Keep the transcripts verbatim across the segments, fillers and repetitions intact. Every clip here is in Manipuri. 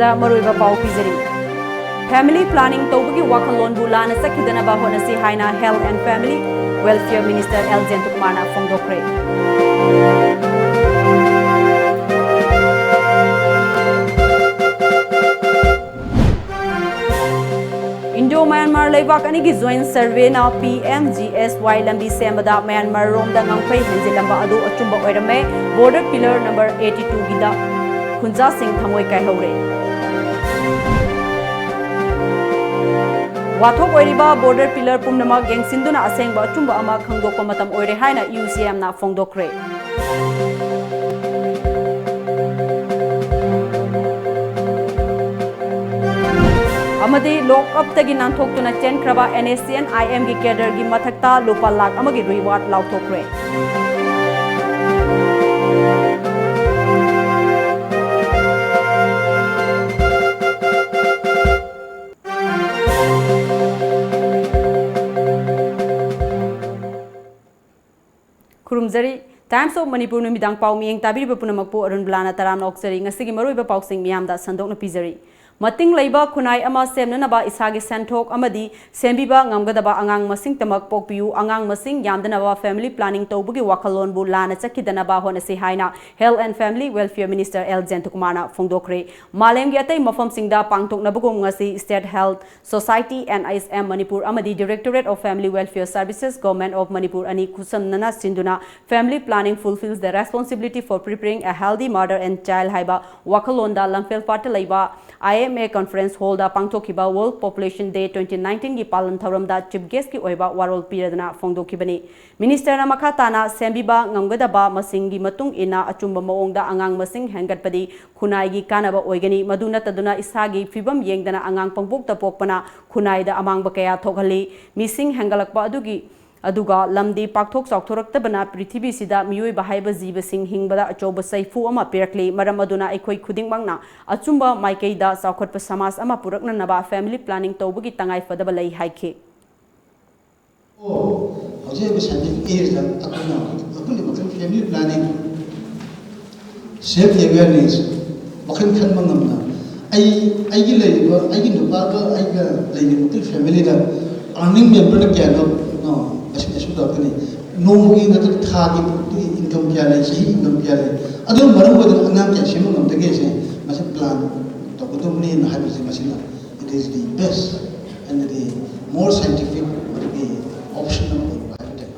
ꯗ ꯃꯔꯨꯑꯣꯏꯕ ꯄꯥꯎ ꯄꯤꯖꯔꯤ꯫ Family planning ꯇꯧꯕꯒꯤ ꯋꯥꯈꯜꯂꯣꯟꯕꯨ ꯂꯥꯟꯅ ꯆꯠꯈꯤꯗꯅꯕ ꯍꯣꯠꯅꯁꯤ ꯍꯥꯏꯅ Health and Family Welfare Minister L Jayantakumarꯅ ꯐꯣꯡꯗꯣꯛꯈ꯭ꯔꯦ꯫ Indo Myanmar ꯂꯩꯕꯥꯛ ꯑꯅꯤꯒꯤ joint surveyꯅ P M G S Y ꯂꯝꯕꯤ ꯁꯦꯝꯕꯗ ꯃ꯭ꯌꯥꯟꯃꯥꯔ ꯔꯣꯝꯗ ꯉꯝꯈꯩ ꯍꯦꯟꯖꯤꯜꯂꯝꯕ ꯑꯗꯨ ꯑꯆꯨꯝꯕ ꯑꯣꯏꯔꯝꯃꯦ꯫ Border pillar number eighty twoꯒꯤꯗ ꯈꯨꯟꯖꯥꯁꯤꯡ ꯊꯃꯣꯏ ꯀꯥꯏꯍꯧꯔꯦ꯫ ꯋꯥꯊꯣꯛ ꯑꯣꯏꯔꯤꯕ border pillar ꯄꯨꯝꯅꯃꯛ ꯌꯦꯡꯁꯤꯟꯗꯨꯅ ꯑꯁꯦꯡꯕ ꯑꯆꯨꯝꯕ ꯑꯃ ꯈꯪꯗꯣꯛꯄ ꯃꯇꯝ ꯑꯣꯏꯔꯦ ꯍꯥꯏꯅ UCMꯅ ꯐꯣꯡꯗꯣꯛꯈ꯭ꯔꯦ꯫ ꯑꯃꯗꯤ lock upꯇꯒꯤ ꯅꯥꯟꯊꯣꯛꯇꯨꯅ ꯆꯦꯟꯈ꯭ꯔꯕ NSCN IMꯒꯤ cadreꯒꯤ ꯃꯊꯛꯇ ꯂꯨꯄꯥ ꯂꯥꯈ ꯑꯃꯒꯤ reward ꯂꯥꯎꯊꯣꯛꯈ꯭ꯔꯦ꯫ ꯈꯨꯔꯨꯝꯖꯔꯤ꯫ Times of Manipur ꯅꯨꯃꯤꯗꯥꯡ ꯄꯥꯎ ꯃꯤꯠꯌꯦꯡ ꯇꯥꯕꯤꯔꯤꯕ ꯄꯨꯝꯅꯃꯛꯄꯨ ꯑꯔꯨꯟ ꯕꯂꯥꯅ ꯇꯔꯥꯝꯅ ꯑꯣꯛꯆꯔꯤ꯫ ꯉꯁꯤꯒꯤ ꯃꯔꯨꯑꯣꯏꯕ ꯄꯥꯎꯁꯤꯡ ꯃꯤꯌꯥꯝꯗ ꯁꯟꯗꯣꯛꯅ ꯄꯤꯖꯔꯤ꯫ ꯃꯇꯤꯡ ꯂꯩꯕ ꯈꯨꯟꯅꯥꯏ ꯑꯃ ꯁꯦꯝꯅꯅꯕ ꯏꯁꯥꯒꯤ ꯁꯦꯟꯊꯣꯛ ꯑꯃꯗꯤ ꯁꯦꯝꯕꯤꯕ ꯉꯝꯒꯗꯕ ꯑꯉꯥꯡ ꯃꯁꯤꯡꯇꯃꯛ ꯄꯣꯛꯄꯤꯌꯨ꯫ ꯑꯉꯥꯡ ꯃꯁꯤꯡ ꯌꯥꯝꯗꯅꯕ family planning ꯇꯧꯕꯒꯤ ꯋꯥꯈꯜꯂꯣꯟꯕꯨ ꯂꯥꯟꯅ ꯆꯠꯈꯤꯗꯅꯕ ꯍꯣꯠꯅꯁꯤ ꯍꯥꯏꯅ Health and Family Welfare Minister L Jayantakumarꯅ ꯐꯣꯡꯗꯣꯛꯈ꯭ꯔꯦ꯫ ꯃꯥꯂꯦꯝꯒꯤ ꯑꯇꯩ ꯃꯐꯝꯁꯤꯡꯗ ꯄꯥꯡꯊꯣꯛꯅꯕꯒꯨꯝ ꯉꯁꯤ State Health Society, NHM Manipur ꯑꯃꯗꯤ Directorate of Family Welfare Services, Government of Manipur ꯑꯅꯤ ꯈꯨꯠꯁꯝꯅꯅ ꯁꯤꯟꯗꯨꯅ Family Planning Fulfills the Responsibility for Preparing a Healthy Mother and Child ꯍꯥꯏꯕ ꯋꯥꯈꯜꯂꯣꯟꯗ ꯂꯝꯐꯦꯜꯄꯥꯠꯇ ꯂꯩꯕ IMA Conference Hallꯗ ꯄꯥꯡꯊꯣꯛꯈꯤꯕ World Population Day twenty nineteenꯒꯤ ꯄꯥꯂꯟ ꯊꯧꯔꯝꯗ Chief Guestꯀꯤ ꯑꯣꯏꯕ ꯋꯥꯔꯣꯜ ꯄꯤꯔꯗꯨꯅ ꯐꯣꯡꯗꯣꯛꯈꯤꯕꯅꯤ꯫ Ministerꯅ ꯃꯈꯥ ꯇꯥꯅ ꯁꯦꯝꯕꯤꯕ ꯉꯝꯒꯗꯕ ꯃꯁꯤꯡꯒꯤ ꯃꯇꯨꯡ ꯏꯟꯅ ꯑꯆꯨꯝꯕ ꯃꯑꯣꯡꯗ ꯑꯉꯥꯡ ꯃꯁꯤꯡ ꯍꯦꯟꯒꯠꯄꯗꯤ ꯈꯨꯟꯅꯥꯏꯒꯤ ꯀꯥꯟꯅꯕ ꯑꯣꯏꯒꯅꯤ꯫ ꯃꯗꯨ ꯅꯠꯇꯗꯨꯅ ꯏꯁꯥꯒꯤ ꯐꯤꯕꯝ ꯌꯦꯡꯗꯅ ꯑꯉꯥꯡ ꯄꯪꯄꯣꯛꯇ ꯄꯣꯛꯄꯅ ꯈꯨꯟꯅꯥꯏꯗ ꯑꯃꯥꯡꯕ ꯀꯌꯥ ꯊꯣꯛꯍꯜꯂꯤ꯫ ꯃꯤꯁꯤꯡ ꯍꯦꯟꯒꯠꯂꯛꯄ ꯑꯗꯨꯒꯤ, ꯑꯗꯨꯒ ꯂꯝꯗꯤ ꯄꯥꯛꯊꯣꯛ ꯆꯥꯎꯊꯣꯔꯛꯇꯕꯅ ꯄ꯭ꯔꯤꯊꯤꯕꯤꯁꯤꯗ ꯃꯤꯑꯣꯏꯕ ꯍꯥꯏꯕ ꯖꯤꯕꯁꯤꯡ ꯍꯤꯡꯕꯗ ꯑꯆꯧꯕ ꯁꯩꯐꯨ ꯑꯃ ꯄꯤꯔꯛꯂꯤ꯫ ꯃꯔꯝ ꯑꯗꯨꯅ ꯑꯩꯈꯣꯏ ꯈꯨꯗꯤꯡꯃꯛꯅ ꯑꯆꯨꯝꯕ ꯃꯥꯏꯀꯩꯗ ꯆꯥꯎꯈꯠꯄ ꯁꯃꯥꯖ ꯑꯃ ꯄꯨꯔꯛꯅꯅꯕ family planning ꯇꯧꯕꯒꯤ ꯇꯉꯥꯏ ꯐꯗꯕ ꯂꯩ ꯍꯥꯏꯈꯤ꯫ ꯑꯣ, ꯍꯧꯖꯤꯛ ꯑꯩꯈꯣꯏ scientific ageꯗ ꯑꯩꯈꯣꯏꯅ ꯑꯩꯈꯣꯏꯒꯤ ꯃꯈꯜ family planning, self awareness, ꯋꯥꯈꯜ ꯈꯟꯕ ꯉꯝꯅ ꯑꯩ ꯑꯩꯒꯤ ꯂꯩꯔꯤꯕ ꯑꯩꯒꯤ ꯅꯨꯄꯥꯒ ꯑꯩꯒ ꯂꯩꯔꯤꯕ family ꯗ earning member ꯅ ꯀꯌꯥꯅꯣ? ꯃꯁꯤꯡ ꯑꯁꯨꯛ ꯂꯥꯛꯀꯅꯤ꯫ ꯅꯣꯡꯃꯒꯤ ꯅꯠꯇ꯭ꯔꯒ ꯊꯥꯒꯤ income ꯀꯌꯥ ꯂꯩ, ꯆꯍꯤ income ꯀꯌꯥ ꯂꯩ, ꯑꯗꯨꯅ ꯃꯔꯝ ꯑꯣꯏꯗꯨꯅ ꯑꯉꯥꯡ ꯀꯌꯥ ꯁꯦꯝꯕ ꯉꯝꯗꯒꯦꯁꯦ ꯃꯁꯤ plan ꯇꯧꯒꯗꯕꯅꯦꯅ ꯍꯥꯏꯕꯁꯦ ꯃꯁꯤꯅ it is the best and the more scientific ꯃꯗꯨꯒꯤ option ꯑꯃ ꯑꯣꯏꯕ ꯍꯥꯏꯕ ꯇꯥꯔꯦ꯫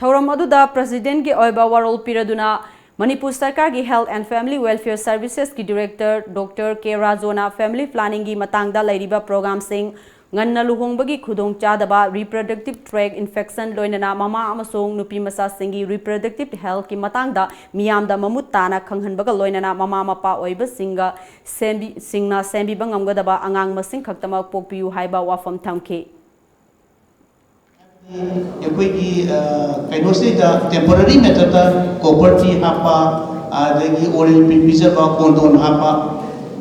ꯊꯧꯔꯝ ꯑꯗꯨꯗ president ꯀꯤ ꯑꯣꯏꯕ ꯋꯥꯔꯣꯜ ꯄꯤꯔꯗꯨꯅ ꯃꯅꯤꯄꯨꯔ ꯁꯔꯀꯥꯔꯒꯤ Health and Family Welfare Services ꯀꯤ director Doctor K ꯔꯥꯖꯣꯅ family planning ꯒꯤ ꯃꯇꯥꯡꯗ ꯂꯩꯔꯤꯕ program ꯁꯤꯡ, ꯉꯟꯅ ꯂꯨꯍꯣꯡꯕꯒꯤ ꯈꯨꯗꯣꯡꯆꯥꯗꯕ, reproductive tract infection, ꯂꯣꯏꯅꯅ ꯃꯃꯥ ꯑꯃꯁꯨꯡ ꯅꯨꯄꯤ ꯃꯆꯥꯁꯤꯡꯒꯤ reproductive health ꯀꯤ ꯃꯇꯥꯡꯗ ꯃꯤꯌꯥꯝꯗ ꯃꯃꯨꯠ ꯇꯥꯅ ꯈꯪꯍꯟꯕꯒ ꯂꯣꯏꯅꯅ ꯃꯃꯥ ꯃꯄꯥ ꯑꯣꯏꯕꯁꯤꯡꯒ ꯁꯦꯝꯕꯤ-, ꯁꯤꯡꯅ ꯁꯦꯝꯕꯤꯕ ꯉꯝꯒꯗꯕ ꯑꯉꯥꯡ ꯃꯁꯤꯡ ꯈꯛꯇꯃꯛ ꯄꯣꯛꯄꯤꯌꯨ ꯍꯥꯏꯕ ꯋꯥꯐꯝ ꯊꯝꯈꯤ꯫ ꯑꯩꯈꯣꯏꯒꯤ ꯀꯩꯅꯣꯁꯤꯗꯩꯗ temporary method ꯇ copper T ꯍꯥꯞꯄ, ꯑꯗꯒꯤ oral pill ꯄꯤꯖꯕ, condom ꯍꯥꯞꯄ,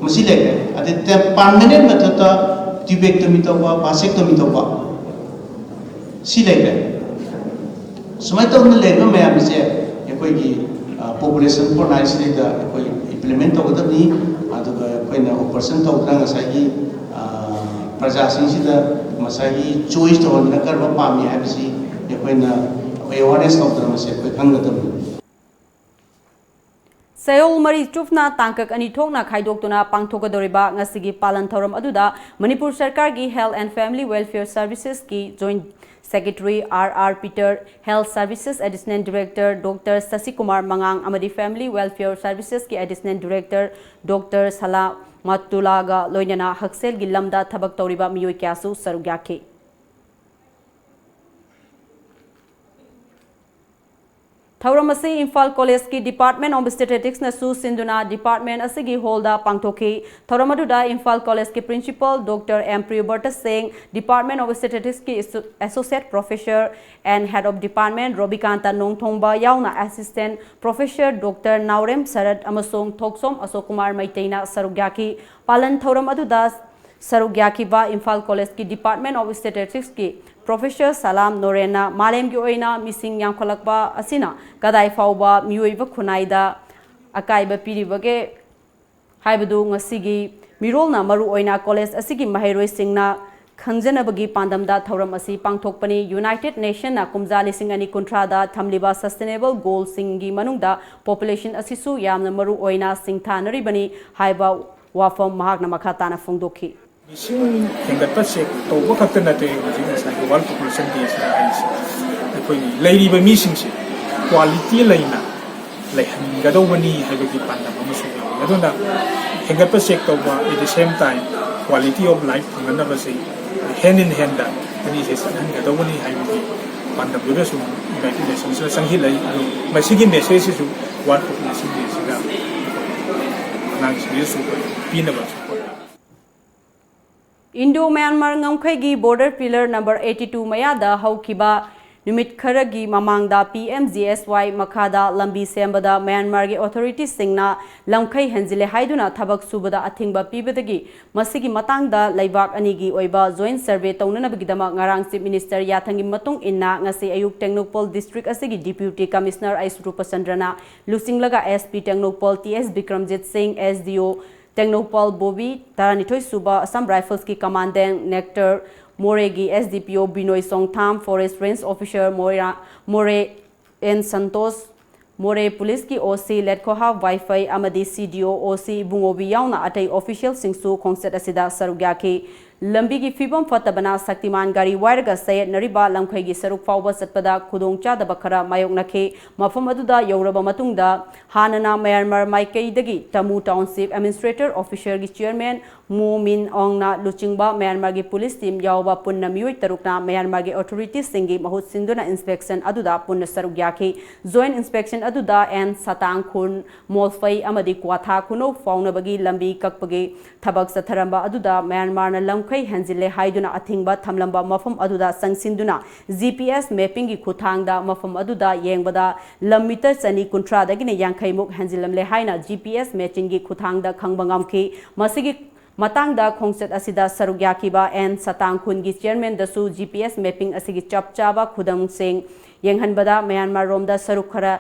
ꯃꯁꯤ ꯂꯩꯔꯦ꯫ ꯑꯗꯩ permanent method ꯇ tubectomy ꯇꯧꯕ, vasectomy ꯇꯧꯕ, ꯁꯤ ꯂꯩꯔꯦ꯫ ꯁꯨꯃꯥꯏꯅ ꯇꯧꯗꯅ ꯂꯩꯔꯤꯕ ꯃꯌꯥꯝꯁꯦ ꯑꯩꯈꯣꯏꯒꯤ population ꯐꯣꯔ ꯅꯥꯏꯟ ꯁꯤꯗꯩꯗ ꯑꯩꯈꯣꯏ implement ꯇꯧꯒꯗꯕꯅꯤ꯫ ꯑꯗꯨꯒ ꯑꯩꯈꯣꯏꯅ operation ꯇꯧꯗꯅ ꯉꯁꯥꯏꯒꯤ ꯄ꯭ꯔꯖꯥꯁꯤꯡꯁꯤꯗ ꯉꯁꯥꯏꯒꯤ choice ꯇꯧꯍꯟꯗꯅ ꯀꯔꯝꯕ ꯄꯥꯝꯃꯤ ꯍꯥꯏꯕꯁꯤ ꯑꯩꯈꯣꯏꯅ awareness ꯇꯧꯗꯅ ꯃꯁꯤ ꯑꯩꯈꯣꯏ ꯈꯪꯒꯗꯕꯅꯤ꯫ ꯆꯌꯣꯜ ꯃꯔꯤ ꯆꯨꯞꯅ ꯇꯥꯡꯀꯛ ꯑꯅꯤ ꯊꯣꯛꯅ ꯈꯥꯏꯗꯣꯛꯇꯨꯅ ꯄꯥꯡꯊꯣꯛꯀꯗꯧꯔꯤꯕ ꯉꯁꯤꯒꯤ ꯄꯥꯂꯟ ꯊꯧꯔꯝ ꯑꯗꯨꯗ ꯃꯅꯤꯄꯨꯔ ꯁꯔꯀꯥꯔꯒꯤ Health and Family Welfare Services ꯀꯤ Joint Secretary R R Peter, Health Services Additional Director Doctor ꯁꯁꯤꯀꯨꯃꯥꯔ ꯃꯉꯥꯡ ꯑꯃꯗꯤ Family Welfare Services ꯀꯤ Additional Director Doctor ꯁꯂꯥꯃꯇꯨꯂꯥꯒ ꯂꯣꯏꯅꯅ ꯍꯛꯁꯦꯜꯒꯤ ꯂꯝꯗ ꯊꯕꯛ ꯇꯧꯔꯤꯕ ꯃꯤꯑꯣꯏ ꯀꯌꯥꯁꯨ ꯁꯔꯨꯛ ꯌꯥꯈꯤ꯫ ꯊꯧꯔꯝ ꯑꯁꯤ ꯏꯝꯐꯥꯜ ꯀꯣꯂꯦꯖꯀꯤ Department of Statistics ꯅꯁꯨ ꯁꯤꯟꯗꯨꯅ department ꯑꯁꯤꯒꯤ hall ꯗ ꯄꯥꯡꯊꯣꯛꯈꯤ꯫ ꯊꯧꯔꯝ ꯑꯗꯨꯗ ꯏꯝꯐꯥꯜ ꯀꯣꯂꯦꯖꯀꯤ Principal Doctor ꯑꯦꯝ ꯄ꯭ꯔꯤꯌꯣꯕ꯭ꯔꯇ ꯁꯤꯡ, Department of Statistics ꯀꯤ Associate Professor and Head of Department ꯔꯣꯕꯤꯀꯥꯟꯇ ꯅꯣꯡꯊꯣꯡꯕ ꯌꯥꯎꯅ Assistant Professor Doctor ꯅꯥꯎꯔꯦꯝ ꯁꯔꯠ ꯑꯃꯁꯨꯡ ꯊꯣꯛꯆꯣꯝ ꯑꯁꯣꯛ ꯀꯨꯃꯥꯔ ꯃꯩꯇꯩꯅ ꯁꯔꯨꯛ ꯌꯥꯈꯤ꯫ ꯄꯥꯂꯟ ꯊꯧꯔꯝ ꯑꯗꯨꯗ ꯁꯔꯨꯛ ꯌꯥꯈꯤꯕ ꯏꯝꯐꯥꯜ ꯀꯣꯂꯦꯖꯀꯤ Department of Statistics ꯀꯤ Professor ꯁꯂꯥꯝ ꯅꯣꯔꯦꯟꯅ ꯃꯥꯂꯦꯝꯒꯤ ꯑꯣꯏꯅ ꯃꯤꯁꯤꯡ ꯌꯥꯝꯈꯠꯂꯛꯄ ꯑꯁꯤꯅ ꯀꯗꯥꯏ ꯐꯥꯎꯕ ꯃꯤꯑꯣꯏꯕ ꯈꯨꯟꯅꯥꯏꯗ ꯑꯀꯥꯏꯕ ꯄꯤꯔꯤꯕꯒꯦ ꯍꯥꯏꯕꯗꯨ ꯉꯁꯤꯒꯤ ꯃꯤꯔꯣꯜꯅ ꯃꯔꯨ ꯑꯣꯏꯅ ꯀꯣꯂꯦꯖ ꯑꯁꯤꯒꯤ ꯃꯍꯩꯔꯣꯏꯁꯤꯡꯅ ꯈꯪꯖꯅꯕꯒꯤ ꯄꯥꯟꯗꯝꯗ ꯊꯧꯔꯝ ꯑꯁꯤ ꯄꯥꯡꯊꯣꯛꯄꯅꯤ꯫ ꯌꯨꯅꯥꯏꯇꯦꯗ ꯅꯦꯁꯟꯅ ꯀꯨꯝꯖꯥ ꯂꯤꯁꯤꯡ ꯑꯅꯤ ꯀꯨꯟꯊ꯭ꯔꯥꯗ ꯊꯝꯂꯤꯕ ꯁꯁꯇꯦꯅꯦꯕꯜ ꯒꯣꯜꯁꯤꯡꯒꯤ ꯃꯅꯨꯡꯗ ꯄꯣꯄꯨꯂꯦꯁꯟ ꯑꯁꯤꯁꯨ ꯌꯥꯝꯅ ꯃꯔꯨ ꯑꯣꯏꯅ ꯁꯤꯡꯊꯥꯅꯔꯤꯕꯅꯤ ꯍꯥꯏꯕ ꯋꯥꯐꯝ ꯃꯍꯥꯛꯅ ꯃꯈꯥ ꯇꯥꯅ ꯐꯣꯡꯗꯣꯛꯈꯤ꯫ ꯃꯤꯁꯤꯡ ꯍꯦꯟꯒꯠꯄ ꯆꯦꯛ ꯇꯧꯕ ꯈꯛꯇ ꯅꯠꯇꯦ, ꯍꯧꯖꯤꯛ ꯉꯁꯥꯏꯒꯤ ꯋꯥꯔꯜ ꯄꯣꯄꯨꯂꯦꯁꯟ ꯗꯦꯁꯤꯗ ꯍꯥꯏꯔꯤꯁꯦ ꯑꯩꯈꯣꯏꯒꯤ ꯂꯩꯔꯤꯕ ꯃꯤꯁꯤꯡꯁꯦ ꯀ꯭ꯋꯥꯂꯤꯇꯤ ꯂꯩꯅ ꯂꯩꯍꯟꯒꯗꯧꯕꯅꯤ ꯍꯥꯏꯕꯒꯤ ꯄꯥꯟꯗꯝ ꯑꯃꯁꯨ ꯌꯥꯎꯏ꯫ ꯑꯗꯨꯅ ꯍꯦꯟꯒꯠꯄ ꯆꯦꯛ ꯇꯧꯕ, at the same time quality of life ꯐꯪꯍꯟꯅꯕꯁꯦ hand in handꯗ ꯑꯅꯤꯁꯦ ꯆꯠꯍꯟꯒꯗꯧꯕꯅꯤ ꯍꯥꯏꯕꯒꯤ ꯄꯥꯟꯗꯝꯗꯨꯗꯁꯨ ꯌꯨꯅꯥꯏꯇꯦꯗ ꯅꯦꯁꯟꯁꯅ ꯆꯪꯁꯤꯜꯂꯛꯏ꯫ ꯑꯗꯨ ꯃꯁꯤꯒꯤ ꯃꯦꯁꯦꯖꯁꯤꯁꯨ ꯋꯥꯔꯜ ꯄꯣꯄꯨꯂꯦꯁꯟ ꯗꯦꯁꯤꯗ ꯑꯉꯥꯡꯁꯤꯡꯗꯁꯨ ꯄꯤꯅꯕ ꯁꯄꯣꯔꯠ ꯇꯧꯏ꯫ ꯏꯟꯗꯣ ꯃ꯭ꯌꯥꯟꯃꯥꯔ ꯉꯝꯈꯩꯒꯤ border pillar number eighty two ꯃꯌꯥꯗ ꯍꯧꯈꯤꯕ ꯅꯨꯃꯤꯠ ꯈꯔꯒꯤ ꯃꯃꯥꯡꯗ P M G S Y ꯃꯈꯥꯗ ꯂꯝꯕꯤ ꯁꯦꯝꯕꯗ ꯃ꯭ꯌꯥꯟꯃꯥꯔꯒꯤ ꯑꯣꯊꯣꯔꯤꯇꯤꯁꯤꯡꯅ ꯂꯝꯈꯩ ꯍꯦꯟꯖꯤꯜꯂꯦ ꯍꯥꯏꯗꯨꯅ ꯊꯕꯛ ꯁꯨꯕꯗ ꯑꯊꯤꯡꯕ ꯄꯤꯕꯗꯒꯤ ꯃꯁꯤꯒꯤ ꯃꯇꯥꯡꯗ ꯂꯩꯕꯥꯛ ꯑꯅꯤꯒꯤ ꯑꯣꯏꯕ ꯖꯣꯏꯟ ꯁꯔꯚꯦ ꯇꯧꯅꯅꯕꯒꯤꯗꯃꯛ ꯉꯔꯥꯡ ꯆꯤꯐ ꯃꯤꯅꯤꯁꯇꯔ ꯌꯥꯊꯪꯒꯤ ꯃꯇꯨꯡ ꯏꯟꯅ ꯉꯁꯤ ꯑꯌꯨꯛ ꯇꯦꯡꯅꯧꯄꯜ ꯗꯤꯁꯇ꯭ꯔꯤꯛ ꯑꯁꯤꯒꯤ ꯗꯤꯄ꯭ꯌꯨꯇꯤ ꯀꯃꯤꯁꯅꯔ ꯑꯩꯁ ꯔꯨꯄꯆꯟꯗ꯭ꯔꯅ ꯂꯨꯆꯤꯡꯂꯒ S P Tengnoupal T S Bikramjit Singh, S D O Tengnoupal Bobi, ꯇꯔꯥꯅꯤꯊꯣꯏ ꯁꯨꯕ ꯑꯁꯥꯝ ꯔꯥꯏꯐꯜꯁꯀꯤ ꯀꯃꯥꯟꯗꯦꯟ ꯅꯦꯛꯇꯔ ꯃꯣꯔꯦꯒꯤ S D P O Binoy Chongtham, forest range officer ꯃꯣꯏꯔꯥ-, ꯃꯣꯔꯦ ꯑꯦꯟ ꯁꯟꯇꯣꯁ, ꯃꯣꯔꯦ ꯄꯨꯂꯤꯁꯀꯤ O C ꯂꯦꯠꯈꯣꯍꯥ ꯋꯥꯏꯐꯩ ꯑꯃꯗꯤ C D O O C ꯏꯕꯨꯡꯉꯣꯕꯤ ꯌꯥꯎꯅ ꯑꯇꯩ ꯑꯣꯐꯤꯁꯤꯌꯦꯜꯁꯤꯡꯁꯨ ꯈꯣꯡꯆꯠ ꯑꯁꯤꯗ ꯁꯔꯨꯛ ꯌꯥꯈꯤ꯫ ꯂꯝꯕꯤꯒꯤ ꯐꯤꯕꯝ ꯐꯠꯇꯕꯅ ꯁꯛꯇꯤꯃꯥꯟ ꯒꯥꯔꯤ ꯋꯥꯏꯔꯒ ꯆꯌꯦꯠꯅꯔꯤꯕ ꯂꯝꯈꯩꯒꯤ ꯁꯔꯨꯛ ꯐꯥꯎꯕ ꯆꯠꯄꯗ ꯈꯨꯗꯣꯡꯆꯥꯗꯕ ꯈꯔ ꯃꯥꯌꯣꯛꯅꯈꯤ꯫ ꯃꯐꯝ ꯑꯗꯨꯗ ꯌꯧꯔꯕ ꯃꯇꯨꯡꯗ ꯍꯥꯟꯅꯅ ꯃ꯭ꯌꯥꯟꯃꯥꯔ ꯃꯥꯏꯀꯩꯗꯒꯤ ꯇꯃꯨ ꯇꯥꯎꯟꯁꯤꯞ ꯑꯦꯗꯃꯤꯅꯤꯁꯇ꯭ꯔꯦꯇꯔ ꯑꯣꯐꯤꯁꯔꯒꯤ ꯆꯤꯌꯔꯃꯦꯟ ꯃꯣ ꯃꯤꯟ ꯑꯣꯡꯅ ꯂꯨꯆꯤꯡꯕ ꯃ꯭ꯌꯥꯟꯃꯥꯔꯒꯤ ꯄꯨꯂꯤꯁ ꯇꯤꯝ ꯌꯥꯎꯕ ꯄꯨꯟꯅ ꯃꯤꯑꯣꯏ ꯇꯔꯨꯛꯅ ꯃ꯭ꯌꯥꯟꯃꯥꯔꯒꯤ ꯑꯣꯊꯣꯔꯤꯇꯤꯁꯤꯡꯒꯤ ꯃꯍꯨꯠ ꯁꯤꯟꯗꯨꯅ ꯏꯟꯁꯄꯦꯛꯁꯟ ꯑꯗꯨꯗ ꯄꯨꯟꯅ ꯁꯔꯨꯛ ꯌꯥꯈꯤ꯫ ꯖꯣꯏꯟ ꯏꯟꯁꯄꯦꯛꯁꯟ ꯑꯗꯨꯗ ꯑꯦꯟ ꯁꯇꯥꯡ ꯈꯨꯟ, ꯃꯣꯜꯐꯩ ꯑꯃꯗꯤ ꯀ꯭ꯋꯥꯊꯥ ꯈꯨꯅꯧ ꯐꯥꯎꯅꯕꯒꯤ ꯂꯝꯕꯤ ꯀꯛꯄꯒꯤ ꯊꯕꯛ ꯆꯠꯊꯔꯝꯕ ꯑꯗꯨꯗ ꯃ꯭ꯌꯥꯟꯃꯥꯔꯅ ꯂꯝꯈꯩ ꯍꯦꯟꯖꯤꯜꯂꯦ ꯍꯥꯏꯗꯨꯅ ꯑꯊꯤꯡꯕ ꯊꯝꯂꯝꯕ ꯃꯐꯝ ꯑꯗꯨꯗ ꯆꯪꯁꯤꯟꯗꯨꯅ G P S mappingꯒꯤ ꯈꯨꯠꯊꯥꯡꯗ ꯃꯐꯝ ꯑꯗꯨꯗ ꯌꯦꯡꯕꯗ ꯂꯝ ꯃꯤꯇꯔ ꯆꯅꯤ ꯀꯨꯟꯊ꯭ꯔꯥꯗꯒꯤꯅ ꯌꯥꯡꯈꯩꯃꯨꯛ ꯍꯦꯟꯖꯤꯜꯂꯝꯂꯦ ꯍꯥꯏꯅ G P S matchingꯒꯤ ꯈꯨꯠꯊꯥꯡꯗ ꯈꯪꯕ ꯉꯝꯈꯤ꯫ ꯃꯁꯤꯒꯤ ꯃꯇꯥꯡꯗ ꯈꯣꯡꯆꯠ ꯑꯁꯤꯗ ꯁꯔꯨꯛ ꯌꯥꯈꯤꯕ ꯑꯦꯟ ꯁꯇꯥꯡ ꯈꯨꯟꯒꯤ ꯆꯤꯌꯔꯃꯦꯟꯗꯁꯨ G P S mapping ꯑꯁꯤꯒꯤ ꯆꯞ ꯆꯥꯕ ꯈꯨꯗꯝꯁꯤꯡ ꯌꯦꯡꯍꯟꯕꯗ ꯃ꯭ꯌꯥꯟꯃꯥꯔ ꯔꯣꯝꯗ ꯁꯔꯨꯛ ꯈꯔ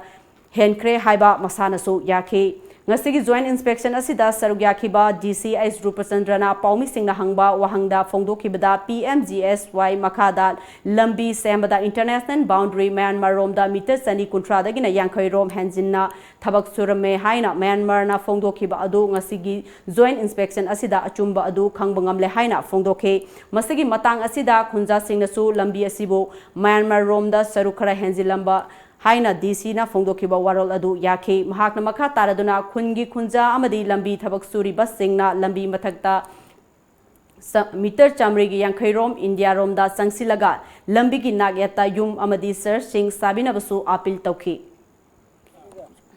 ꯍꯦꯟꯈ꯭ꯔꯦ ꯍꯥꯏꯕ ꯃꯁꯥꯅꯁꯨ ꯌꯥꯈꯤ꯫ ꯉꯁꯤꯒꯤ joint inspection ꯑꯁꯤꯗ ꯁꯔꯨꯛ ꯌꯥꯈꯤꯕ D C H Rupachandraꯅ ꯄꯥꯎꯃꯤꯁꯤꯡꯅ ꯍꯪꯕ ꯋꯥꯍꯪꯗ ꯐꯣꯡꯗꯣꯛꯈꯤꯕꯗ, P M G S Y ꯃꯈꯥꯗ ꯂꯝꯕꯤ ꯁꯦꯝꯕꯗ international boundary ꯃ꯭ꯌꯥꯟꯃꯥꯔ ꯔꯣꯝꯗ ꯃꯤꯇꯔ ꯆꯅꯤ ꯀꯨꯟꯊ꯭ꯔꯥꯗꯒꯤꯅ ꯌꯥꯡꯈꯩ ꯔꯣꯝ ꯍꯦꯟꯖꯤꯟꯅ ꯊꯕꯛ ꯁꯨꯔꯝꯃꯦ ꯍꯥꯏꯅ ꯃ꯭ꯌꯥꯟꯃꯥꯔꯅ ꯐꯣꯡꯗꯣꯛꯈꯤꯕ ꯑꯗꯨ ꯉꯁꯤꯒꯤ joint inspection ꯑꯁꯤꯗ ꯑꯆꯨꯝꯕ ꯑꯗꯨ ꯈꯪꯕ ꯉꯝꯂꯦ ꯍꯥꯏꯅ ꯐꯣꯡꯗꯣꯛꯈꯤ꯫ ꯃꯁꯤꯒꯤ ꯃꯇꯥꯡ ꯑꯁꯤꯗ ꯈꯨꯟꯖꯥꯁꯤꯡꯅꯁꯨ ꯂꯝꯕꯤ ꯑꯁꯤꯕꯨ ꯃ꯭ꯌꯥꯟꯃꯥꯔ ꯔꯣꯝꯗ ꯁꯔꯨꯛ ꯈꯔ ꯍꯦꯟꯖꯤꯜꯂꯝꯕ ꯍꯥꯏꯅ D Cꯅ ꯐꯣꯡꯗꯣꯛꯈꯤꯕ ꯋꯥꯔꯣꯜ ꯑꯗꯨ ꯌꯥꯈꯤ꯫ ꯃꯍꯥꯛꯅ ꯃꯈꯥ ꯇꯥꯔꯗꯨꯅ ꯈꯨꯟꯒꯤ ꯈꯨꯟꯖꯥ ꯑꯃꯗꯤ ꯂꯝꯕꯤ ꯊꯕꯛ ꯁꯨꯔꯤꯕꯁꯤꯡꯅ ꯂꯝꯕꯤ ꯃꯊꯛꯇ ꯆ-, ꯃꯤꯇꯔ ꯆꯥꯃꯔꯤꯒꯤ ꯌꯥꯡꯈꯩ ꯔꯣꯝ ꯏꯟꯗꯤꯌꯥ ꯔꯣꯝꯗ ꯆꯪꯁꯤꯜꯂꯒ ꯂꯝꯕꯤꯒꯤ ꯅꯥꯛꯌꯦꯠꯇ ꯌꯨꯝ ꯑꯃꯗꯤ ꯆꯔꯆꯁꯤꯡ ꯁꯥꯕꯤꯅꯕꯁꯨ ꯑꯥꯄꯤꯜ ꯇꯧꯈꯤ꯫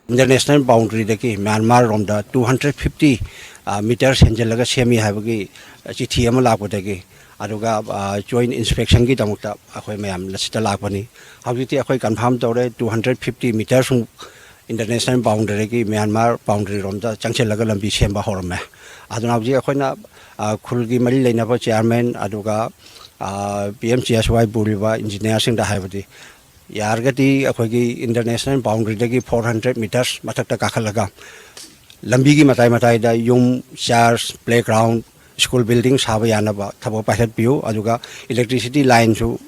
International boundaryꯗꯒꯤ ꯃ꯭ꯌꯥꯟꯃꯥꯔ ꯔꯣꯝꯗ two hundred fifty meters ꯍꯦꯟꯖꯤꯜꯂꯒ ꯁꯦꯝꯃꯤ ꯍꯥꯏꯕꯒꯤ ꯆꯤꯊꯤ ꯑꯃ ꯂꯥꯛꯄꯗꯒꯤ, ꯑꯗꯨꯒ joint inspectionꯒꯤꯗꯃꯛꯇ ꯑꯩꯈꯣꯏ ꯃꯌꯥꯝ ꯑꯁꯤꯗ ꯂꯥꯛꯄꯅꯤ꯫ ꯍꯧꯖꯤꯛꯇꯤ ꯑꯩꯈꯣꯏ confirm ꯇꯧꯔꯦ, two hundred fifty metersꯃꯨꯛ international boundaryꯒꯤ ꯃ꯭ꯌꯥꯟꯃꯥꯔ boundary ꯔꯣꯝꯗ ꯆꯪꯁꯤꯜꯂꯒ ꯂꯝꯕꯤ ꯁꯦꯝꯕ ꯍꯧꯔꯝꯃꯦ꯫ ꯑꯗꯨꯅ ꯍꯧꯖꯤꯛ ꯑꯩꯈꯣꯏꯅ ꯈꯨꯜꯒꯤ ꯃꯔꯤ ꯂꯩꯅꯕ chairman ꯑꯗꯨꯒ P M G S Y ꯄꯨꯔꯤꯕ engineerꯁꯤꯡꯗ ꯍꯥꯏꯕꯗꯤ, ꯌꯥꯔꯒꯗꯤ ꯑꯩꯈꯣꯏꯒꯤ international boundaryꯗꯒꯤ four hundred meters ꯃꯊꯛꯇ ꯀꯥꯈꯠꯂꯒ ꯂꯝꯕꯤꯒꯤ ꯃꯇꯥꯏ ꯃꯇꯥꯏꯗ ꯌꯨꯝ, church, playground, school building ꯁꯥꯕ ꯌꯥꯅꯕ ꯊꯕꯛ ꯄꯥꯏꯈꯠꯄꯤꯌꯨ, ꯑꯗꯨꯒ electricity lineꯁꯨ,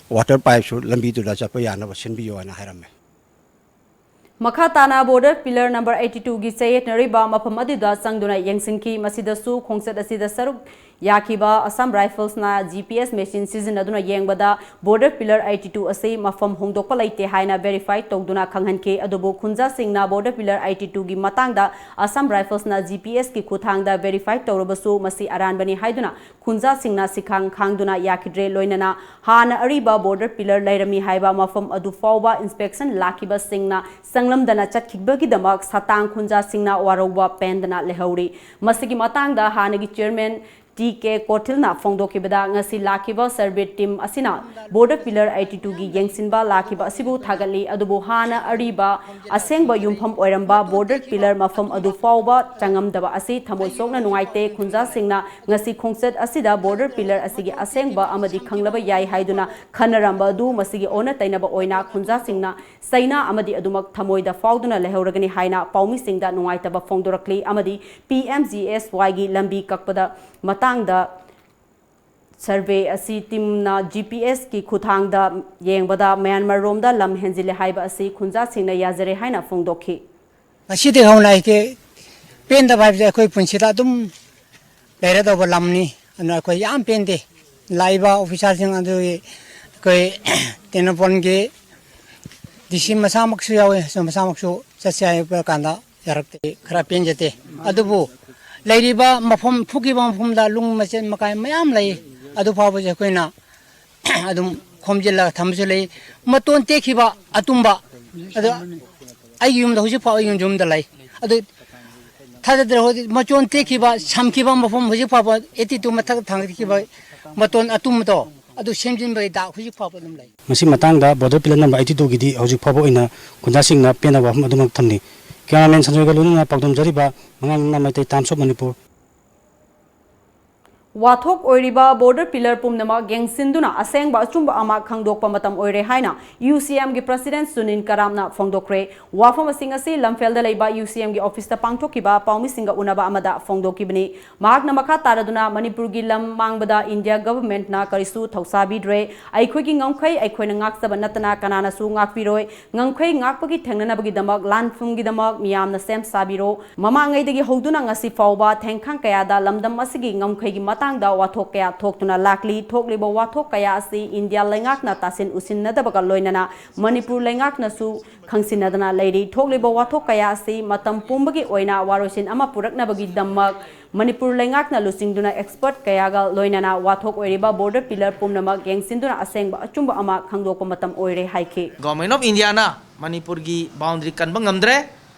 water pipeꯁꯨ ꯂꯝꯕꯤꯗꯨꯗ ꯆꯠꯄ ꯌꯥꯅꯕ ꯁꯤꯟꯕꯤꯌꯨ ꯍꯥꯏꯅ ꯍꯥꯏꯔꯝꯃꯦ꯫ ꯃꯈꯥ ꯇꯥꯅ border pillar number eighty twoꯒꯤ ꯆꯌꯦꯠꯅꯔꯤꯕ ꯃꯐꯝ ꯑꯗꯨꯗ ꯆꯪꯗꯨꯅ ꯌꯦꯡꯁꯤꯟꯈꯤ꯫ ꯃꯁꯤꯗꯁꯨ ꯈꯣꯡꯆꯠ ꯑꯁꯤꯗ ꯁꯔꯨꯛ ꯌꯥꯈꯤꯕ Assam Riflesꯅ G P S machine ꯁꯤꯖꯤꯟꯅꯗꯨꯅ ꯌꯦꯡꯕꯗ border pillar eighty two ꯑꯁꯤ ꯃꯐꯝ ꯍꯣꯡꯗꯣꯛꯄ ꯂꯩꯇꯦ ꯍꯥꯏꯅ verify ꯇꯧꯗꯨꯅ ꯈꯪꯍꯟꯈꯤ꯫ ꯑꯗꯨꯕꯨ ꯈꯨꯟꯖꯥꯁꯤꯡꯅ border pillar eighty twoꯒꯤ ꯃꯇꯥꯡꯗ Assam Riflesꯅ G P Sꯀꯤ ꯈꯨꯠꯊꯥꯡꯗ verify ꯇꯧꯔꯕꯁꯨ ꯃꯁꯤ ꯑꯔꯥꯟꯕꯅꯤ ꯍꯥꯏꯗꯨꯅ ꯈꯨꯟꯖꯥꯁꯤꯡꯅ ꯁꯤꯈꯥꯡ ꯈꯥꯡꯗꯨꯅ ꯌꯥꯈꯤꯗ꯭ꯔꯦ꯫ ꯂꯣꯏꯅꯅ ꯍꯥꯟꯅ ꯑꯔꯤꯕ border pillar ꯂꯩꯔꯝꯃꯤ ꯍꯥꯏꯕ ꯃꯐꯝ ꯑꯗꯨ ꯐꯥꯎꯕ inspectionꯅ ꯂꯥꯛꯈꯤꯕꯁꯤꯡꯅ ꯆꯪꯂꯝꯗꯅ ꯆꯠꯈꯤꯕꯒꯤꯗꯃꯛ ꯁꯇꯥꯡ ꯈꯨꯟꯖꯥꯁꯤꯡꯅ ꯋꯥꯔꯧꯕ ꯄꯦꯟꯗꯅ ꯂꯩꯍꯧꯔꯤ꯫ ꯃꯁꯤꯒꯤ ꯃꯇꯥꯡꯗ ꯍꯥꯟꯅꯒꯤ chairman ꯇꯤ ꯀꯦ ꯀꯣꯊꯤꯜꯅ ꯐꯣꯡꯗꯣꯛꯈꯤꯕꯗ, ꯉꯁꯤ ꯂꯥꯛꯈꯤꯕ ꯁꯔꯚꯦ ꯇꯤꯝ ꯑꯁꯤꯅ ꯕꯣꯔꯗꯔ ꯄꯤꯂꯔ ꯑꯩꯠꯇꯤ ꯇꯨꯒꯤ ꯌꯦꯡꯁꯤꯟꯕ ꯂꯥꯛꯈꯤꯕ ꯑꯁꯤꯕꯨ ꯊꯥꯒꯠꯂꯤ꯫ ꯑꯗꯨꯕꯨ ꯍꯥꯟꯅ ꯑꯔꯤꯕ ꯑꯁꯦꯡꯕ ꯌꯨꯝꯐꯝ ꯑꯣꯏꯔꯝꯕ ꯕꯣꯔꯗꯔ ꯄꯤꯂꯔ ꯃꯐꯝ ꯑꯗꯨ ꯐꯥꯎꯕ ꯆꯪꯉꯝꯗꯕ ꯑꯁꯤ ꯊꯃꯣꯏ ꯁꯣꯛꯅ ꯅꯨꯡꯉꯥꯏꯇꯦ꯫ ꯈꯨꯟꯖꯥꯁꯤꯡꯅ ꯉꯁꯤ ꯈꯣꯡꯆꯠ ꯑꯁꯤꯗ ꯕꯣꯔꯗꯔ ꯄꯤꯂꯔ ꯑꯁꯤꯒꯤ ꯑꯁꯦꯡꯕ ꯑꯃꯗꯤ ꯈꯪꯂꯕ ꯌꯥꯏ ꯍꯥꯏꯗꯨꯅ ꯈꯟꯅꯔꯝꯕ ꯑꯗꯨ ꯃꯁꯤꯒꯤ ꯑꯣꯟꯅ ꯇꯩꯅꯕ ꯑꯣꯏꯅ ꯈꯨꯟꯖꯥꯁꯤꯡꯅ ꯆꯩꯅꯥ ꯑꯃꯗꯤ ꯑꯗꯨꯃꯛ ꯊꯃꯣꯏꯗ ꯐꯥꯎꯗꯨꯅ ꯂꯩꯍꯧꯔꯒꯅꯤ ꯍꯥꯏꯅ ꯄꯥꯎꯃꯤꯁꯤꯡꯗ ꯅꯨꯡꯉꯥꯏꯇꯕ ꯐꯣꯡꯗꯣꯔꯛꯂꯤ꯫ ꯑꯃꯗꯤ ꯄꯤ ꯑꯦꯝ ꯖꯤ ꯑꯦꯁ ꯋꯥꯏꯒꯤ ꯂꯝꯕꯤ ꯀꯛꯄꯗ ꯃꯇꯥꯡꯗ ꯁꯔꯚꯦ ꯑꯁꯤ ꯇꯤꯝꯅ ꯖꯤ ꯄꯤ ꯑꯦꯁꯀꯤ ꯈꯨꯠꯊꯥꯡꯗ ꯌꯦꯡꯕꯗ ꯃ꯭ꯌꯥꯟꯃꯥꯔ ꯔꯣꯝꯗ ꯂꯝ ꯍꯦꯟꯖꯤꯜꯂꯦ ꯍꯥꯏꯕ ꯑꯁꯤ ꯈꯨꯟꯖꯥꯁꯤꯡꯅ ꯌꯥꯖꯔꯦ ꯍꯥꯏꯅ ꯐꯣꯡꯗꯣꯛꯈꯤ꯫ ꯉꯁꯤꯗꯒꯤ ꯍꯧꯅ ꯑꯩꯒꯤ ꯄꯦꯟꯗꯕ ꯍꯥꯏꯕꯁꯦ ꯑꯩꯈꯣꯏ ꯄꯨꯟꯁꯤꯗ ꯑꯗꯨꯝ ꯂꯩꯔꯗꯧꯕ ꯂꯝꯅꯤ꯫ ꯑꯗꯨꯅ ꯑꯩꯈꯣꯏ ꯌꯥꯝ ꯄꯦꯟꯗꯦ꯫ ꯂꯥꯛꯏꯕ ꯑꯣꯐꯤꯁꯥꯔꯁꯤꯡ ꯑꯗꯨꯒꯤ ꯑꯩꯈꯣꯏ ꯇꯦꯡꯅꯧꯄꯜꯒꯤ ꯗꯤ ꯁꯤ ꯃꯁꯥꯃꯛꯁꯨ ꯌꯥꯎꯋꯤ, ꯃꯁꯥꯃꯛꯁꯨ ꯆꯠꯁꯦ ꯍꯥꯏꯕ ꯀꯥꯟꯗ ꯌꯥꯔꯛꯇꯦ, ꯈꯔ ꯄꯦꯟꯖꯗꯦ꯫ ꯑꯗꯨꯕꯨ ꯂꯩꯔꯤꯕ ꯃꯐꯝ, ꯐꯨꯈꯤꯕ ꯃꯐꯝꯗ ꯅꯨꯡ ꯃꯆꯦꯠ ꯃꯀꯥꯏ ꯃꯌꯥꯝ ꯂꯩ꯫ ꯑꯗꯨ ꯐꯥꯎꯕꯁꯦ ꯑꯩꯈꯣꯏꯅ ꯑꯗꯨꯝ ꯈꯣꯝꯖꯤꯜꯂꯒ ꯊꯝꯕꯁꯨ ꯂꯩ꯫ ꯃꯇꯣꯟ ꯇꯦꯛꯈꯤꯕ ꯑꯇꯨꯝꯕ, ꯑꯗꯣ ꯑꯩꯒꯤ ꯌꯨꯝꯗ ꯍꯧꯖꯤꯛ ꯐꯥꯎ ꯑꯩꯒꯤ ꯌꯨꯝꯗ ꯂꯩ꯫ ꯑꯗꯨ ꯊꯥꯖꯗ꯭ꯔꯦ, ꯍꯧꯖꯤꯛ ꯃꯆꯣꯟ ꯇꯦꯛꯈꯤꯕ, ꯁꯝꯈꯤꯕ ꯃꯐꯝ ꯍꯧꯖꯤꯛ ꯐꯥꯎꯕ ꯑꯩꯠꯇꯤ ꯇꯨ ꯃꯊꯛ ꯊꯥꯡꯒꯠꯈꯤꯕ ꯃꯇꯣꯟ ꯑꯇꯨꯝꯕꯗꯣ, ꯑꯗꯨ ꯁꯦꯝꯖꯤꯟꯕꯒꯤ ꯗꯥꯛ ꯍꯧꯖꯤꯛ ꯐꯥꯎꯕ ꯑꯗꯨꯝ ꯂꯩ꯫ ꯃꯁꯤ ꯃꯇꯥꯡꯗ ꯕꯣꯔꯗꯔ ꯄꯤꯂꯔ ꯅꯝꯕꯔ ꯑꯩꯠꯇꯤ ꯇꯨꯒꯤꯗꯤ ꯍꯧꯖꯤꯛ ꯐꯥꯎꯕ ꯑꯣꯏꯅ ꯈꯨꯟꯖꯥꯁꯤꯡꯅ ꯄꯦꯟꯅꯕ ꯋꯥꯐꯝ ꯑꯗꯨꯃꯛ ꯊꯝꯂꯤ꯫ ꯀꯦꯃꯦꯔꯥꯃꯦꯟ ꯁꯟꯖꯣꯏꯒ ꯂꯣꯏꯅꯅ ꯄꯥꯎꯗꯝꯖꯔꯤꯕ ꯃꯉꯥꯡ ꯏꯃꯥ ꯃꯩꯇꯩ, Times of Manipur꯫ ꯋꯥꯊꯣꯛ ꯑꯣꯏꯔꯤꯕ ꯕꯣꯔꯗꯔ ꯄꯤꯂꯔ ꯄꯨꯝꯅꯃꯛ ꯌꯦꯡꯁꯤꯟꯗꯨꯅ ꯑꯁꯦꯡꯕ ꯑꯆꯨꯝꯕ ꯑꯃ ꯈꯪꯗꯣꯛꯄ ꯃꯇꯝ ꯑꯣꯏꯔꯦ ꯍꯥꯏꯅ ꯌꯨ ꯁꯤ ꯑꯦꯝꯒꯤ ꯄ꯭ꯔꯁꯤꯗꯦꯟꯠ ꯁꯨꯅꯤꯜ ꯀꯔꯥꯝꯅ ꯐꯣꯡꯗꯣꯛꯈ꯭ꯔꯦ꯫ ꯋꯥꯐꯝ ꯑꯁꯤ ꯉꯁꯤ ꯂꯝꯐꯦꯜꯗ ꯂꯩꯕ ꯌꯨ ꯁꯤ ꯑꯦꯝꯒꯤ ꯑꯣꯐꯤꯁꯇ ꯄꯥꯡꯊꯣꯛꯈꯤꯕ ꯄꯥꯎꯃꯤꯁꯤꯡꯒ ꯎꯅꯕ ꯑꯃꯗ ꯐꯣꯡꯗꯣꯛꯈꯤꯕꯅꯤ꯫ ꯃꯍꯥꯛꯅ ꯃꯈꯥ ꯇꯥꯔꯗꯨꯅ ꯃꯅꯤꯄꯨꯔꯒꯤ ꯂꯝ ꯃꯥꯡꯕꯗ ꯏꯟꯗꯤꯌꯥ ꯒꯚꯔꯟꯃꯦꯟꯠꯅ ꯀꯔꯤꯁꯨ ꯊꯧꯁꯥꯕꯤꯗ꯭ꯔꯦ꯫ ꯑꯩꯈꯣꯏꯒꯤ ꯉꯝꯈꯩ ꯑꯩꯈꯣꯏꯅ ꯉꯥꯛꯆꯕ ꯅꯠꯇꯅ ꯀꯅꯥꯅꯁꯨ ꯉꯥꯛꯄꯤꯔꯣꯏ꯫ ꯉꯝꯈꯩ ꯉꯥꯛꯄꯒꯤ ꯊꯦꯡꯅꯅꯕꯒꯤꯗꯃꯛ ꯂꯥꯟꯐꯝꯒꯤꯗꯃꯛ ꯃꯤꯌꯥꯝꯅ ꯁꯦꯝ ꯁꯥꯕꯤꯔꯣ꯫ ꯃꯃꯥꯡꯉꯩꯗꯒꯤ ꯍꯧꯗꯨꯅ ꯉꯁꯤ ꯐꯥꯎꯕ ꯊꯦꯡꯈꯥꯡ ꯀꯌꯥꯗ ꯂꯝꯗꯝ ꯑꯁꯤꯒꯤ ꯉꯝꯈꯩꯒꯤ ꯃꯇꯥꯡꯗ ꯋꯥꯊꯣꯛ ꯀꯌꯥ ꯊꯣꯛꯇꯨꯅ ꯂꯥꯛꯂꯤ꯫ ꯊꯣꯛꯂꯤꯕ ꯋꯥꯊꯣꯛ ꯀꯌꯥ ꯑꯁꯤ ꯏꯟꯗꯤꯌꯥ ꯂꯩꯉꯥꯛꯅ ꯇꯥꯁꯤꯟ ꯎꯁꯤꯟꯅꯗꯕꯒ ꯂꯣꯏꯅꯅ ꯃꯅꯤꯄꯨꯔ ꯂꯩꯉꯥꯛꯅꯁꯨ ꯈꯪꯁꯤꯟꯅꯗꯅ ꯂꯩꯔꯤ꯫ ꯊꯣꯛꯂꯤꯕ ꯋꯥꯊꯣꯛ ꯀꯌꯥ ꯑꯁꯤ ꯃꯇꯝ ꯄꯨꯝꯕꯒꯤ ꯑꯣꯏꯅ ꯋꯥꯔꯣꯏꯁꯤꯟ ꯑꯃ ꯄꯨꯔꯛꯅꯕꯒꯤꯗꯃꯛ ꯃꯅꯤꯄꯨꯔ ꯂꯩꯉꯥꯛꯅ ꯂꯨꯆꯤꯡꯗꯨꯅ ꯑꯦꯛꯁꯄꯔꯠ ꯀꯌꯥꯒ ꯂꯣꯏꯅꯅ ꯋꯥꯊꯣꯛ ꯑꯣꯏꯔꯤꯕ ꯕꯣꯔꯗꯔ ꯄꯤꯂꯔ ꯄꯨꯝꯅꯃꯛ ꯌꯦꯡꯁꯤꯟꯗꯨꯅ ꯑꯁꯦꯡꯕ ꯑꯆꯨꯝꯕ ꯑꯃ ꯈꯪꯗꯣꯛꯄ ꯃꯇꯝ ꯑꯣꯏꯔꯦ ꯍꯥꯏꯈꯤ꯫ Government of Indiaꯅ ꯃꯅꯤꯄꯨꯔꯒꯤ boundary ꯀꯟꯕ ꯉꯝꯗ꯭ꯔꯦ꯫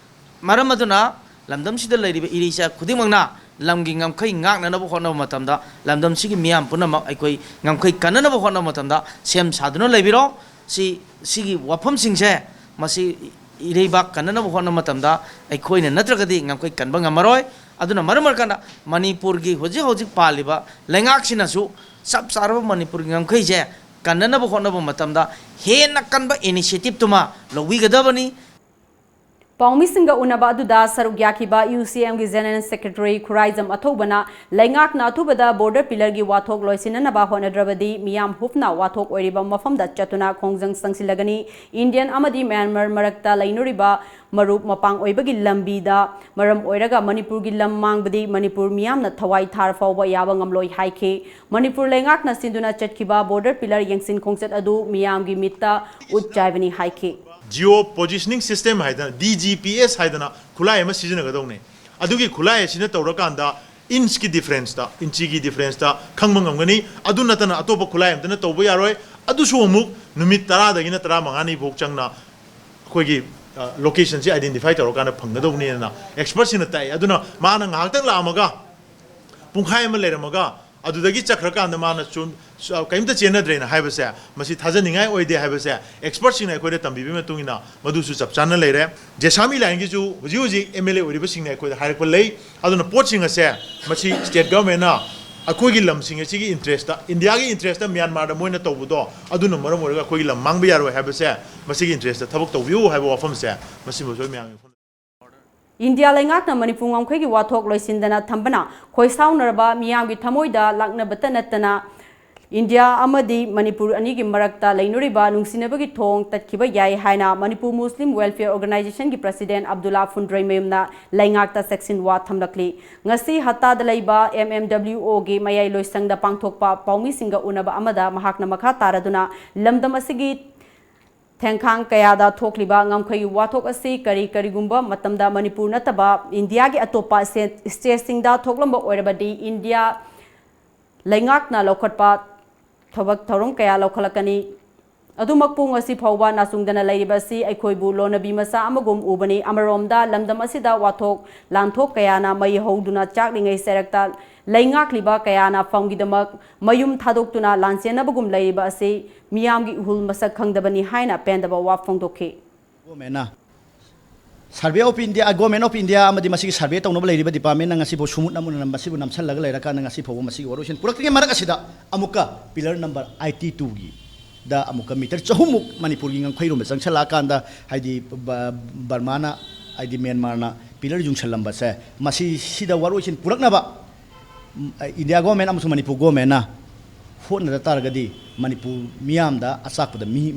ꯃꯔꯝ ꯑꯗꯨꯅ ꯂꯝꯗꯝꯁꯤꯗ ꯂꯩꯔꯤꯕ ꯏꯔꯩꯆꯥ ꯈꯨꯗꯤꯡꯃꯛꯅ ꯂꯝꯒꯤ ꯉꯝꯈꯩ ꯉꯥꯛꯅꯅꯕ ꯍꯣꯠꯅꯕ ꯃꯇꯝꯗ, ꯂꯝꯗꯝꯁꯤꯒꯤ ꯃꯤꯌꯥꯝ ꯄꯨꯝꯅꯃꯛ ꯑꯩꯈꯣꯏ ꯉꯝꯈꯩ ꯀꯟꯅꯅꯕ ꯍꯣꯠꯅꯕ ꯃꯇꯝꯗ ꯁꯦꯝ ꯁꯥꯗꯨꯅ ꯂꯩꯕꯤꯔꯣ꯫ ꯁꯤ, ꯁꯤꯒꯤ ꯋꯥꯐꯝꯁꯤꯡꯁꯦ, ꯃꯁꯤ ꯏꯔꯩꯕꯥꯛ ꯀꯟꯅꯅꯕ ꯍꯣꯠꯅꯕ ꯃꯇꯝꯗ ꯑꯩꯈꯣꯏꯅ ꯅꯠꯇ꯭ꯔꯒꯗꯤ ꯉꯝꯈꯩ ꯀꯟꯕ ꯉꯝꯃꯔꯣꯏ꯫ ꯑꯗꯨꯅ ꯃꯔꯝ ꯑꯣꯏꯔꯀꯥꯟꯗ ꯃꯅꯤꯄꯨꯔꯒꯤ ꯍꯧꯖꯤꯛ ꯍꯧꯖꯤꯛ ꯄꯥꯜꯂꯤꯕ ꯂꯩꯉꯥꯛꯁꯤꯅꯁꯨ ꯆꯞ ꯆꯥꯔꯕ ꯃꯅꯤꯄꯨꯔꯒꯤ ꯉꯝꯈꯩꯁꯦ ꯀꯟꯅꯅꯕ ꯍꯣꯠꯅꯕ ꯃꯇꯝꯗ ꯍꯦꯟꯅ ꯀꯟꯕ initiative ꯇꯨꯃ ꯂꯧꯕꯤꯒꯗꯕꯅꯤ꯫ ꯄꯥꯎꯃꯤꯁꯤꯡꯒ ꯎꯅꯕ ꯑꯗꯨꯗ ꯁꯔꯨꯛ ꯌꯥꯈꯤꯕ ꯌꯨ ꯁꯤ ꯑꯦꯝꯒꯤ General Secretary ꯈꯨꯔꯥꯏꯖꯝ ꯑꯊꯧꯕꯅ ꯂꯩꯉꯥꯛꯅ ꯑꯊꯨꯕꯗ border pillar ꯒꯤ ꯋꯥꯊꯣꯛ ꯂꯣꯏꯁꯤꯟꯅꯅꯕ ꯍꯣꯠꯅꯗ꯭ꯔꯕꯗꯤ ꯃꯤꯌꯥꯝ ꯍꯨꯞꯅ ꯋꯥꯊꯣꯛ ꯑꯣꯏꯔꯤꯕ ꯃꯐꯝꯗ ꯆꯠꯇꯨꯅ ꯈꯣꯡꯖꯪ ꯆꯪꯁꯤꯜꯂꯒꯅꯤ, Indian ꯑꯃꯗꯤ Myanmar ꯃꯔꯛꯇ ꯂꯩꯅꯔꯤꯕ ꯃꯔꯨꯞ ꯃꯄꯥꯡ ꯑꯣꯏꯕꯒꯤ ꯂꯝꯕꯤꯗ ꯃꯔꯝ ꯑꯣꯏꯔꯒ ꯃꯅꯤꯄꯨꯔꯒꯤ ꯂꯝ ꯃꯥꯡꯕꯗꯤ ꯃꯅꯤꯄꯨꯔ ꯃꯤꯌꯥꯝꯅ ꯊꯋꯥꯏ ꯊꯥꯔ ꯐꯥꯎꯕ ꯌꯥꯕ ꯉꯝꯂꯣꯏ ꯍꯥꯏꯈꯤ꯫ ꯃꯅꯤꯄꯨꯔ ꯂꯩꯉꯥꯛꯅ ꯁꯤꯟꯗꯨꯅ ꯆꯠꯈꯤꯕ border pillar ꯌꯦꯡꯁꯤꯟ ꯈꯣꯡꯆꯠ ꯑꯗꯨ ꯃꯤꯌꯥꯝꯒꯤ ꯃꯤꯠꯇ ꯎꯠ ꯆꯥꯏꯕꯅꯤ ꯍꯥꯏꯈꯤ꯫ Geo Positioning System ꯍꯥꯏꯗꯅ, D G P S ꯍꯥꯏꯗꯅ ꯈꯨꯠꯂꯥꯏ ꯑꯃ ꯁꯤꯖꯤꯟꯅꯒꯗꯧꯅꯦ꯫ ꯑꯗꯨꯒꯤ ꯈꯨꯠꯂꯥꯏ ꯑꯁꯤꯅ ꯇꯧꯔꯀꯥꯟꯗ inch ꯀꯤ difference ꯇ, ꯏꯟꯆꯤꯒꯤ difference ꯇ ꯈꯪꯕ ꯉꯝꯒꯅꯤ꯫ ꯑꯗꯨ ꯅꯠꯇꯅ ꯑꯇꯣꯞꯄ ꯈꯨꯠꯂꯥꯏ ꯑꯃꯇꯅ ꯇꯧꯕ ꯌꯥꯔꯣꯏ꯫ ꯑꯗꯨꯁꯨ ꯑꯃꯨꯛ ꯅꯨꯃꯤꯠ ꯇꯔꯥꯗꯒꯤꯅ ꯇꯔꯥꯃꯉꯥꯅꯤ ꯐꯥꯎ ꯆꯪꯅ ꯑꯩꯈꯣꯏꯒꯤ location ꯁꯤ identify ꯇꯧꯔꯀꯥꯟꯗ ꯐꯪꯒꯗꯧꯕꯅꯦꯅ expert ꯁꯤꯡꯅ ꯇꯥꯛꯑꯦ꯫ ꯑꯗꯨꯅ ꯃꯥꯅ ꯉꯥꯏꯍꯥꯛꯇꯪ ꯂꯥꯛꯑꯝꯃꯒ ꯄꯨꯡꯈꯥꯏ ꯑꯃ ꯂꯩꯔꯝꯃꯒ ꯑꯗꯨꯗꯒꯤ ꯆꯠꯈ꯭ꯔꯀꯥꯟꯗ ꯃꯥꯅ ꯁꯨꯝ ꯀꯔꯤꯝꯇ ꯆꯦꯟꯅꯗ꯭ꯔꯦꯅ ꯍꯥꯏꯕꯁꯦ, ꯃꯁꯤ ꯊꯥꯖꯅꯤꯡꯉꯥꯏ ꯑꯣꯏꯗꯦ ꯍꯥꯏꯕꯁꯦ expert ꯁꯤꯡꯅ ꯑꯩꯈꯣꯏꯗ ꯇꯝꯕꯤꯕꯒꯤ ꯃꯇꯨꯡ ꯏꯟꯅ ꯃꯗꯨꯁꯨ ꯆꯞ ꯆꯥꯅ ꯂꯩꯔꯦ꯫ ꯖꯦꯁꯥꯃꯤ line ꯒꯤꯁꯨ ꯍꯧꯖꯤꯛ ꯍꯧꯖꯤꯛ M L A ꯑꯣꯏꯔꯤꯕꯁꯤꯡꯅ ꯑꯩꯈꯣꯏꯗ ꯍꯥꯏꯔꯛꯄ ꯂꯩ꯫ ꯑꯗꯨꯅ ꯄꯣꯠꯁꯤꯡ ꯑꯁꯦ ꯃꯁꯤ state government ꯅ ꯑꯩꯈꯣꯏꯒꯤ ꯂꯝꯁꯤꯡ ꯑꯁꯤꯒꯤ interest ꯇ, India ꯒꯤ interest ꯇ Myanmar ꯗ ꯃꯣꯏꯅ ꯇꯧꯕꯗꯣ ꯑꯗꯨꯅ ꯃꯔꯝ ꯑꯣꯏꯔꯒ ꯑꯩꯈꯣꯏꯒꯤ ꯂꯝ ꯃꯥꯡꯕ ꯌꯥꯔꯣꯏ ꯍꯥꯏꯕꯁꯦ, ꯃꯁꯤꯒꯤ interest ꯇ ꯊꯕꯛ ꯇꯧꯕꯤꯌꯨ ꯍꯥꯏꯕ ꯋꯥꯐꯝꯁꯦ ꯃꯁꯤꯃꯁꯨ ꯑꯩ ꯃꯌꯥꯝꯒꯤ ꯃꯐꯝꯗ ꯏꯟꯗꯤꯌꯥ ꯂꯩꯉꯥꯛꯅ ꯃꯅꯤꯄꯨꯔ ꯉꯝꯈꯩꯒꯤ ꯋꯥꯊꯣꯛ ꯂꯣꯏꯁꯤꯟꯗꯅ ꯊꯝꯕꯅ ꯈꯣꯏꯁꯥꯎꯅꯔꯕ ꯃꯤꯌꯥꯝꯒꯤ ꯊꯃꯣꯏꯗ ꯂꯥꯛꯅꯕꯇ ꯅꯠꯇꯅ ꯏꯟꯗꯤꯌꯥ ꯑꯃꯗꯤ ꯃꯅꯤꯄꯨꯔ ꯑꯅꯤꯒꯤ ꯃꯔꯛꯇ ꯂꯩꯅꯔꯤꯕ ꯅꯨꯡꯁꯤꯅꯕꯒꯤ ꯊꯣꯡ ꯇꯠꯈꯤꯕ ꯌꯥꯏ ꯍꯥꯏꯅ ꯃꯅꯤꯄꯨꯔ ꯃꯨꯁꯂꯤꯝ ꯋꯦꯜꯐꯤꯌꯔ ꯑꯣꯔꯒꯅꯥꯏꯖꯦꯁꯟꯒꯤ ꯄ꯭ꯔꯁꯤꯗꯦꯟ ꯑꯕꯗꯨꯜꯂꯥ ꯐꯨꯟꯗ꯭ꯔꯩꯃꯌꯨꯝꯅ ꯂꯩꯉꯥꯛꯇ ꯆꯦꯛꯁꯤꯟꯋꯥ ꯊꯝꯂꯛꯂꯤ꯫ ꯉꯁꯤ ꯍꯠꯇꯥꯗ ꯂꯩꯕ M M W O ꯒꯤ ꯃꯌꯥꯏ ꯂꯣꯏꯁꯪꯗ ꯄꯥꯡꯊꯣꯛꯄ ꯄꯥꯎꯃꯤꯁꯤꯡꯒ ꯎꯅꯕ ꯑꯃꯗ ꯃꯍꯥꯛꯅ ꯃꯈꯥ ꯇꯥꯔꯗꯨꯅ ꯂꯝꯗꯝ ꯑꯁꯤꯒꯤ ꯊꯦꯡꯈꯥꯡ ꯀꯌꯥꯗ ꯊꯣꯛꯂꯤꯕ ꯉꯝꯈꯩꯒꯤ ꯋꯥꯊꯣꯛ ꯑꯁꯤ ꯀꯔꯤ ꯀꯔꯤꯒꯨꯝꯕ ꯃꯇꯝꯗ ꯃꯅꯤꯄꯨꯔ ꯅꯠꯇꯕ ꯏꯟꯗꯤꯌꯥꯒꯤ ꯑꯇꯣꯞꯄ state ꯁꯤꯡꯗ ꯊꯣꯛꯂꯝꯕ ꯑꯣꯏꯔꯕꯗꯤ ꯏꯟꯗꯤꯌꯥ ꯂꯩꯉꯥꯛꯅ ꯂꯧꯈꯠꯄ ꯊꯕꯛ ꯊꯧꯔꯝ ꯀꯌꯥ ꯂꯧꯈꯠꯂꯛꯀꯅꯤ꯫ ꯑꯗꯨꯃꯛꯄꯨ ꯉꯁꯤ ꯐꯥꯎꯕ ꯅꯥꯆꯨꯡꯗꯅ ꯂꯩꯔꯤꯕ ꯑꯁꯤ ꯑꯩꯈꯣꯏꯕꯨ ꯂꯣꯟꯅꯕꯤ ꯃꯆꯥ ꯑꯃꯒꯨꯝ ꯎꯕꯅꯤ꯫ ꯑꯃꯔꯣꯝꯗ ꯂꯝꯗꯝ ꯑꯁꯤꯗ ꯋꯥꯊꯣꯛ ꯂꯥꯟꯊꯣꯛ ꯀꯌꯥꯅ ꯃꯩ ꯍꯧꯗꯨꯅ ꯆꯥꯛꯂꯤꯉꯩ ꯆꯩꯔꯛꯇ ꯂꯩꯉꯥꯛꯂꯤꯕ ꯀꯌꯥꯅ ꯐꯝꯒꯤꯗꯃꯛ ꯃꯌꯨꯝ ꯊꯥꯗꯣꯛꯇꯨꯅ ꯂꯥꯟꯆꯦꯟꯅꯕꯒꯨꯝ ꯂꯩꯔꯤꯕ ꯑꯁꯤ ꯃꯤꯌꯥꯝꯒꯤ ꯏꯍꯨꯜ ꯃꯁꯛ ꯈꯪꯗꯕꯅꯤ ꯍꯥꯏꯅ ꯄꯦꯟꯗꯕ ꯋꯥ ꯐꯣꯡꯗꯣꯛꯈꯤ꯫ Governmentꯅ Survey of India, Government of India ꯑꯃꯗꯤ ꯃꯁꯤꯒꯤ survey ꯇꯧꯅꯕ ꯂꯩꯔꯤꯕ departmentꯅ ꯉꯁꯤꯐꯥꯎ ꯁꯨꯃꯨꯠ ꯅꯃꯨꯅ ꯃꯁꯤꯕꯨ ꯅꯝꯁꯤꯜꯂꯒ ꯂꯩꯔꯀꯥꯟꯗ ꯉꯁꯤ ꯐꯥꯎꯕ ꯃꯁꯤꯒꯤ ꯋꯥꯔꯣꯏꯁꯤꯟ ꯄꯨꯔꯛꯇ꯭ꯔꯤꯉꯩ ꯃꯔꯛ ꯑꯁꯤꯗ ꯑꯃꯨꯛꯀ pillar number eighty twoꯒꯤ ꯗ ꯑꯃꯨꯛꯀ meter ꯆꯍꯨꯝꯃꯨꯛ ꯃꯅꯤꯄꯨꯔꯒꯤ ꯉꯝꯈꯩꯔꯣꯝꯗ ꯆꯪꯁꯤꯜꯂꯛꯑꯀꯥꯟꯗ ꯍꯥꯏꯗꯤ ꯕ-, ꯕꯔꯃꯥꯅ ꯍꯥꯏꯗꯤ ꯃ꯭ꯌꯥꯟꯃꯥꯔꯅ pillar ꯌꯨꯡꯁꯜꯂꯝꯕꯁꯦ ꯃꯁꯤ ꯁꯤꯗ ꯋꯥꯔꯣꯏꯁꯤꯟ ꯄꯨꯔꯛꯅꯕ ꯏꯟꯗꯤꯌꯥ government ꯑꯃꯁꯨꯡ ꯃꯅꯤꯄꯨꯔ governmentꯅ ꯍꯣꯠꯅꯗ ꯇꯥꯔꯒꯗꯤ ꯃꯅꯤꯄꯨꯔ ꯃꯤꯌꯥꯝꯗ ꯑꯆꯥꯛꯄꯗ ꯃꯤ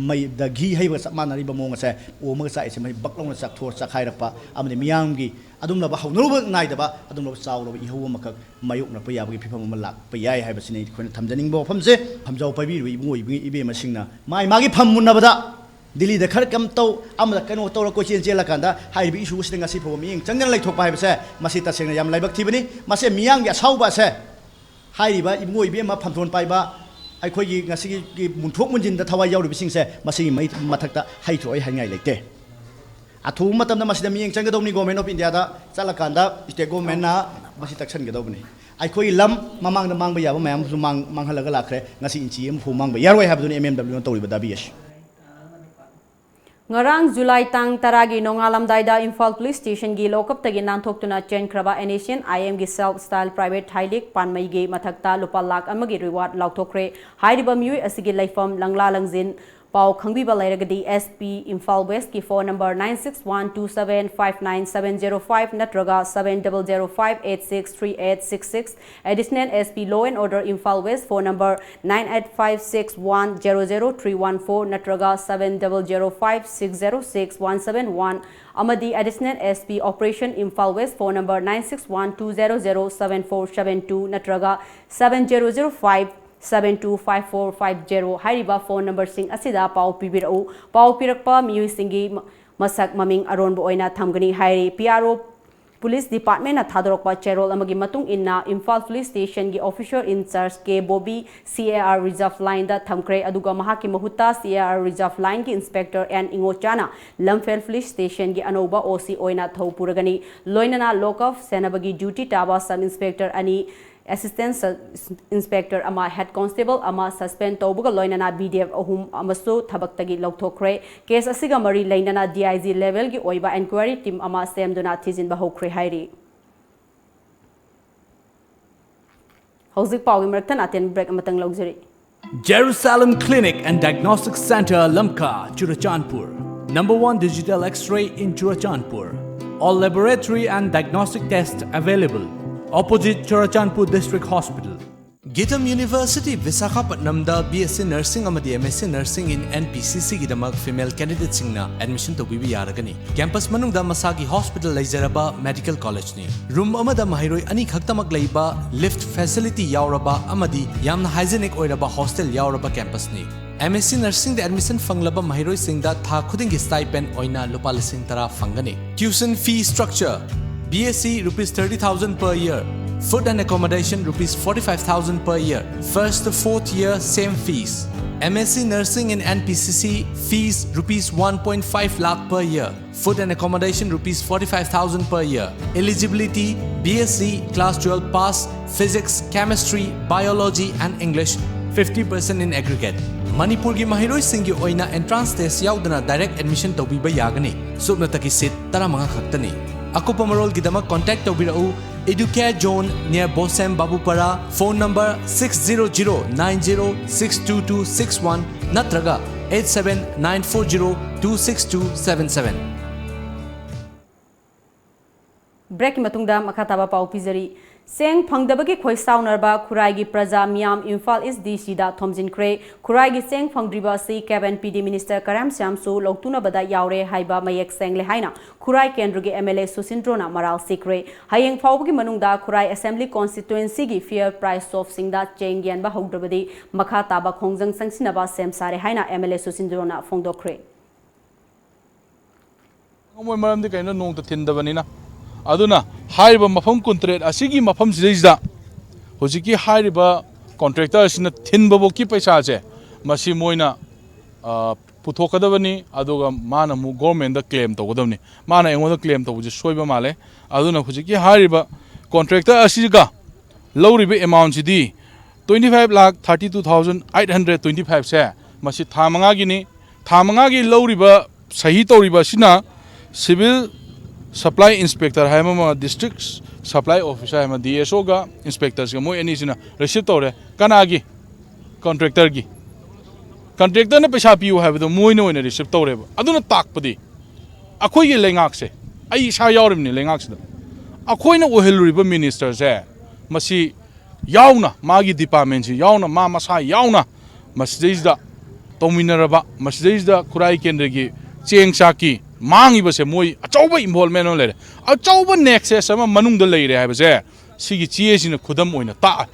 ꯃꯩꯗ ꯘꯤ ꯍꯩꯕꯒ ꯆꯞ ꯃꯥꯟꯅꯔꯤꯕ ꯃꯑꯣꯡ ꯑꯁꯦ ꯑꯣꯝꯃꯒ ꯆꯥꯛꯏꯁꯦ ꯃꯍꯤ ꯕꯛ ꯂꯥꯎꯅ ꯆꯥꯛꯊꯣꯛ ꯆꯥꯛꯈꯥꯏꯔꯛꯄ ꯑꯃꯗꯤ ꯃꯤꯌꯥꯝꯒꯤ ꯑꯗꯨꯝꯂꯕ ꯍꯧꯅꯔꯨꯕ ꯅꯥꯏꯗꯕ ꯑꯗꯨꯝꯂꯕ ꯆꯥꯎꯔꯕ ꯏꯍꯧ ꯑꯃꯈꯛ ꯃꯥꯌꯣꯛꯅꯔꯛꯄ ꯌꯥꯕꯒꯤ ꯐꯤꯕꯝ ꯑꯃ ꯂꯥꯛꯄ ꯌꯥꯏ ꯍꯥꯏꯕꯁꯤꯅꯤ ꯑꯩꯈꯣꯏꯅ ꯊꯝꯖꯅꯤꯡꯕ ꯋꯥꯐꯝꯁꯦ꯫ ꯐꯝꯖꯥꯎ ꯄꯥꯏꯕꯤꯔꯤꯕ ꯏꯕꯨꯡꯉꯣ ꯏꯕꯤ- ꯏꯕꯦꯝꯃꯁꯤꯡꯅ ꯃꯥꯒꯤ ꯃꯥꯒꯤ ꯐꯝ ꯃꯨꯟꯅꯕꯗ ꯗꯤꯜꯂꯤꯗ ꯈꯔ ꯀꯝ ꯇꯧ, ꯑꯃꯗ ꯀꯩꯅꯣ ꯇꯧꯔ ꯀꯣꯏꯆꯦꯟ ꯆꯦꯜꯂꯀꯥꯟꯗ ꯍꯥꯏꯔꯤꯕ issue ꯑꯁꯤꯗ ꯉꯁꯤ ꯐꯥꯎꯕ ꯃꯤꯠꯌꯦꯡ ꯆꯪꯗꯅ ꯂꯩꯊꯣꯛꯄ ꯍꯥꯏꯕꯁꯦ ꯃꯁꯤ ꯇꯁꯦꯡꯅ ꯌꯥꯝ ꯂꯥꯏꯕꯛ ꯊꯤꯕꯅꯤ꯫ ꯃꯁꯤ ꯃꯤꯌꯥꯝꯒꯤ ꯑꯁꯥꯎꯕ ꯑꯁꯦ ꯍꯥꯏꯔꯤꯕ ꯏꯕꯨꯡꯉꯣ ꯏꯕꯦꯝꯃ ꯐꯝꯊꯣꯟ ꯄꯥꯏꯕ ꯑꯩꯈꯣꯏꯒꯤ ꯉꯁꯤꯒꯤ ꯃꯨꯟꯊꯣꯛ ꯃꯨꯟꯖꯤꯟꯗ ꯊꯋꯥꯏ ꯌꯥꯎꯔꯤꯕꯁꯤꯡꯁꯦ ꯃꯁꯤꯒꯤ ꯃꯩ ꯃꯊꯛꯇ ꯍꯩ ꯊꯣꯛꯑꯣꯏ ꯍꯥꯏꯅꯤꯡꯉꯥꯏ ꯂꯩꯇꯦ꯫ ꯑꯊꯨꯕ ꯃꯇꯝꯗ ꯃꯁꯤꯗ ꯃꯤꯠꯌꯦꯡ ꯆꯪꯒꯗꯧꯕꯅꯤ꯫ Government of Indiaꯗ ꯆꯠꯂꯀꯥꯟꯗ state governmentꯅ ꯃꯁꯤ ꯇꯛꯁꯟꯒꯗꯧꯕꯅꯤ꯫ ꯑꯩꯈꯣꯏꯒꯤ ꯂꯝ ꯃꯃꯥꯡꯗ ꯃꯥꯡꯕ ꯌꯥꯕ ꯃꯌꯥꯝ ꯑꯃꯁꯨ ꯃꯥꯡ-, ꯃꯥꯡꯍꯜꯂꯒ ꯂꯥꯛꯈ꯭ꯔꯦ꯫ ꯉꯁꯤ ꯏꯟꯆꯤ ꯑꯃꯐꯥꯎ ꯃꯥꯡꯕ ꯌꯥꯔꯣꯏ ꯍꯥꯏꯕꯗꯨꯅꯤ M M Wꯅ ꯇꯧꯔꯤꯕ ꯗꯥꯕꯤ ꯑꯁꯤ꯫ ꯉꯔꯥꯡ ꯖꯨꯂꯥꯏ ꯇꯥꯡ ꯇꯔꯥꯒꯤ ꯅꯣꯡꯉꯥꯜꯂꯝꯗꯥꯏꯗ Imphal police stationꯒꯤ lockupꯇꯒꯤ ꯅꯥꯟꯊꯣꯛꯇꯨꯅ ꯆꯦꯟꯈ꯭ꯔꯕ N S N I Mꯒꯤ self style private ꯊꯥꯏꯂꯤꯛ ꯄꯥꯟꯃꯩꯒꯤ ꯃꯊꯛꯇ ꯂꯨꯄꯥ ꯂꯥꯈ ꯑꯃꯒꯤ reward ꯂꯥꯎꯊꯣꯛꯈ꯭ꯔꯦ꯫ ꯍꯥꯏꯔꯤꯕ ꯃꯤꯑꯣꯏ ꯑꯁꯤꯒꯤ ꯂꯩꯐꯝ ꯂꯪꯂꯥ ꯂꯪꯖꯤꯟ꯫ ꯄꯥꯎ ꯈꯪꯕꯤꯕ ꯂꯩꯔꯒꯗꯤ S P Imphal Westꯀꯤ phone number nine six one two seven five nine seven zero five ꯅꯠꯇ꯭ꯔꯒ seven double zero five eight six three eight six six, Additional S P Law and Order Imphal West phone number nine eight five six one zero zero three one four ꯅꯠꯇ꯭ꯔꯒ seven double zero five six zero six one seven one ꯑꯃꯗꯤ Additional S P Operation Imphal West phone number nine six one two zero zero seven four seven two ꯅꯠꯇ꯭ꯔꯒ seven zero zero five seven two five four five zero ꯍꯥꯏꯔꯤꯕ phone numberꯁꯤꯡ ꯑꯁꯤꯗ ꯄꯥꯎ ꯄꯤꯕꯤꯔꯛꯎ꯫ ꯄꯥꯎ ꯄꯤꯔꯛꯄ ꯃꯤꯑꯣꯏꯁꯤꯡꯒꯤ ꯃ-, ꯃꯁꯛ ꯃꯃꯤꯡ ꯑꯔꯣꯟꯕ ꯑꯣꯏꯅ ꯊꯝꯒꯅꯤ ꯍꯥꯏꯔꯤ꯫ P R O Police Department ꯅ ꯊꯥꯗꯣꯔꯛꯄ ꯆꯦꯔꯣꯜ ꯑꯃꯒꯤ ꯃꯇꯨꯡ ꯏꯟꯅ, ꯏꯝꯐꯥꯜ Police Station ꯒꯤ Officer in Charge K Bobby C A R Reserve Line ꯗ ꯊꯝꯈ꯭ꯔꯦ, ꯑꯗꯨꯒ ꯃꯍꯥꯛꯀꯤ ꯃꯍꯨꯠꯇ C A R Reserve Line ꯒꯤ Inspector N ꯏꯉꯣꯆꯥꯅ ꯂꯝꯐꯦꯜ Police Station ꯒꯤ ꯑꯅꯧꯕ O C ꯑꯣꯏꯅ ꯊꯧ ꯄꯨꯔꯒꯅꯤ꯫ ꯂꯣꯏꯅꯅ lock up ꯁꯦꯟꯅꯕꯒꯤ duty ꯇꯥꯕ Sub Inspector ꯑꯅꯤ, Assistant Sub Inspector ꯑꯃ, Head Constable ꯑꯃ suspend ꯇꯧꯕꯒ ꯂꯣꯏꯅꯅ B D F ꯑꯍꯨꯝ ꯑꯃꯁꯨ ꯊꯕꯛꯇꯒꯤ ꯂꯧꯊꯣꯛꯈ꯭ꯔꯦ꯫ Case ꯑꯁꯤꯒ ꯃꯔꯤ ꯂꯩꯅꯅ D I G level ꯒꯤ ꯑꯣꯏꯕ inquiry team ꯑꯃ ꯁꯦꯝꯗꯨꯅ ꯊꯤꯖꯤꯟꯕ ꯍꯧꯈ꯭ꯔꯦ ꯍꯥꯏꯔꯤ꯫ ꯍꯧꯖꯤꯛ ꯄꯥꯎꯒꯤ ꯃꯔꯛꯇ ꯅꯥꯇꯦꯟ break ꯑꯃꯇꯪ ꯂꯧꯖꯔꯤ꯫ Jerusalem Clinic and Diagnostic Center, Lamka, Churachandpur. Number one digital X-ray in Churachandpur. All laboratory and diagnostic tests available. Opposite Churachandpur District Hospital. Githam University, Visakhapatnam the B S C Nursing ꯑꯃꯗꯤ M S C Nursing in N P C C ꯒꯤꯗꯃꯛ female candidate ꯁꯤꯡꯅ admission ꯇꯧꯕꯤꯕ ꯌꯥꯔꯒꯅꯤ꯫ Campus ꯃꯅꯨꯡꯗ ꯃꯁꯥꯒꯤ hospital ꯂꯩꯖꯔꯕ medical college ꯅꯤ꯫ Room ꯑꯃꯗ ꯃꯍꯩꯔꯣꯏ ꯑꯅꯤ ꯈꯛꯇꯃꯛ ꯂꯩꯕ, lift facility ꯌꯥꯎꯔꯕ ꯑꯃꯗꯤ ꯌꯥꯝꯅ hygienic ꯑꯣꯏꯔꯕ hostel ꯌꯥꯎꯔꯕ campus ꯅꯤ꯫ M S C Nursing ꯗ admission ꯐꯪꯂꯕ ꯃꯍꯩꯔꯣꯏꯁꯤꯡꯗ ꯊꯥ ꯈꯨꯗꯤꯡꯒꯤ stipend ꯑꯣꯏꯅ ꯂꯨꯄꯥ ꯂꯤꯁꯤꯡ ꯇꯔꯥ ꯐꯪꯒꯅꯤ꯫ Tuition fee structure: B S C rupees thirty thousand per year, food and accommodation rupees forty-five thousand per year, first to fourth year same fees. M S C Nursing in N P C C, fees rupees one point five lakh per year, food and accommodation rupees forty-five thousand per year. Eligibility: B S C, class twelve pass, physics, chemistry, biology and English, fifty percent in aggregate. ꯃꯅꯤꯄꯨꯔꯒꯤ ꯃꯍꯩꯔꯣꯏꯁꯤꯡꯒꯤ ꯑꯣꯏꯅ entrance test ꯌꯥꯎꯗꯅ direct admission ꯇꯧꯕꯤꯕ ꯌꯥꯒꯅꯤ꯫ ꯁꯨꯞꯅꯇꯒꯤ seat ꯇꯔꯥꯃꯉꯥ ꯈꯛꯇꯅꯤ꯫ ꯑꯀꯨꯞꯄ ꯃꯔꯣꯜꯒꯤꯗꯃꯛ contact ꯇꯧꯕꯤꯔꯛꯎ Educare Zone near Bosem Babupara, phone number six zero zero nine zero six two two six one ꯅꯠꯇ꯭ꯔꯒ eight seven nine four zero two six two seven seven꯫ Break ꯀꯤ ꯃꯇꯨꯡꯗ ꯃꯈꯥ ꯇꯥꯕ ꯄꯥꯎ ꯄꯤꯖꯔꯤ꯫ ꯆꯦꯡ ꯐꯪꯗꯕꯒꯤ ꯈꯣꯏꯁꯥꯎꯅꯔꯕ ꯈꯨꯔꯥꯏꯒꯤ ꯄ꯭ꯔꯖꯥ ꯃꯤꯌꯥꯝ ꯏꯝꯐꯥꯜ East D C ꯗ ꯊꯣꯝꯖꯤꯟꯈ꯭ꯔꯦ꯫ ꯈꯨꯔꯥꯏꯒꯤ ꯆꯦꯡ ꯐꯪꯗ꯭ꯔꯤꯕ ꯑꯁꯤ K N P D Minister ꯀꯔꯥꯝ ꯁ꯭ꯌꯥꯝꯁꯨ ꯂꯧꯇꯨꯅꯕꯗ ꯌꯥꯎꯔꯦ ꯍꯥꯏꯕ ꯃꯌꯦꯛ ꯁꯦꯡꯂꯦ ꯍꯥꯏꯅ ꯈꯨꯔꯥꯏ ꯀꯦꯟꯗ꯭ꯔꯒꯤ M L A ꯁꯨꯁꯤꯟꯗ꯭ꯔꯣꯅ ꯃꯔꯥꯜ ꯁꯤꯈ꯭ꯔꯦ꯫ ꯍꯌꯦꯡ ꯐꯥꯎꯕꯒꯤ ꯃꯅꯨꯡꯗ ꯈꯨꯔꯥꯏ Assembly Constituency ꯒꯤ fair price shop ꯁꯤꯡꯗ ꯆꯦꯡ ꯌꯦꯟꯕ ꯍꯧꯗ꯭ꯔꯕꯗꯤ ꯃꯈꯥ ꯇꯥꯕ ꯈꯣꯡꯖꯪ ꯆꯪꯁꯤꯟꯅꯕ ꯁꯦꯝ ꯁꯥꯔꯦ ꯍꯥꯏꯅ M L A ꯁꯨꯁꯤꯟꯗ꯭ꯔꯣꯅ ꯐꯣꯡꯗꯣꯛꯈ꯭ꯔꯦ꯫ ꯃꯣꯏ ꯃꯔꯝꯗꯤ ꯀꯩꯅꯣ, ꯅꯣꯡꯇ ꯊꯤꯟꯗꯕꯅꯤꯅ꯫ ꯑꯗꯨꯅ ꯍꯥꯏꯔꯤꯕ ꯃꯐꯝ ꯀꯨꯟꯇꯔꯦꯠ ꯑꯁꯤꯒꯤ ꯃꯐꯝꯁꯤꯗꯩꯁꯤꯗ ꯍꯧꯖꯤꯛꯀꯤ ꯍꯥꯏꯔꯤꯕ ꯀꯣꯟꯇ꯭ꯔꯦꯛꯇꯔ ꯑꯁꯤꯅ ꯊꯤꯟꯕꯐꯥꯎꯒꯤ ꯄꯩꯁꯥꯁꯦ ꯃꯁꯤ ꯃꯣꯏꯅ, ꯑ, ꯄꯨꯊꯣꯛꯀꯗꯕꯅꯤ, ꯑꯗꯨꯒ ꯃꯥꯅ ꯑꯃꯨꯛ ꯒꯣꯔꯃꯦꯟꯗ ꯀ꯭ꯂꯦꯝ ꯇꯧꯒꯗꯕꯅꯤ꯫ ꯃꯥꯅ ꯑꯩꯉꯣꯟꯗ ꯀ꯭ꯂꯦꯝ ꯇꯧꯕꯁꯦ ꯁꯣꯏꯕ ꯃꯥꯜꯂꯦ꯫ ꯑꯗꯨꯅ ꯍꯧꯖꯤꯛꯀꯤ ꯍꯥꯏꯔꯤꯕ ꯀꯣꯟꯇ꯭ꯔꯦꯛꯇꯔ ꯑꯁꯤꯒ ꯂꯧꯔꯤꯕ ꯑꯦꯃꯥꯎꯟꯁꯤꯗꯤ twenty five lakh thirty two thousand eight hundred twenty five ꯁꯦ ꯃꯁꯤ ꯊꯥ ꯃꯉꯥꯒꯤꯅꯤ꯫ ꯊꯥ ꯃꯉꯥꯒꯤ ꯂꯧꯔꯤꯕ, ꯁꯍꯤ ꯇꯧꯔꯤꯕ ꯑꯁꯤꯅ ꯁꯤꯚꯤꯜ ꯁꯄ꯭ꯂꯥꯏ ꯏꯟꯁꯄꯦꯛꯇꯔ ꯍꯥꯏꯕ ꯑꯃ, ꯗꯤꯁꯇ꯭ꯔꯤꯛ ꯁꯄ꯭ꯂꯥꯏ ꯑꯣꯐꯤꯁꯔ ꯍꯥꯏꯕ, ꯗꯤ ꯑꯦꯁ ꯑꯣꯒ ꯏꯟꯁꯄꯦꯛꯇꯔꯁꯤꯒ ꯃꯣꯏ ꯑꯅꯤꯁꯤꯅ ꯔꯤꯁꯤꯞ ꯇꯧꯔꯦ꯫ ꯀꯅꯥꯒꯤ? ꯀꯟꯇ꯭ꯔꯦꯛꯇꯔꯒꯤ꯫ ꯀꯟꯇ꯭ꯔꯦꯛꯇꯔꯅ ꯄꯩꯁꯥ ꯄꯤꯌꯨ ꯍꯥꯏꯕꯗꯣ ꯃꯣꯏꯅ ꯑꯣꯏꯅ ꯔꯤꯁꯤꯞ ꯇꯧꯔꯦꯕ꯫ ꯑꯗꯨꯅ ꯇꯥꯛꯄꯗꯤ ꯑꯩꯈꯣꯏꯒꯤ ꯂꯩꯉꯥꯛꯁꯦ, ꯑꯩ ꯏꯁꯥ ꯌꯥꯎꯔꯤꯕꯅꯤ ꯂꯩꯉꯥꯛꯁꯤꯗ, ꯑꯩꯈꯣꯏꯅ ꯑꯣꯏꯍꯜꯂꯨꯔꯤꯕ ꯃꯤꯅꯤꯁꯇꯔꯁꯦ ꯃꯁꯤ ꯌꯥꯎꯅ, ꯃꯥꯒꯤ ꯗꯤꯄꯥꯔꯠꯃꯦꯟꯁꯤ ꯌꯥꯎꯅ, ꯃꯥ ꯃꯁꯥ ꯌꯥꯎꯅ ꯃꯁꯤꯗꯩꯁꯤꯗ ꯇꯧꯃꯤꯟꯅꯔꯕ, ꯃꯁꯤꯗꯩꯁꯤꯗ ꯈꯨꯔꯥꯏ ꯀꯦꯟꯗ꯭ꯔꯒꯤ ꯆꯦꯡ ꯆꯥꯛꯀꯤ ꯃꯥꯡꯉꯤꯕꯁꯦ ꯃꯣꯏ ꯑꯆꯧꯕ ꯏꯟꯚꯣꯜꯕꯃꯦꯟ ꯑꯃ ꯂꯩꯔꯦ꯫ ꯑꯆꯧꯕ ꯅꯦꯛꯁꯦꯁ ꯑꯃ ꯃꯅꯨꯡꯗ ꯂꯩꯔꯦ ꯍꯥꯏꯕꯁꯦ ꯁꯤꯒꯤ ꯆꯦꯁꯤꯅ ꯈꯨꯗꯝ ꯑꯣꯏꯅ ꯇꯥꯛꯑꯦ꯫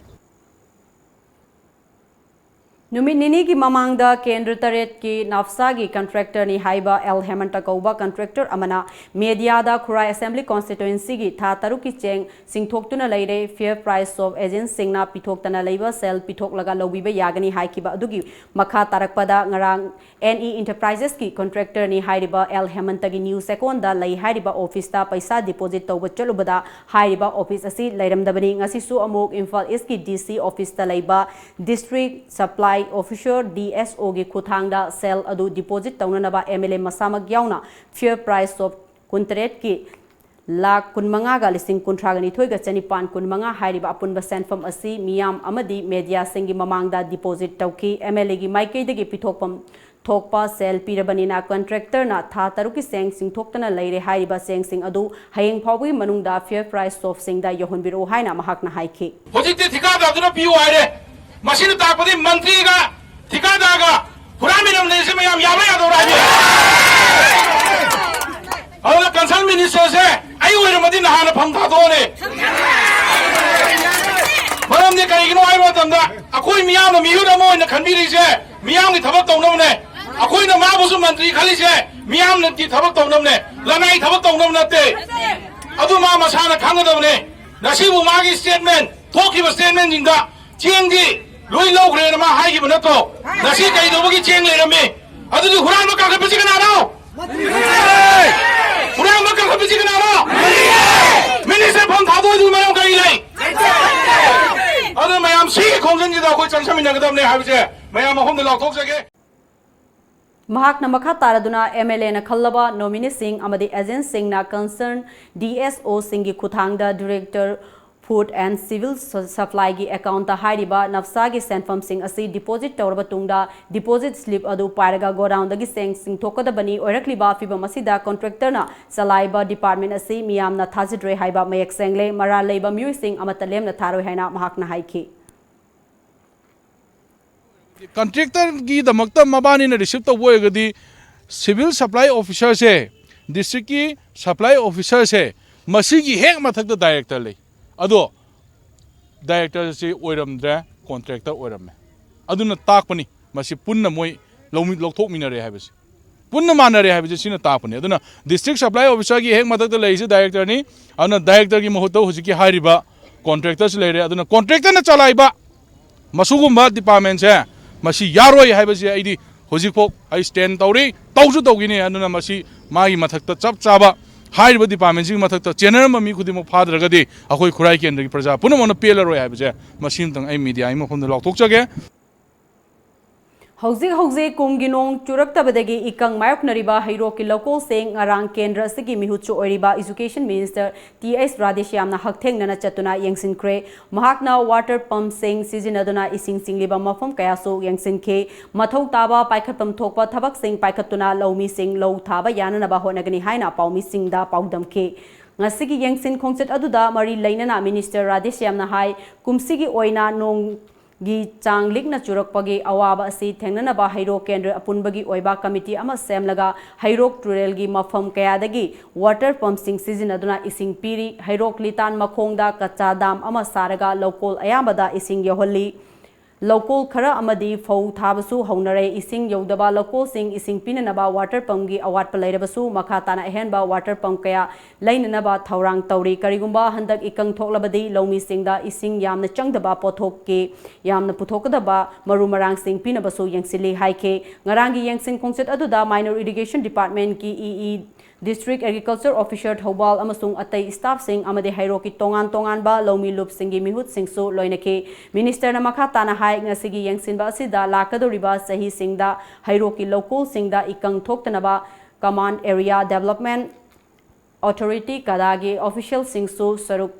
ꯅꯨꯃꯤꯠ ꯅꯤꯅꯤꯒꯤ ꯃꯃꯥꯡꯗ ꯀꯦꯟꯗ꯭ꯔ ꯇꯔꯦꯠꯀꯤ ꯅꯥꯐꯁꯥꯒꯤ ꯀꯟꯇ꯭ꯔꯦꯛꯇꯔꯅꯤ ꯍꯥꯏꯕ ꯑꯦꯜ ꯍꯦꯃꯟꯇ ꯀꯧꯕ ꯀꯟꯇ꯭ꯔꯦꯛꯇꯔ ꯑꯃꯅ ꯃꯦꯗꯤꯌꯥꯗ ꯈꯨꯔꯥꯏ ꯑꯦꯁꯦꯝꯕ꯭ꯂꯤ ꯀꯣꯟꯁꯇꯤꯇ꯭ꯋꯦꯟꯁꯤꯒꯤ ꯊꯥ ꯇꯔꯨꯛꯀꯤ ꯆꯦꯡ ꯁꯤꯡꯊꯣꯛꯇꯨꯅ ꯂꯩꯔꯦ, ꯐꯤꯌꯔ ꯄ꯭ꯔꯥꯏꯁ ꯑꯣꯐ ꯑꯦꯖꯦꯟꯁꯤꯡꯅ ꯄꯤꯊꯣꯛꯇꯅ ꯂꯩꯕ ꯁꯦꯜ ꯄꯤꯊꯣꯛꯂꯒ ꯂꯧꯕꯤꯕ ꯌꯥꯒꯅꯤ ꯍꯥꯏꯈꯤꯕ ꯑꯗꯨꯒꯤ ꯃꯈꯥ ꯇꯥꯔꯛꯄꯗ ꯉꯔꯥꯡ ꯑꯦꯟ ꯏ ꯏꯟꯇꯔꯄ꯭ꯔꯥꯏꯖꯦꯁꯀꯤ ꯀꯟꯇ꯭ꯔꯦꯛꯇꯔꯅꯤ ꯍꯥꯏꯔꯤꯕ ꯑꯦꯜ ꯍꯦꯃꯟꯇꯒꯤ ꯅ꯭ꯌꯨꯁ ꯑꯦꯀꯣꯟꯗ ꯂꯩ ꯍꯥꯏꯔꯤꯕ ꯑꯣꯐꯤꯁꯇ ꯄꯩꯁꯥ ꯗꯤꯄꯣꯖꯤꯠ ꯇꯧꯕ ꯆꯠꯂꯨꯕꯗ ꯍꯥꯏꯔꯤꯕ ꯑꯣꯐꯤꯁ ꯑꯁꯤ ꯂꯩꯔꯝꯗꯕꯅꯤ꯫ ꯉꯁꯤꯁꯨ ꯑꯃꯨꯛ ꯏꯝꯐꯥꯜ ꯏꯁꯀꯤ ꯗꯤ ꯁꯤ ꯑꯣꯐꯤꯁꯇ ꯂꯩꯕ district supply officer, D S ꯑꯣꯒꯤ ꯈꯨꯠꯊꯥꯡꯗ ꯁꯦꯜ ꯑꯗꯨ ꯗꯤꯄꯣꯖꯤꯠ ꯇꯧꯅꯅꯕ ꯑꯦꯝ ꯑꯦꯜ ꯑꯦ ꯃꯁꯥꯃꯛ ꯌꯥꯎꯅ ꯐꯤꯌꯔ ꯄ꯭ꯔꯥꯏꯁ ꯑꯣꯐ ꯀꯨꯟꯇꯔꯦꯠꯀꯤ ꯂꯥꯈ ꯀꯨꯟꯃꯉꯥꯒ ꯂꯤꯁꯤꯡ ꯀꯨꯟꯊ꯭ꯔꯥꯒ ꯅꯤꯊꯣꯏꯒ ꯆꯅꯤꯄꯥꯟ ꯀꯨꯟꯃꯉꯥ ꯍꯥꯏꯔꯤꯕ ꯑꯄꯨꯟꯕ ꯁꯦꯟꯐꯝ ꯑꯁꯤ ꯃꯤꯌꯥꯝ ꯑꯃꯗꯤ ꯃꯦꯗꯤꯌꯥꯁꯤꯡꯒꯤ ꯃꯃꯥꯡꯗ ꯗꯤꯄꯣꯖꯤꯠ ꯇꯧꯈꯤ꯫ ꯑꯦꯝ ꯑꯦꯜ ꯑꯦꯒꯤ ꯃꯥꯏꯀꯩꯗꯒꯤ ꯄꯤꯊꯣꯛꯐꯝ ꯊꯣꯛꯄ ꯁꯦꯜ ꯄꯤꯔꯕꯅꯤꯅ ꯀꯟꯇ꯭ꯔꯦꯛꯇꯔꯅ ꯊꯥ ꯇꯔꯨꯛꯀꯤ ꯆꯦꯡ ꯁꯤꯡꯊꯣꯛꯇꯅ ꯂꯩꯔꯦ ꯍꯥꯏꯔꯤꯕ ꯆꯦꯡꯁꯤꯡ ꯑꯗꯨ ꯍꯌꯦꯡ ꯐꯥꯎꯕꯒꯤ ꯃꯅꯨꯡꯗ ꯐꯤꯌꯔ ꯄ꯭ꯔꯥꯏꯁ ꯁꯣꯞꯁꯤꯡꯗ ꯌꯧꯍꯟꯕꯤꯔꯛꯎ ꯍꯥꯏꯅ ꯃꯍꯥꯛꯅ ꯍꯥꯏꯈꯤ꯫ ꯍꯧꯖꯤꯛꯇꯤ ꯊꯤꯀꯥꯗꯥꯔꯗꯨꯅ ꯄꯤꯌꯨ ꯍꯥꯏꯔꯦ꯫ ꯃꯁꯤꯅ ꯇꯥꯛꯄꯗꯤ ꯃꯟꯇ꯭ꯔꯤꯒ ꯊꯤꯀꯥꯗꯥꯔꯒ ꯍꯨꯔꯥꯟꯃꯤꯟꯅꯕꯅꯦ꯫ ꯁꯤ ꯃꯌꯥꯝ ꯌꯥꯕ꯭ꯔꯥ ꯌꯥꯗꯕ꯭ꯔꯥ ꯍꯥꯏꯕꯤꯌꯨ꯫ ꯑꯗꯨꯅ ꯀꯟꯁꯔꯟ ꯃꯤꯅꯤꯁꯇꯔꯁꯦ ꯑꯩ ꯑꯣꯏꯔꯝꯃꯗꯤ ꯅꯍꯥꯟꯅ ꯐꯝ ꯊꯥꯗꯣꯛꯑꯅꯤ꯫ ꯃꯔꯝꯗꯤ ꯀꯔꯤꯒꯤꯅꯣ ꯍꯥꯏꯕ ꯃꯇꯝꯗ ꯑꯩꯈꯣꯏ ꯃꯤꯌꯥꯝꯅ ꯃꯤꯍꯨꯠ ꯑꯃ ꯑꯣꯏꯅ ꯈꯟꯕꯤꯔꯤꯁꯦ ꯃꯤꯌꯥꯝꯒꯤ ꯊꯕꯛ ꯇꯧꯅꯕꯅꯦ꯫ ꯑꯩꯈꯣꯏꯅ ꯃꯥꯕꯨꯁꯨ ꯃꯟꯇ꯭ꯔꯤ ꯈꯜꯂꯤꯁꯦ ꯃꯤꯌꯥꯝꯒꯤ ꯊꯕꯛ ꯇꯧꯅꯕꯅꯦ, ꯂꯅꯥꯏ ꯊꯕꯛ ꯇꯧꯅꯕ ꯅꯠꯇꯦ꯫ ꯑꯗꯨ ꯃꯥ ꯃꯁꯥꯅ ꯈꯪꯒꯗꯕꯅꯦ꯫ ꯉꯁꯤꯕꯨ ꯃꯥꯒꯤ statement, ꯊꯣꯛꯈꯤꯕ statementꯁꯤꯡꯗ ꯆꯦꯡꯗꯤ ꯂꯣꯏ ꯂꯧꯈ꯭ꯔꯦꯅ ꯃꯥ ꯍꯥꯏꯈꯤꯕ ꯅꯠꯇ꯭ꯔꯣ? ꯉꯁꯤ ꯀꯩꯗꯧꯕꯒꯤ ꯆꯦꯡ ꯂꯩꯔꯝꯃꯤ? ꯑꯗꯨꯗꯤ ꯍꯨꯔꯥꯟꯕ ꯀꯥꯈꯠꯄꯁꯤ ꯀꯅꯥꯅꯣ? ꯍꯨꯔꯥꯟꯕ ꯀꯥꯈꯠꯄꯁꯤ ꯀꯅꯥꯅꯣ? ꯃꯤꯅꯤꯁꯇꯔ ꯐꯝ ꯊꯥꯗꯣꯛꯏꯗꯨꯒꯤ ꯃꯔꯝ ꯀꯔꯤ ꯂꯩ? ꯑꯗꯨ ꯃꯌꯥꯝ ꯁꯤꯒꯤ ꯈꯣꯡꯖꯪꯁꯤꯗ ꯑꯩꯈꯣꯏ ꯆꯪꯁꯤꯟꯃꯤꯟꯅꯒꯗꯕꯅꯦ ꯍꯥꯏꯕꯁꯦ ꯃꯌꯥꯝ ꯃꯐꯝꯗ ꯂꯥꯎꯊꯣꯛꯆꯒꯦ꯫ ꯃꯍꯥꯛꯅ ꯃꯈꯥ ꯇꯥꯔꯗꯨꯅ M L Aꯅ ꯈꯜꯂꯕ nomineeꯁꯤꯡ ꯑꯃꯗꯤ agentꯁꯤꯡꯅ concern D S Oꯁꯤꯡꯒꯤ ꯈꯨꯠꯊꯥꯡꯗ Director Food and Civil Su-, Supplyꯒꯤ accountꯇ ꯍꯥꯏꯔꯤꯕ ꯅꯞꯁꯥꯒꯤ ꯁꯦꯟꯐꯝꯁꯤꯡ ꯑꯁꯤ deposit ꯇꯧꯔꯕ ꯇꯨꯡꯗ deposit slip ꯑꯗꯨ ꯄꯥꯏꯔꯒ godownꯗꯒꯤ ꯆꯦꯡ ꯆꯤꯡꯊꯣꯛꯀꯗꯕꯅꯤ꯫ ꯑꯣꯏꯔꯛꯂꯤꯕ ꯐꯤꯚꯝ ꯑꯁꯤꯗ contractorꯅ ꯆꯂꯥꯏꯕ department ꯑꯁꯤ ꯃꯤꯌꯥꯝꯅ ꯊꯥꯖꯗ꯭ꯔꯦ ꯍꯥꯏꯕ ꯃꯌꯦꯛ ꯁꯦꯡꯂꯦ꯫ ꯃꯔꯥꯜ ꯂꯩꯕ ꯃꯤꯑꯣꯏꯁꯤꯡ ꯑꯃꯠꯇ ꯂꯦꯝꯅ ꯊꯥꯔꯣꯏ ꯍꯥꯏꯅ ꯃꯍꯥꯛꯅ ꯍꯥꯏꯈꯤ꯫ Contractorꯒꯤꯗꯃꯛꯇ ꯃꯕꯥꯅꯤꯅ receive ꯇꯧꯕ ꯑꯣꯏꯔꯒꯗꯤ civil supply officerꯁꯦ, districtꯀꯤ supply officerꯁꯦ ꯃꯁꯤꯒꯤ ꯍꯦꯛ ꯃꯊꯛꯇ director ꯂꯩ꯫ ꯑꯗꯣ directorꯁꯤ ꯑꯣꯏꯔꯝꯗ꯭ꯔꯦ, contractor ꯑꯣꯏꯔꯝꯃꯦ꯫ ꯑꯗꯨꯅ ꯇꯥꯛꯄꯅꯤ ꯃꯁꯤ ꯄꯨꯟꯅ ꯃꯣꯏ ꯂꯧꯃꯤ-, ꯂꯧꯊꯣꯛꯃꯤꯟꯅꯔꯦ ꯍꯥꯏꯕꯁꯦ꯫ ꯄꯨꯟꯅ ꯃꯥꯟꯅꯔꯦ ꯍꯥꯏꯕꯁꯦ ꯁꯤꯅ ꯇꯥꯛꯄꯅꯤ꯫ ꯑꯗꯨꯅ district supply officerꯒꯤ ꯍꯦꯛ ꯃꯊꯛꯇ ꯂꯩꯔꯤꯁꯦ directorꯅꯤ꯫ ꯑꯗꯨꯅ directorꯒꯤ ꯃꯍꯨꯠꯇ ꯍꯧꯖꯤꯛꯀꯤ ꯍꯥꯏꯔꯤꯕ contractorꯁꯤ ꯂꯩꯔꯦ꯫ ꯑꯗꯨꯅ contractorꯅ ꯆꯂꯥꯏꯕ ꯃꯁꯤꯒꯨꯝꯕ departmentꯁꯦ ꯃꯁꯤ ꯌꯥꯔꯣꯏ ꯍꯥꯏꯕꯁꯦ ꯑꯩꯗꯤ ꯍꯧꯖꯤꯛꯐꯥꯎ ꯑꯩ stand ꯇꯧꯔꯤ, ꯇꯧꯁꯨ ꯇꯧꯈꯤꯅꯤ꯫ ꯑꯗꯨꯅ ꯃꯁꯤ ꯃꯥꯒꯤ ꯃꯊꯛꯇ ꯆꯞ ꯆꯥꯕ ꯍꯥꯏꯔꯤꯕ departmentꯁꯤꯒꯤ ꯃꯊꯛꯇ ꯆꯦꯟꯅꯔꯝꯕ ꯃꯤ ꯈꯨꯗꯤꯡꯃꯛ ꯐꯥꯗ꯭ꯔꯒꯗꯤ ꯑꯩꯈꯣꯏ ꯈꯨꯔꯥꯏ ꯀꯦꯟꯗ꯭ꯔꯒꯤ ꯄ꯭ꯔꯖꯥ ꯄꯨꯝꯅꯃꯛꯅ ꯄꯦꯜꯂꯔꯣꯏ ꯍꯥꯏꯕꯁꯦ ꯃꯁꯤ ꯑꯃꯇꯪ ꯑꯩ mediaꯒꯤ ꯃꯐꯝꯗ ꯂꯥꯎꯊꯣꯛꯆꯒꯦ꯫ ꯍꯧꯖꯤꯛ ꯍꯧꯖꯤꯛ ꯀꯨꯝꯒꯤ ꯅꯣꯡ ꯆꯨꯔꯛꯇꯕꯗꯒꯤ ꯏꯀꯪ ꯃꯥꯌꯣꯛꯅꯔꯤꯕ ꯍꯩꯔꯣꯛꯀꯤ ꯂꯧꯀꯣꯜꯁꯤꯡ ꯉꯔꯥꯡ ꯀꯦꯟꯗ꯭ꯔ ꯑꯁꯤꯒꯤ ꯃꯤꯍꯨꯠꯁꯨ ꯑꯣꯏꯔꯤꯕ Education Minister T S ꯔꯥꯙꯦꯁ꯭ꯌꯥꯝꯅ ꯍꯛꯊꯦꯡꯅꯅ ꯆꯠꯇꯨꯅ ꯌꯦꯡꯁꯤꯟꯈ꯭ꯔꯦ꯫ ꯃꯍꯥꯛꯅ water pumpꯁꯤꯡ ꯁꯤꯖꯤꯟꯅꯗꯨꯅ ꯏꯁꯤꯡ ꯆꯤꯡꯂꯤꯕ ꯃꯐꯝ ꯀꯌꯥꯁꯨ ꯌꯦꯡꯁꯤꯟꯈꯤ꯫ ꯃꯊꯧ ꯇꯥꯕ ꯄꯥꯏꯈꯠꯐꯝ ꯊꯣꯛꯄ ꯊꯕꯛꯁꯤꯡ ꯄꯥꯏꯈꯠꯇꯨꯅ ꯂꯧꯃꯤꯁꯤꯡ ꯂꯧ ꯊꯥꯕ ꯌꯥꯅꯅꯕ ꯍꯣꯠꯅꯒꯅꯤ ꯍꯥꯏꯅ ꯄꯥꯎꯃꯤꯁꯤꯡꯗ ꯄꯥꯎꯗꯝꯈꯤ꯫ ꯉꯁꯤꯒꯤ ꯌꯦꯡꯁꯤꯟ ꯈꯣꯡꯆꯠ ꯑꯗꯨꯗ ꯃꯔꯤ ꯂꯩꯅꯅ Minister ꯔꯥꯙꯦꯁ꯭ꯌꯥꯝꯅ ꯍꯥꯏ, ꯀꯨꯝꯁꯤꯒꯤ ꯑꯣꯏꯅ ꯅꯣꯡ ꯒꯤ ꯆꯥꯡ ꯂꯤꯛꯅ ꯆꯨꯔꯛꯄꯒꯤ ꯑꯋꯥꯕ ꯑꯁꯤ ꯊꯦꯡꯅꯅꯕ ꯍꯩꯔꯣꯛ ꯀꯦꯟꯗ꯭ꯔ ꯑꯄꯨꯟꯕꯒꯤ ꯑꯣꯏꯕ committee ꯑꯃ ꯁꯦꯝꯂꯒ ꯍꯩꯔꯣꯛ ꯇꯨꯔꯦꯜꯒꯤ ꯃꯐꯝ ꯀꯌꯥꯗꯒꯤ water pumpꯁꯤꯡ ꯁꯤꯖꯤꯟꯅꯗꯨꯅ ꯏꯁꯤꯡ ꯄꯤꯔꯤ꯫ ꯍꯩꯔꯣꯛ ꯂꯤꯇꯥꯟ ꯃꯈꯣꯡꯗ ꯀꯆꯥ dam ꯑꯃ ꯁꯥꯔꯒ ꯂꯧꯀꯣꯜ ꯑꯌꯥꯝꯕꯗ ꯏꯁꯤꯡ ꯌꯧꯍꯜꯂꯤ꯫ ꯂꯧꯀꯣꯜ ꯈꯔ ꯑꯃꯗꯤ ꯐꯧ ꯊꯥꯕꯁꯨ ꯍꯧꯅꯔꯦ꯫ ꯏꯁꯤꯡ ꯌꯧꯗꯕ ꯂꯧꯀꯣꯜꯁꯤꯡ ꯏꯁꯤꯡ ꯄꯤꯅꯅꯕ water pumpꯒꯤ ꯑꯋꯥꯠꯄ ꯂꯩꯔꯕꯁꯨ ꯃꯈꯥ ꯇꯥꯅ ꯑꯍꯦꯟꯕ water pump ꯀꯌꯥ ꯂꯩꯅꯅꯕ ꯊꯧꯔꯥꯡ ꯇꯧꯔꯤ꯫ ꯀꯔꯤꯒꯨꯝꯕ ꯍꯟꯗꯛ ꯏꯀꯪ ꯊꯣꯛꯂꯕꯗꯤ ꯂꯧꯃꯤꯁꯤꯡꯗ ꯏꯁꯤꯡ ꯌꯥꯝꯅ ꯆꯪꯗꯕ ꯄꯣꯠꯊꯣꯛꯀꯤ ꯌꯥꯝꯅ ꯄꯨꯊꯣꯛꯀꯗꯕ ꯃꯔꯨ ꯃꯔꯥꯡꯁꯤꯡ ꯄꯤꯅꯕꯁꯨ ꯌꯦꯡꯁꯤꯜꯂꯤ ꯍꯥꯏꯈꯤ꯫ ꯉꯔꯥꯡꯒꯤ ꯌꯦꯡꯁꯤꯟ ꯈꯣꯡꯆꯠ ꯑꯗꯨꯗ Minor Irrigation Departmentꯀꯤ E E, District Agriculture Officer Thoubal ꯑꯃꯁꯨꯡ ꯑꯇꯩ staffꯁꯤꯡ ꯑꯃꯗꯤ ꯍꯩꯔꯣꯛꯀꯤ ꯇꯣꯉꯥꯟ ꯇꯣꯉꯥꯟꯕ ꯂꯧꯃꯤ ꯂꯨꯞꯁꯤꯡꯒꯤ ꯃꯤꯍꯨꯠꯁꯤꯡꯁꯨ ꯂꯣꯏꯅꯈꯤ꯫ Ministerꯅ ꯃꯈꯥ ꯇꯥꯅ ꯍꯥꯏ, ꯉꯁꯤꯒꯤ ꯌꯦꯡꯁꯤꯟꯕ ꯑꯁꯤꯗ ꯂꯥꯛꯀꯗꯧꯔꯤꯕ ꯆꯍꯤꯁꯤꯡꯗ ꯍꯩꯔꯣꯛꯀꯤ ꯂꯧꯀꯣꯜꯁꯤꯡꯗ ꯏꯀꯪ ꯊꯣꯛꯇꯅꯕ Command Area Development Authority, ꯀꯗꯥꯒꯤ officialꯁꯤꯡꯁꯨ ꯁꯔꯨꯛ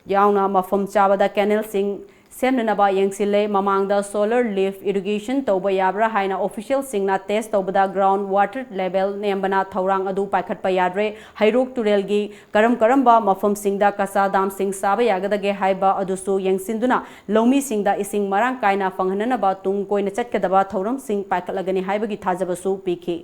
ꯌꯥꯎꯅ ꯃꯐꯝ ꯆꯥꯕꯗ canalꯁꯤꯡ ꯁꯦꯝꯅꯅꯕ ꯌꯦꯡꯁꯤꯜꯂꯦ꯫ ꯃꯃꯥꯡꯗ solar lift irrigation ꯇꯧꯕ ꯌꯥꯕ꯭ꯔꯥ ꯍꯥꯏꯅ officialꯁꯤꯡꯅ test ꯇꯧꯕꯗ ground water level ꯅꯦꯝꯕꯅ ꯊꯧꯔꯥꯡ ꯑꯗꯨ ꯄꯥꯏꯈꯠꯄ ꯌꯥꯗ꯭ꯔꯦ꯫ ꯍꯩꯔꯣꯛ ꯇꯨꯔꯦꯜꯒꯤ ꯀꯔꯝ ꯀꯔꯝꯕ ꯃꯐꯝꯁꯤꯡꯗ ꯀꯆꯥ damꯁꯤꯡ ꯁꯥꯕ ꯌꯥꯒꯗꯒꯦ ꯍꯥꯏꯕ ꯑꯗꯨꯁꯨ ꯌꯦꯡꯁꯤꯟꯗꯨꯅ ꯂꯧꯃꯤꯁꯤꯡꯗ ꯏꯁꯤꯡ ꯃꯔꯥꯡ ꯀꯥꯏꯅ ꯐꯪꯍꯟꯅꯅꯕ ꯇꯨꯡ ꯀꯣꯏꯅ ꯆꯠꯀꯗꯕ ꯊꯧꯔꯝꯁꯤꯡ ꯄꯥꯏꯈꯠꯂꯒꯅꯤ ꯍꯥꯏꯕꯒꯤ ꯊꯥꯖꯕꯁꯨ ꯄꯤꯈꯤ꯫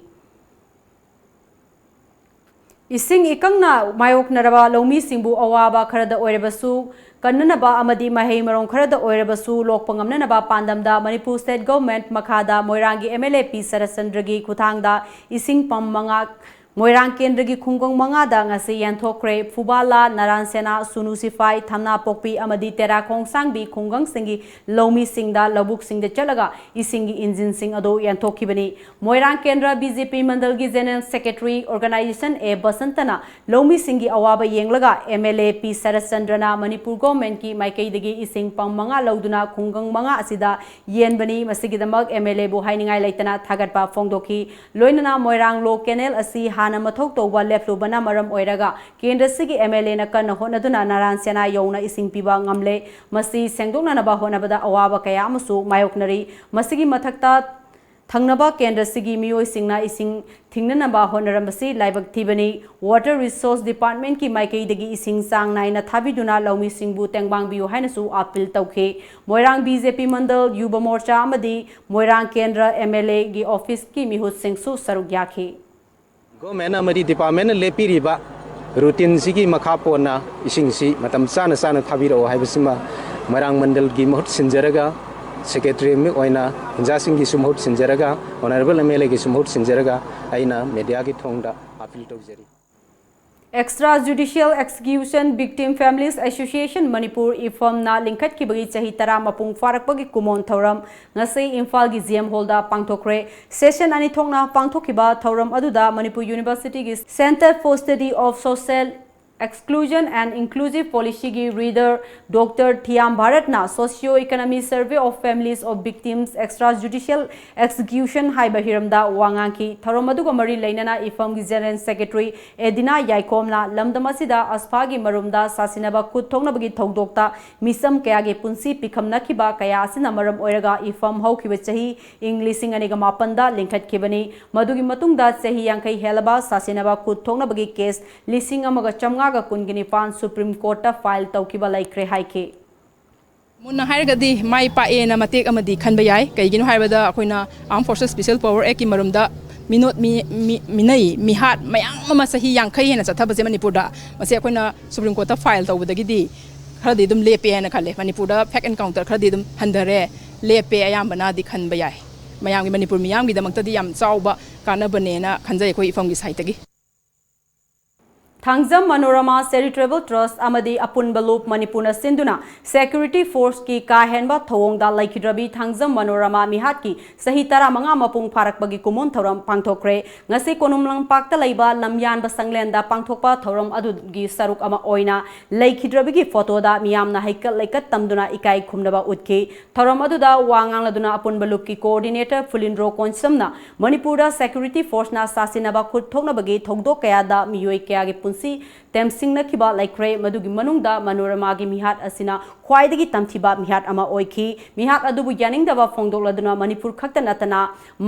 ꯏꯁꯤꯡ ꯏꯀꯪꯅ ꯃꯥꯌꯣꯛꯅꯔꯕ ꯂꯧꯃꯤꯁꯤꯡꯕꯨ ꯑꯋꯥꯕ ꯈꯔꯗ ꯑꯣꯏꯔꯕꯁꯨ ꯀꯟꯅꯅꯕ ꯑꯃꯗꯤ ꯃꯍꯩ ꯃꯔꯣꯡ ꯈꯔꯗ ꯑꯣꯏꯔꯕꯁꯨ ꯂꯣꯛꯄ ꯉꯝꯅꯅꯕ ꯄꯥꯟꯗꯝꯗ Manipur State Government ꯃꯈꯥꯗ ꯃꯣꯏꯔꯥꯡꯒꯤ M L A P ꯁꯔꯠꯆꯟꯗ꯭ꯔꯒꯤ ꯈꯨꯊꯥꯡꯗ ꯏꯁꯤꯡ pump ꯃꯉꯥ ꯃꯣꯏꯔꯥꯡ ꯀꯦꯟꯗ꯭ꯔꯒꯤ ꯈꯨꯡꯒꯪ ꯃꯉꯥꯗ ꯉꯁꯤ ꯌꯦꯟꯊꯣꯛꯈ꯭ꯔꯦ꯫ ꯐꯨꯕꯥꯂꯥ, ꯅꯔꯥꯟ ꯁꯦꯅꯥ, ꯁꯨꯅꯨ ꯁꯤꯐꯥꯏ, ꯊꯝꯅꯥ ꯄꯣꯛꯄꯤ ꯑꯃꯗꯤ ꯇꯦꯔꯥ ꯈꯣꯡꯁꯥꯡꯕꯤ ꯈꯨꯡꯒꯪꯁꯤꯡꯒꯤ ꯂꯧꯃꯤꯁꯤꯡꯗ ꯂꯧꯕꯨꯛꯁꯤꯡꯗ ꯆꯠꯂꯒ ꯏꯁꯤꯡꯒꯤ ꯏꯟꯖꯤꯟꯁꯤꯡ ꯑꯗꯨ ꯌꯦꯟꯊꯣꯛꯈꯤꯕꯅꯤ꯫ ꯃꯣꯏꯔꯥꯡ ꯀꯦꯟꯗ꯭ꯔ B J P ꯃꯟꯗꯜꯒꯤ General Secretary Organisation A ꯕꯁꯟꯇꯅ ꯂꯧꯃꯤꯁꯤꯡꯒꯤ ꯑꯋꯥꯕ ꯌꯦꯡꯂꯒ M L A P ꯁꯔꯠꯆꯟꯗ꯭ꯔꯅ Manipur Governmentꯀꯤ ꯃꯥꯏꯀꯩꯗꯒꯤ ꯏꯁꯤꯡ pump ꯃꯉꯥ ꯂꯧꯗꯨꯅ ꯈꯨꯡꯒꯪ ꯃꯉꯥ ꯑꯁꯤꯗ ꯌꯦꯟꯕꯅꯤ꯫ ꯃꯁꯤꯒꯤꯗꯃꯛ M L Aꯕꯨ ꯍꯥꯏꯅꯤꯡꯉꯥꯏ ꯂꯩꯇꯅ ꯊꯥꯒꯠꯄ ꯐꯣꯡꯗꯣꯛꯈꯤ꯫ ꯂꯣꯏꯅꯅ ꯃꯣꯏꯔꯥꯡ Low Canal ꯑꯁꯤ ꯍꯥꯟꯅ ꯃꯊꯧ ꯇꯧꯕ ꯂꯦꯞꯂꯨꯕꯅ ꯃꯔꯝ ꯑꯣꯏꯔꯒ ꯀꯦꯟꯗ꯭ꯔꯁꯤꯒꯤ M L Aꯅ ꯀꯟꯅ ꯍꯣꯠꯅꯗꯨꯅ ꯅꯔꯥꯟ ꯁꯦꯅꯥ ꯌꯧꯅ ꯏꯁꯤꯡ ꯄꯤꯕ ꯉꯝꯂꯦ꯫ ꯃꯁꯤ ꯁꯦꯡꯗꯣꯛꯅꯅꯕ ꯍꯣꯠꯅꯕꯗ ꯑꯋꯥꯕ ꯀꯌꯥ ꯑꯃꯁꯨ ꯃꯥꯌꯣꯛꯅꯔꯤ꯫ ꯃꯁꯤꯒꯤ ꯃꯊꯛꯇ ꯊꯪꯅꯕ ꯀꯦꯟꯗ꯭ꯔꯁꯤꯒꯤ ꯃꯤꯑꯣꯏꯁꯤꯡꯅ ꯏꯁꯤꯡ ꯊꯤꯡꯅꯅꯕ ꯍꯣꯠꯅꯔꯝꯕꯁꯤ ꯂꯥꯏꯕꯛ ꯊꯤꯕꯅꯤ꯫ Water Resource Departmentꯀꯤ ꯃꯥꯏꯀꯩꯗꯒꯤ ꯏꯁꯤꯡ ꯆꯥꯡ ꯅꯥꯏꯅ ꯊꯥꯕꯤꯗꯨꯅ ꯂꯧꯃꯤꯁꯤꯡꯕꯨ ꯇꯦꯡꯕꯥꯡꯕꯤꯌꯨ ꯍꯥꯏꯅꯁꯨ appeal ꯇꯧꯈꯤ꯫ ꯃꯣꯏꯔꯥꯡ B J P ꯃꯟꯗꯜ ꯌꯨꯕ ꯃꯣꯔꯆꯥ ꯑꯃꯗꯤ ꯃꯣꯏꯔꯥꯡ ꯀꯦꯟꯗ꯭ꯔ M L Aꯒꯤ officeꯀꯤ ꯃꯤꯍꯨꯠꯁꯤꯡꯁꯨ ꯁꯔꯨꯛ ꯌꯥꯈꯤ꯫ Government ꯑꯃꯗꯤ departmentꯅ ꯂꯦꯞꯄꯤꯔꯤꯕ routineꯁꯤꯒꯤ ꯃꯈꯥ ꯄꯣꯟꯅ ꯏꯁꯤꯡꯁꯤ ꯃꯇꯝ ꯆꯥꯅ ꯆꯥꯅ ꯊꯥꯕꯤꯔꯛꯑꯣ ꯍꯥꯏꯕꯁꯤꯃ ꯃꯣꯏꯔꯥꯡ ꯃꯟꯗꯜꯒꯤ ꯃꯍꯨꯠ ꯁꯤꯟꯖꯔꯒ ꯁꯦꯀ꯭ꯔꯦꯇꯔꯤ ꯑꯃ ꯑꯣꯏꯅ ꯍꯤꯟꯖꯥꯁꯤꯡꯒꯤꯁꯨ ꯃꯍꯨꯠ ꯁꯤꯟꯖꯔꯒ, ꯑꯣꯅꯔꯦꯕꯜ ꯑꯦꯝ ꯑꯦꯜ ꯑꯦꯒꯤꯁꯨ ꯃꯍꯨꯠ ꯁꯤꯟꯖꯔꯒ ꯑꯩꯅ ꯃꯦꯗꯤꯌꯥꯒꯤ ꯊꯣꯡꯗ ꯑꯄꯤꯜ ꯇꯧꯖꯔꯤ꯫ Extra Judicial Execution Victim Families Association Manipur, ꯏꯐꯝꯅ ꯂꯤꯡꯈꯠꯈꯤꯕꯒꯤ ꯆꯍꯤ ꯇꯔꯥ ꯃꯄꯨꯡ ꯐꯥꯔꯛꯄꯒꯤ ꯀꯨꯃꯣꯟ ꯊꯧꯔꯝ ꯉꯁꯤ ꯏꯝꯐꯥꯜꯒꯤ ꯖꯤ ꯑꯦꯝ ꯍꯣꯜꯗ ꯄꯥꯡꯊꯣꯛꯈ꯭ꯔꯦ꯫ ꯁꯦꯁꯟ ꯑꯅꯤ ꯊꯣꯛꯅ ꯄꯥꯡꯊꯣꯛꯈꯤꯕ ꯊꯧꯔꯝ ꯑꯗꯨꯗ ꯃꯅꯤꯄꯨꯔ ꯌꯨꯅꯤꯚꯔꯁꯤꯇꯤꯒꯤ Centre for Study of Social Exclusion and Inclusive Policyꯒꯤ ꯔꯤꯗꯔ ꯗꯣꯛꯇꯔ ꯊꯤꯌꯥꯝ ꯚꯥꯔꯠꯅ Socio Economic Survey of Families of Victims Extrajudicial Execution ꯍꯥꯏꯕ ꯍꯤꯔꯝꯗ ꯋꯥ ꯉꯥꯡꯈꯤ꯫ ꯊꯧꯔꯝ ꯑꯗꯨꯒ ꯃꯔꯤ ꯂꯩꯅꯅ ꯏꯐꯝꯒꯤ ꯖꯦꯅꯔꯦꯜ ꯁꯦꯀ꯭ꯔꯦꯇꯔꯤ ꯑꯦꯗꯤꯅꯥ ꯌꯥꯏꯈꯣꯝꯅ ꯂꯝꯗꯝ ꯑꯁꯤꯗ ꯑꯁꯐꯥꯒꯤ ꯃꯔꯨꯝꯗ ꯁꯥꯁꯤꯟꯅꯕ ꯈꯨꯠ ꯊꯣꯛꯅꯕꯒꯤ ꯊꯧꯗꯣꯛꯇ ꯃꯤꯆꯝ ꯀꯌꯥꯒꯤ ꯄꯨꯟꯁꯤ ꯄꯤꯈꯝꯅꯈꯤꯕ ꯀꯌꯥ ꯑꯁꯤꯅ ꯃꯔꯝ ꯑꯣꯏꯔꯒ ꯏꯐꯝ ꯍꯧꯈꯤꯕ ꯆꯍꯤ ꯏꯪ ꯂꯤꯁꯤꯡ ꯑꯅꯤꯒ ꯃꯥꯄꯟꯗ ꯂꯤꯡꯈꯠꯈꯤꯕꯅꯤ꯫ ꯃꯗꯨꯒꯤ ꯃꯇꯨꯡꯗ ꯆꯍꯤ ꯌꯥꯡꯈꯩ ꯍꯦꯜꯂꯕ ꯁꯥꯁꯤꯟꯅꯕ ꯈꯨꯠ ꯊꯣꯛꯅꯕꯒꯤ ꯀꯦꯁ ꯂꯤꯁꯤꯡ ꯑꯃꯒ ꯆꯥꯝꯃꯉꯥꯒ ꯀꯨꯟꯒ ꯅꯤꯄꯥꯟ ꯁꯨꯄ꯭ꯔꯤꯝ ꯀꯣꯔꯠꯇ ꯐꯥꯏꯜ ꯇꯧꯈꯤꯕ ꯂꯩꯈ꯭ꯔꯦ ꯍꯥꯏꯈꯤ꯫ ꯃꯨꯟꯅ ꯍꯥꯏꯔꯒꯗꯤ ꯃꯥꯏ ꯄꯥꯛꯑꯦꯅ ꯃꯇꯦꯛ ꯑꯃꯗꯤ ꯈꯟꯕ ꯌꯥꯏ꯫ ꯀꯩꯒꯤꯅꯣ ꯍꯥꯏꯕꯗ ꯑꯩꯈꯣꯏꯅ Armed Forces Special Power Actꯀꯤ ꯃꯔꯨꯝꯗ ꯃꯤꯅꯣꯠ ꯃꯤ-, ꯃꯤ-, ꯃꯤꯅꯩ, ꯃꯤꯍꯥꯠ ꯃꯌꯥꯝ ꯑꯃ ꯆꯍꯤ ꯌꯥꯡꯈꯩ ꯍꯦꯟꯅ ꯆꯠꯊꯕꯁꯦ ꯃꯅꯤꯄꯨꯔꯗ, ꯃꯁꯤ ꯑꯩꯈꯣꯏꯅ ꯁꯨꯄ꯭ꯔꯤꯝ ꯀꯣꯔꯠꯇ ꯐꯥꯏꯜ ꯇꯧꯕꯗꯒꯤꯗꯤ ꯈꯔꯗꯤ ꯑꯗꯨꯝ ꯂꯦꯞꯄꯦ ꯍꯥꯏꯅ ꯈꯜꯂꯦ꯫ ꯃꯅꯤꯄꯨꯔꯗ ꯐꯦꯛ ꯑꯦꯟꯀꯥꯎꯟꯇꯔ ꯈꯔꯗꯤ ꯑꯗꯨꯝ ꯍꯟꯊꯔꯦ, ꯂꯦꯞꯄꯦ ꯑꯌꯥꯝꯕꯅꯗꯤ ꯈꯟꯕ ꯌꯥꯏ꯫ ꯃꯌꯥꯝꯒꯤ, ꯃꯅꯤꯄꯨꯔ ꯃꯤꯌꯥꯝꯒꯤꯗꯃꯛꯇꯗꯤ ꯌꯥꯝ ꯆꯥꯎꯕ ꯀꯥꯟꯅꯕꯅꯦꯅ ꯈꯟꯖꯩ ꯑꯩꯈꯣꯏ ꯏꯐꯝꯒꯤ ꯁꯥꯏꯠꯇꯒꯤ꯫ ꯊꯥꯡꯖꯝ ꯃꯅꯣꯔꯃꯥ ꯆꯦꯔꯤꯇꯦꯕꯜ ꯇ꯭ꯔꯁ ꯑꯃꯗꯤ ꯑꯄꯨꯟꯕ ꯂꯨꯞ ꯃꯅꯤꯄꯨꯔꯅ ꯁꯤꯟꯗꯨꯅ ꯁꯦꯀ꯭ꯌꯨꯔꯤꯇꯤ ꯐꯣꯔꯁꯀꯤ ꯀꯥ ꯍꯦꯟꯕ ꯊꯧꯑꯣꯡꯗ ꯂꯩꯈꯤꯗ꯭ꯔꯕꯤ ꯊꯥꯡꯖꯝ ꯃꯅꯣꯔꯃꯥ ꯃꯤꯍꯥꯠꯀꯤ ꯆꯍꯤ ꯇꯔꯥꯃꯉꯥ ꯃꯄꯨꯡ ꯐꯥꯔꯛꯄꯒꯤ ꯀꯨꯃꯣꯟ ꯊꯧꯔꯝ ꯄꯥꯡꯊꯣꯛꯈ꯭ꯔꯦ꯫ ꯉꯁꯤ ꯀꯣꯅꯨꯡ ꯂꯝꯄꯥꯛꯇ ꯂꯩꯕ ꯂꯝꯌꯥꯟꯕ ꯁꯪꯂꯦꯟꯗ ꯄꯥꯡꯊꯣꯛꯄ ꯊꯧꯔꯝ ꯑꯗꯨꯒꯤ ꯁꯔꯨꯛ ꯑꯃ ꯑꯣꯏꯅ ꯂꯩꯈꯤꯗ꯭ꯔꯕꯤꯒꯤ ꯐꯣꯇꯣꯗ ꯃꯤꯌꯥꯝꯅ ꯍꯩꯀꯠ ꯂꯩꯀꯠ ꯇꯝꯗꯨꯅ ꯏꯀꯥꯏ ꯈꯨꯝꯅꯕ ꯎꯠꯈꯤ꯫ ꯊꯧꯔꯝ ꯑꯗꯨꯗ ꯋꯥ ꯉꯥꯡꯂꯗꯨꯅ ꯑꯄꯨꯟꯕ ꯂꯨꯞꯀꯤ ꯀꯣꯑꯣꯔꯗꯤꯅꯦꯇꯔ ꯐꯨꯂꯤꯟꯗ꯭ꯔꯣ ꯀꯣꯟꯁꯝꯅ ꯃꯅꯤꯄꯨꯔꯗ ꯁꯦꯀ꯭ꯌꯨꯔꯤꯇꯤ ꯐꯣꯔꯁꯅ ꯁꯥꯁꯤꯟꯅꯕ ꯈꯨꯠ ꯊꯣꯛꯅꯕꯒꯤ ꯊꯧꯗꯣꯛ ꯀꯌꯥꯗ ꯃꯤꯑꯣꯏ ꯀꯌꯥꯒꯤ ꯄꯨꯟꯁꯤ ꯇꯦꯝꯁꯤꯡꯅꯈꯤꯕ ꯂꯩꯈ꯭ꯔꯦ꯫ ꯃꯗꯨꯒꯤ ꯃꯅꯨꯡꯗ ꯃꯅꯣꯔꯃꯥꯒꯤ ꯃꯤꯍꯥꯠ ꯑꯁꯤꯅ ꯈ꯭ꯋꯥꯏꯗꯒꯤ ꯇꯝꯊꯤꯕ ꯃꯤꯍꯥꯠ ꯑꯃ ꯑꯣꯏꯈꯤ꯫ ꯃꯤꯍꯥꯠ ꯑꯗꯨꯕꯨ ꯌꯥꯅꯤꯡꯗꯕ ꯐꯣꯡꯗꯣꯛꯂꯗꯨꯅ ꯃꯅꯤꯄꯨꯔ ꯈꯛꯇ ꯅꯠꯇꯅ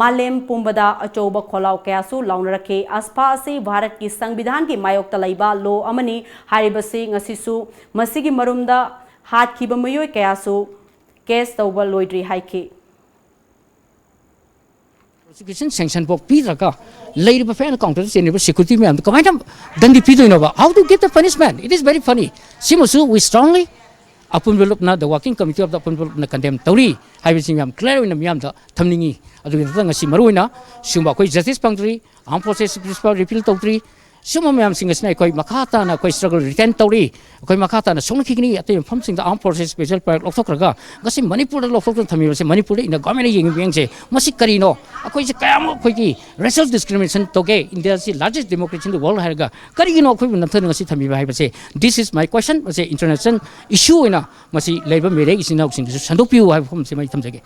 ꯃꯥꯂꯦꯝ ꯄꯨꯝꯕꯗ ꯑꯆꯧꯕ ꯈꯣꯜꯂꯥꯎ ꯀꯌꯥꯁꯨ ꯂꯥꯎꯅꯔꯛꯈꯤ꯫ ꯑꯁꯐꯥ ꯑꯁꯤ ꯚꯥꯔꯠꯀꯤ ꯁꯪꯕꯤꯙꯥꯟꯒꯤ ꯃꯥꯌꯣꯛꯇ ꯂꯩꯕ ꯂꯣ ꯑꯃꯅꯤ ꯍꯥꯏꯔꯤꯕꯁꯤ ꯉꯁꯤꯁꯨ ꯃꯁꯤꯒꯤ ꯃꯔꯨꯝꯗ ꯍꯥꯠꯈꯤꯕ ꯃꯤꯑꯣꯏ ꯀꯌꯥꯁꯨ ꯀꯦꯁ ꯇꯧꯕ ꯂꯣꯏꯗ꯭ꯔꯤ ꯍꯥꯏꯈꯤ꯫ ꯄ꯭ꯔꯣꯁꯤꯀ꯭ꯌꯨꯁꯟ ꯁꯦꯡꯁꯟ ꯐꯥꯎ ꯄꯤꯗ꯭ꯔꯒ ꯂꯩꯔꯤꯕ ꯐꯦꯛ ꯑꯦꯟꯀꯥꯎꯟꯇꯔꯗ ꯆꯦꯟꯂꯤꯕ ꯁꯦꯀ꯭ꯌꯨꯔꯤꯇꯤ ꯃꯌꯥꯝꯗꯣ ꯀꯃꯥꯏꯅ ꯗꯟꯗꯤ ꯄꯤꯗꯣꯏꯅꯣꯕ? How to give the punishment? It is very funny. ꯁꯤꯃꯁꯨ we strongly ꯑꯄꯨꯟꯕ ꯂꯨꯞꯅ, the working committee of the ꯑꯄꯨꯟꯕ ꯂꯨꯞꯅ condemn ꯇꯧꯔꯤ ꯍꯥꯏꯕꯁꯤ ꯌꯥꯝ clear ꯑꯣꯏꯅ ꯃꯤꯌꯥꯝꯗ ꯊꯝꯅꯤꯡꯉꯤ꯫ ꯑꯗꯨꯒꯤ ꯃꯊꯛꯇ ꯉꯁꯤ ꯃꯔꯨꯑꯣꯏꯅ ꯁꯤꯒꯨꯝꯕ ꯑꯩꯈꯣꯏ justice ꯐꯪꯗ꯭ꯔꯤ, armed forces principle repeal ꯇꯧꯗ꯭ꯔꯤ, ꯁꯤꯒꯨꯝꯕ ꯃꯌꯥꯝꯁꯤꯡ ꯑꯁꯤꯅ ꯑꯩꯈꯣꯏ ꯃꯈꯥ ꯇꯥꯅ ꯑꯩꯈꯣꯏ struggle retain ꯇꯧꯔꯤ꯫ ꯑꯩꯈꯣꯏ ꯃꯈꯥ ꯇꯥꯅ ꯁꯣꯛꯅꯈꯤꯒꯅꯤ꯫ ꯑꯇꯩ ꯃꯐꯝꯁꯤꯡꯗ armed forces special power ꯂꯧꯊꯣꯛꯈ꯭ꯔꯒ ꯉꯁꯤ ꯃꯅꯤꯄꯨꯔꯗ ꯂꯧꯊꯣꯛꯇꯨꯅ ꯊꯝꯃꯤꯕꯁꯦ, ꯃꯅꯤꯄꯨꯔꯗ ꯏꯟꯗꯤꯌꯥ ꯒꯣꯔꯃꯦꯟꯅ ꯌꯦꯡꯉꯤꯕ ꯃꯤꯠꯌꯦꯡꯁꯦ ꯃꯁꯤ ꯀꯔꯤꯅꯣ? ꯑꯩꯈꯣꯏꯁꯦ ꯀꯌꯥꯃꯨꯛ ꯑꯩꯈꯣꯏꯒꯤ racial discrimination ꯇꯧꯒꯦ? India is the largest democracy in the world ꯍꯥꯏꯔꯒ ꯀꯔꯤꯒꯤꯅꯣ ꯑꯩꯈꯣꯏꯕꯨ ꯅꯝꯊꯅ ꯉꯁꯤ ꯊꯝꯃꯤꯕ ꯍꯥꯏꯕꯁꯦ, this is my question꯫ ꯃꯁꯤ international issue ꯑꯣꯏꯅ ꯃꯁꯤ ꯂꯩꯔꯤꯕ ꯃꯤꯔꯩ ꯏꯆꯤꯟ ꯏꯅꯥꯎꯁꯤꯡꯗꯁꯨ ꯁꯟꯗꯣꯛꯄꯤꯌꯨ ꯍꯥꯏꯕ ꯋꯥꯐꯝꯁꯤ ꯑꯩ ꯊꯝꯖꯒꯦ꯫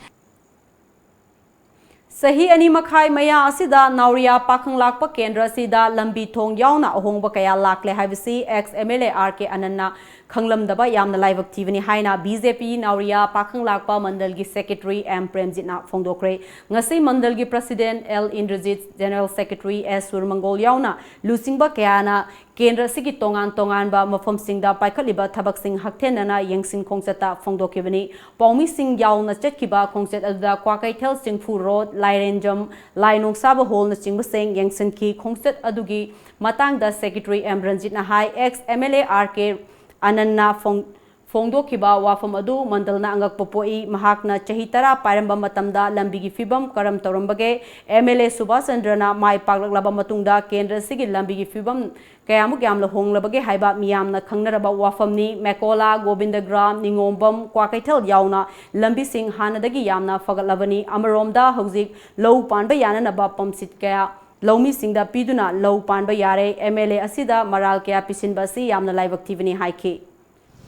ꯆꯍꯤ ꯑꯅꯤ ꯃꯈꯥꯏ ꯃꯌꯥ ꯑꯁꯤꯗ ꯅꯥꯎꯔꯤꯌꯥ ꯄꯥꯈꯪ ꯂꯥꯛꯄ ꯀꯦꯟꯗ꯭ꯔ ꯑꯁꯤꯗ ꯂꯝꯕꯤ ꯊꯣꯡ ꯌꯥꯎꯅ ꯑꯍꯣꯡꯕ ꯀꯌꯥ ꯂꯥꯛꯂꯦ ꯍꯥꯏꯕꯁꯤ ex M L A R K ꯑꯅꯟꯅ ꯈꯪꯂꯝꯗꯕ ꯌꯥꯝꯅ ꯂꯥꯏꯕꯛ ꯊꯤꯕꯅꯤ ꯍꯥꯏꯅ B J P ꯅꯥꯎꯔꯤꯌꯥ ꯄꯥꯈꯪ ꯂꯥꯛꯄ ꯃꯟꯗꯜꯒꯤ secretary M ꯄ꯭ꯔꯦꯝꯖꯤꯠꯅ ꯐꯣꯡꯗꯣꯛꯈ꯭ꯔꯦ꯫ ꯉꯁꯤ ꯃꯟꯗꯜꯒꯤ president L Indrajit, general secretary S ꯁꯨꯔꯃꯪꯒꯣꯜ ꯌꯥꯎꯅ ꯂꯨꯆꯤꯡꯕ ꯀꯌꯥꯅ ꯀꯦꯟꯗ꯭ꯔ ꯑꯁꯤꯒꯤ ꯇꯣꯉꯥꯟ ꯇꯣꯉꯥꯟꯕ ꯃꯐꯝꯁꯤꯡꯗ ꯄꯥꯏꯈꯠꯂꯤꯕ ꯊꯕꯛꯁꯤꯡ ꯍꯛꯊꯦꯡꯅꯅ ꯌꯦꯡꯁꯤꯟ ꯈꯣꯡꯆꯠꯇ ꯐꯣꯡꯗꯣꯛꯈꯤꯕꯅꯤ꯫ ꯄꯥꯎꯃꯤꯁꯤꯡ ꯌꯥꯎꯅ ꯆꯠꯈꯤꯕ ꯈꯣꯡꯆꯠ ꯑꯗꯨꯗ ꯀ꯭ꯋꯥꯀꯩꯊꯦꯜ, ꯆꯤꯡꯐꯨ ꯔꯣꯗ, ꯂꯥꯏꯔꯦꯟꯖꯝ, ꯂꯥꯏ ꯅꯣꯡꯁꯥꯕ ꯍꯣꯜꯅꯆꯤꯡꯕꯁꯤꯡ ꯌꯦꯡꯁꯤꯟꯈꯤ꯫ ꯈꯣꯡꯆꯠ ꯑꯗꯨꯒꯤ ꯃꯇꯥꯡꯗ secretary M ꯔꯟꯖꯤꯠꯅ high, ex M L A R K ꯑꯅꯟꯅ ꯐꯣꯡ-, ꯐꯣꯡꯗꯣꯛꯈꯤꯕ ꯋꯥꯐꯝ ꯑꯗꯨ ꯃꯟꯗꯜꯅ ꯑꯉꯛꯄ ꯄꯣꯛꯏ꯫ ꯃꯍꯥꯛꯅ ꯆꯍꯤ ꯇꯔꯥ ꯄꯥꯏꯔꯝꯕ ꯃꯇꯝꯗ ꯂꯝꯕꯤꯒꯤ ꯐꯤꯕꯝ ꯀꯔꯝ ꯇꯧꯔꯝꯕꯒꯦ? M L A ꯁꯨꯕꯥꯁ ꯆꯟꯗ꯭ꯔꯅ ꯃꯥꯏ ꯄꯥꯛꯂꯛꯂꯕ ꯃꯇꯨꯡꯗ ꯀꯦꯟꯗ꯭ꯔ ꯑꯁꯤꯒꯤ ꯂꯝꯕꯤꯒꯤ ꯐꯤꯕꯝ ꯀꯌꯥꯃꯨꯛ ꯌꯥꯝꯅ ꯍꯣꯡꯂꯕꯒꯦ ꯍꯥꯏꯕ ꯃꯤꯌꯥꯝꯅ ꯈꯪꯅꯔꯕ ꯋꯥꯐꯝꯅꯤ꯫ ꯃꯦꯀꯣꯂꯥ, ꯒꯣꯕꯤꯟꯗꯒ꯭ꯔꯥꯝ, ꯅꯤꯉꯣꯝꯕꯝ, ꯀ꯭ꯋꯥꯀꯩꯊꯦꯜ ꯌꯥꯎꯅ ꯂꯝꯕꯤꯁꯤꯡ ꯍꯥꯟꯅꯗꯒꯤ ꯌꯥꯝꯅ ꯐꯒꯠꯂꯕꯅꯤ꯫ ꯑꯃꯔꯣꯝꯗ ꯍꯧꯖꯤꯛ ꯂꯧ ꯄꯥꯟꯕ ꯌꯥꯅꯅꯕ ꯄꯝꯁꯤꯠ ꯀꯌꯥ ꯂꯧꯃꯤꯁꯤꯡꯗ ꯄꯤꯗꯨꯅ ꯂꯧ ꯄꯥꯟꯕ ꯌꯥꯔꯦ꯫ M L A ꯑꯁꯤꯗ ꯃꯔꯥꯜ ꯀꯌꯥ ꯄꯤꯁꯤꯟꯕ ꯑꯁꯤ ꯌꯥꯝꯅ ꯂꯥꯏꯕꯛ ꯊꯤꯕꯅꯤ ꯍꯥꯏꯈꯤ꯫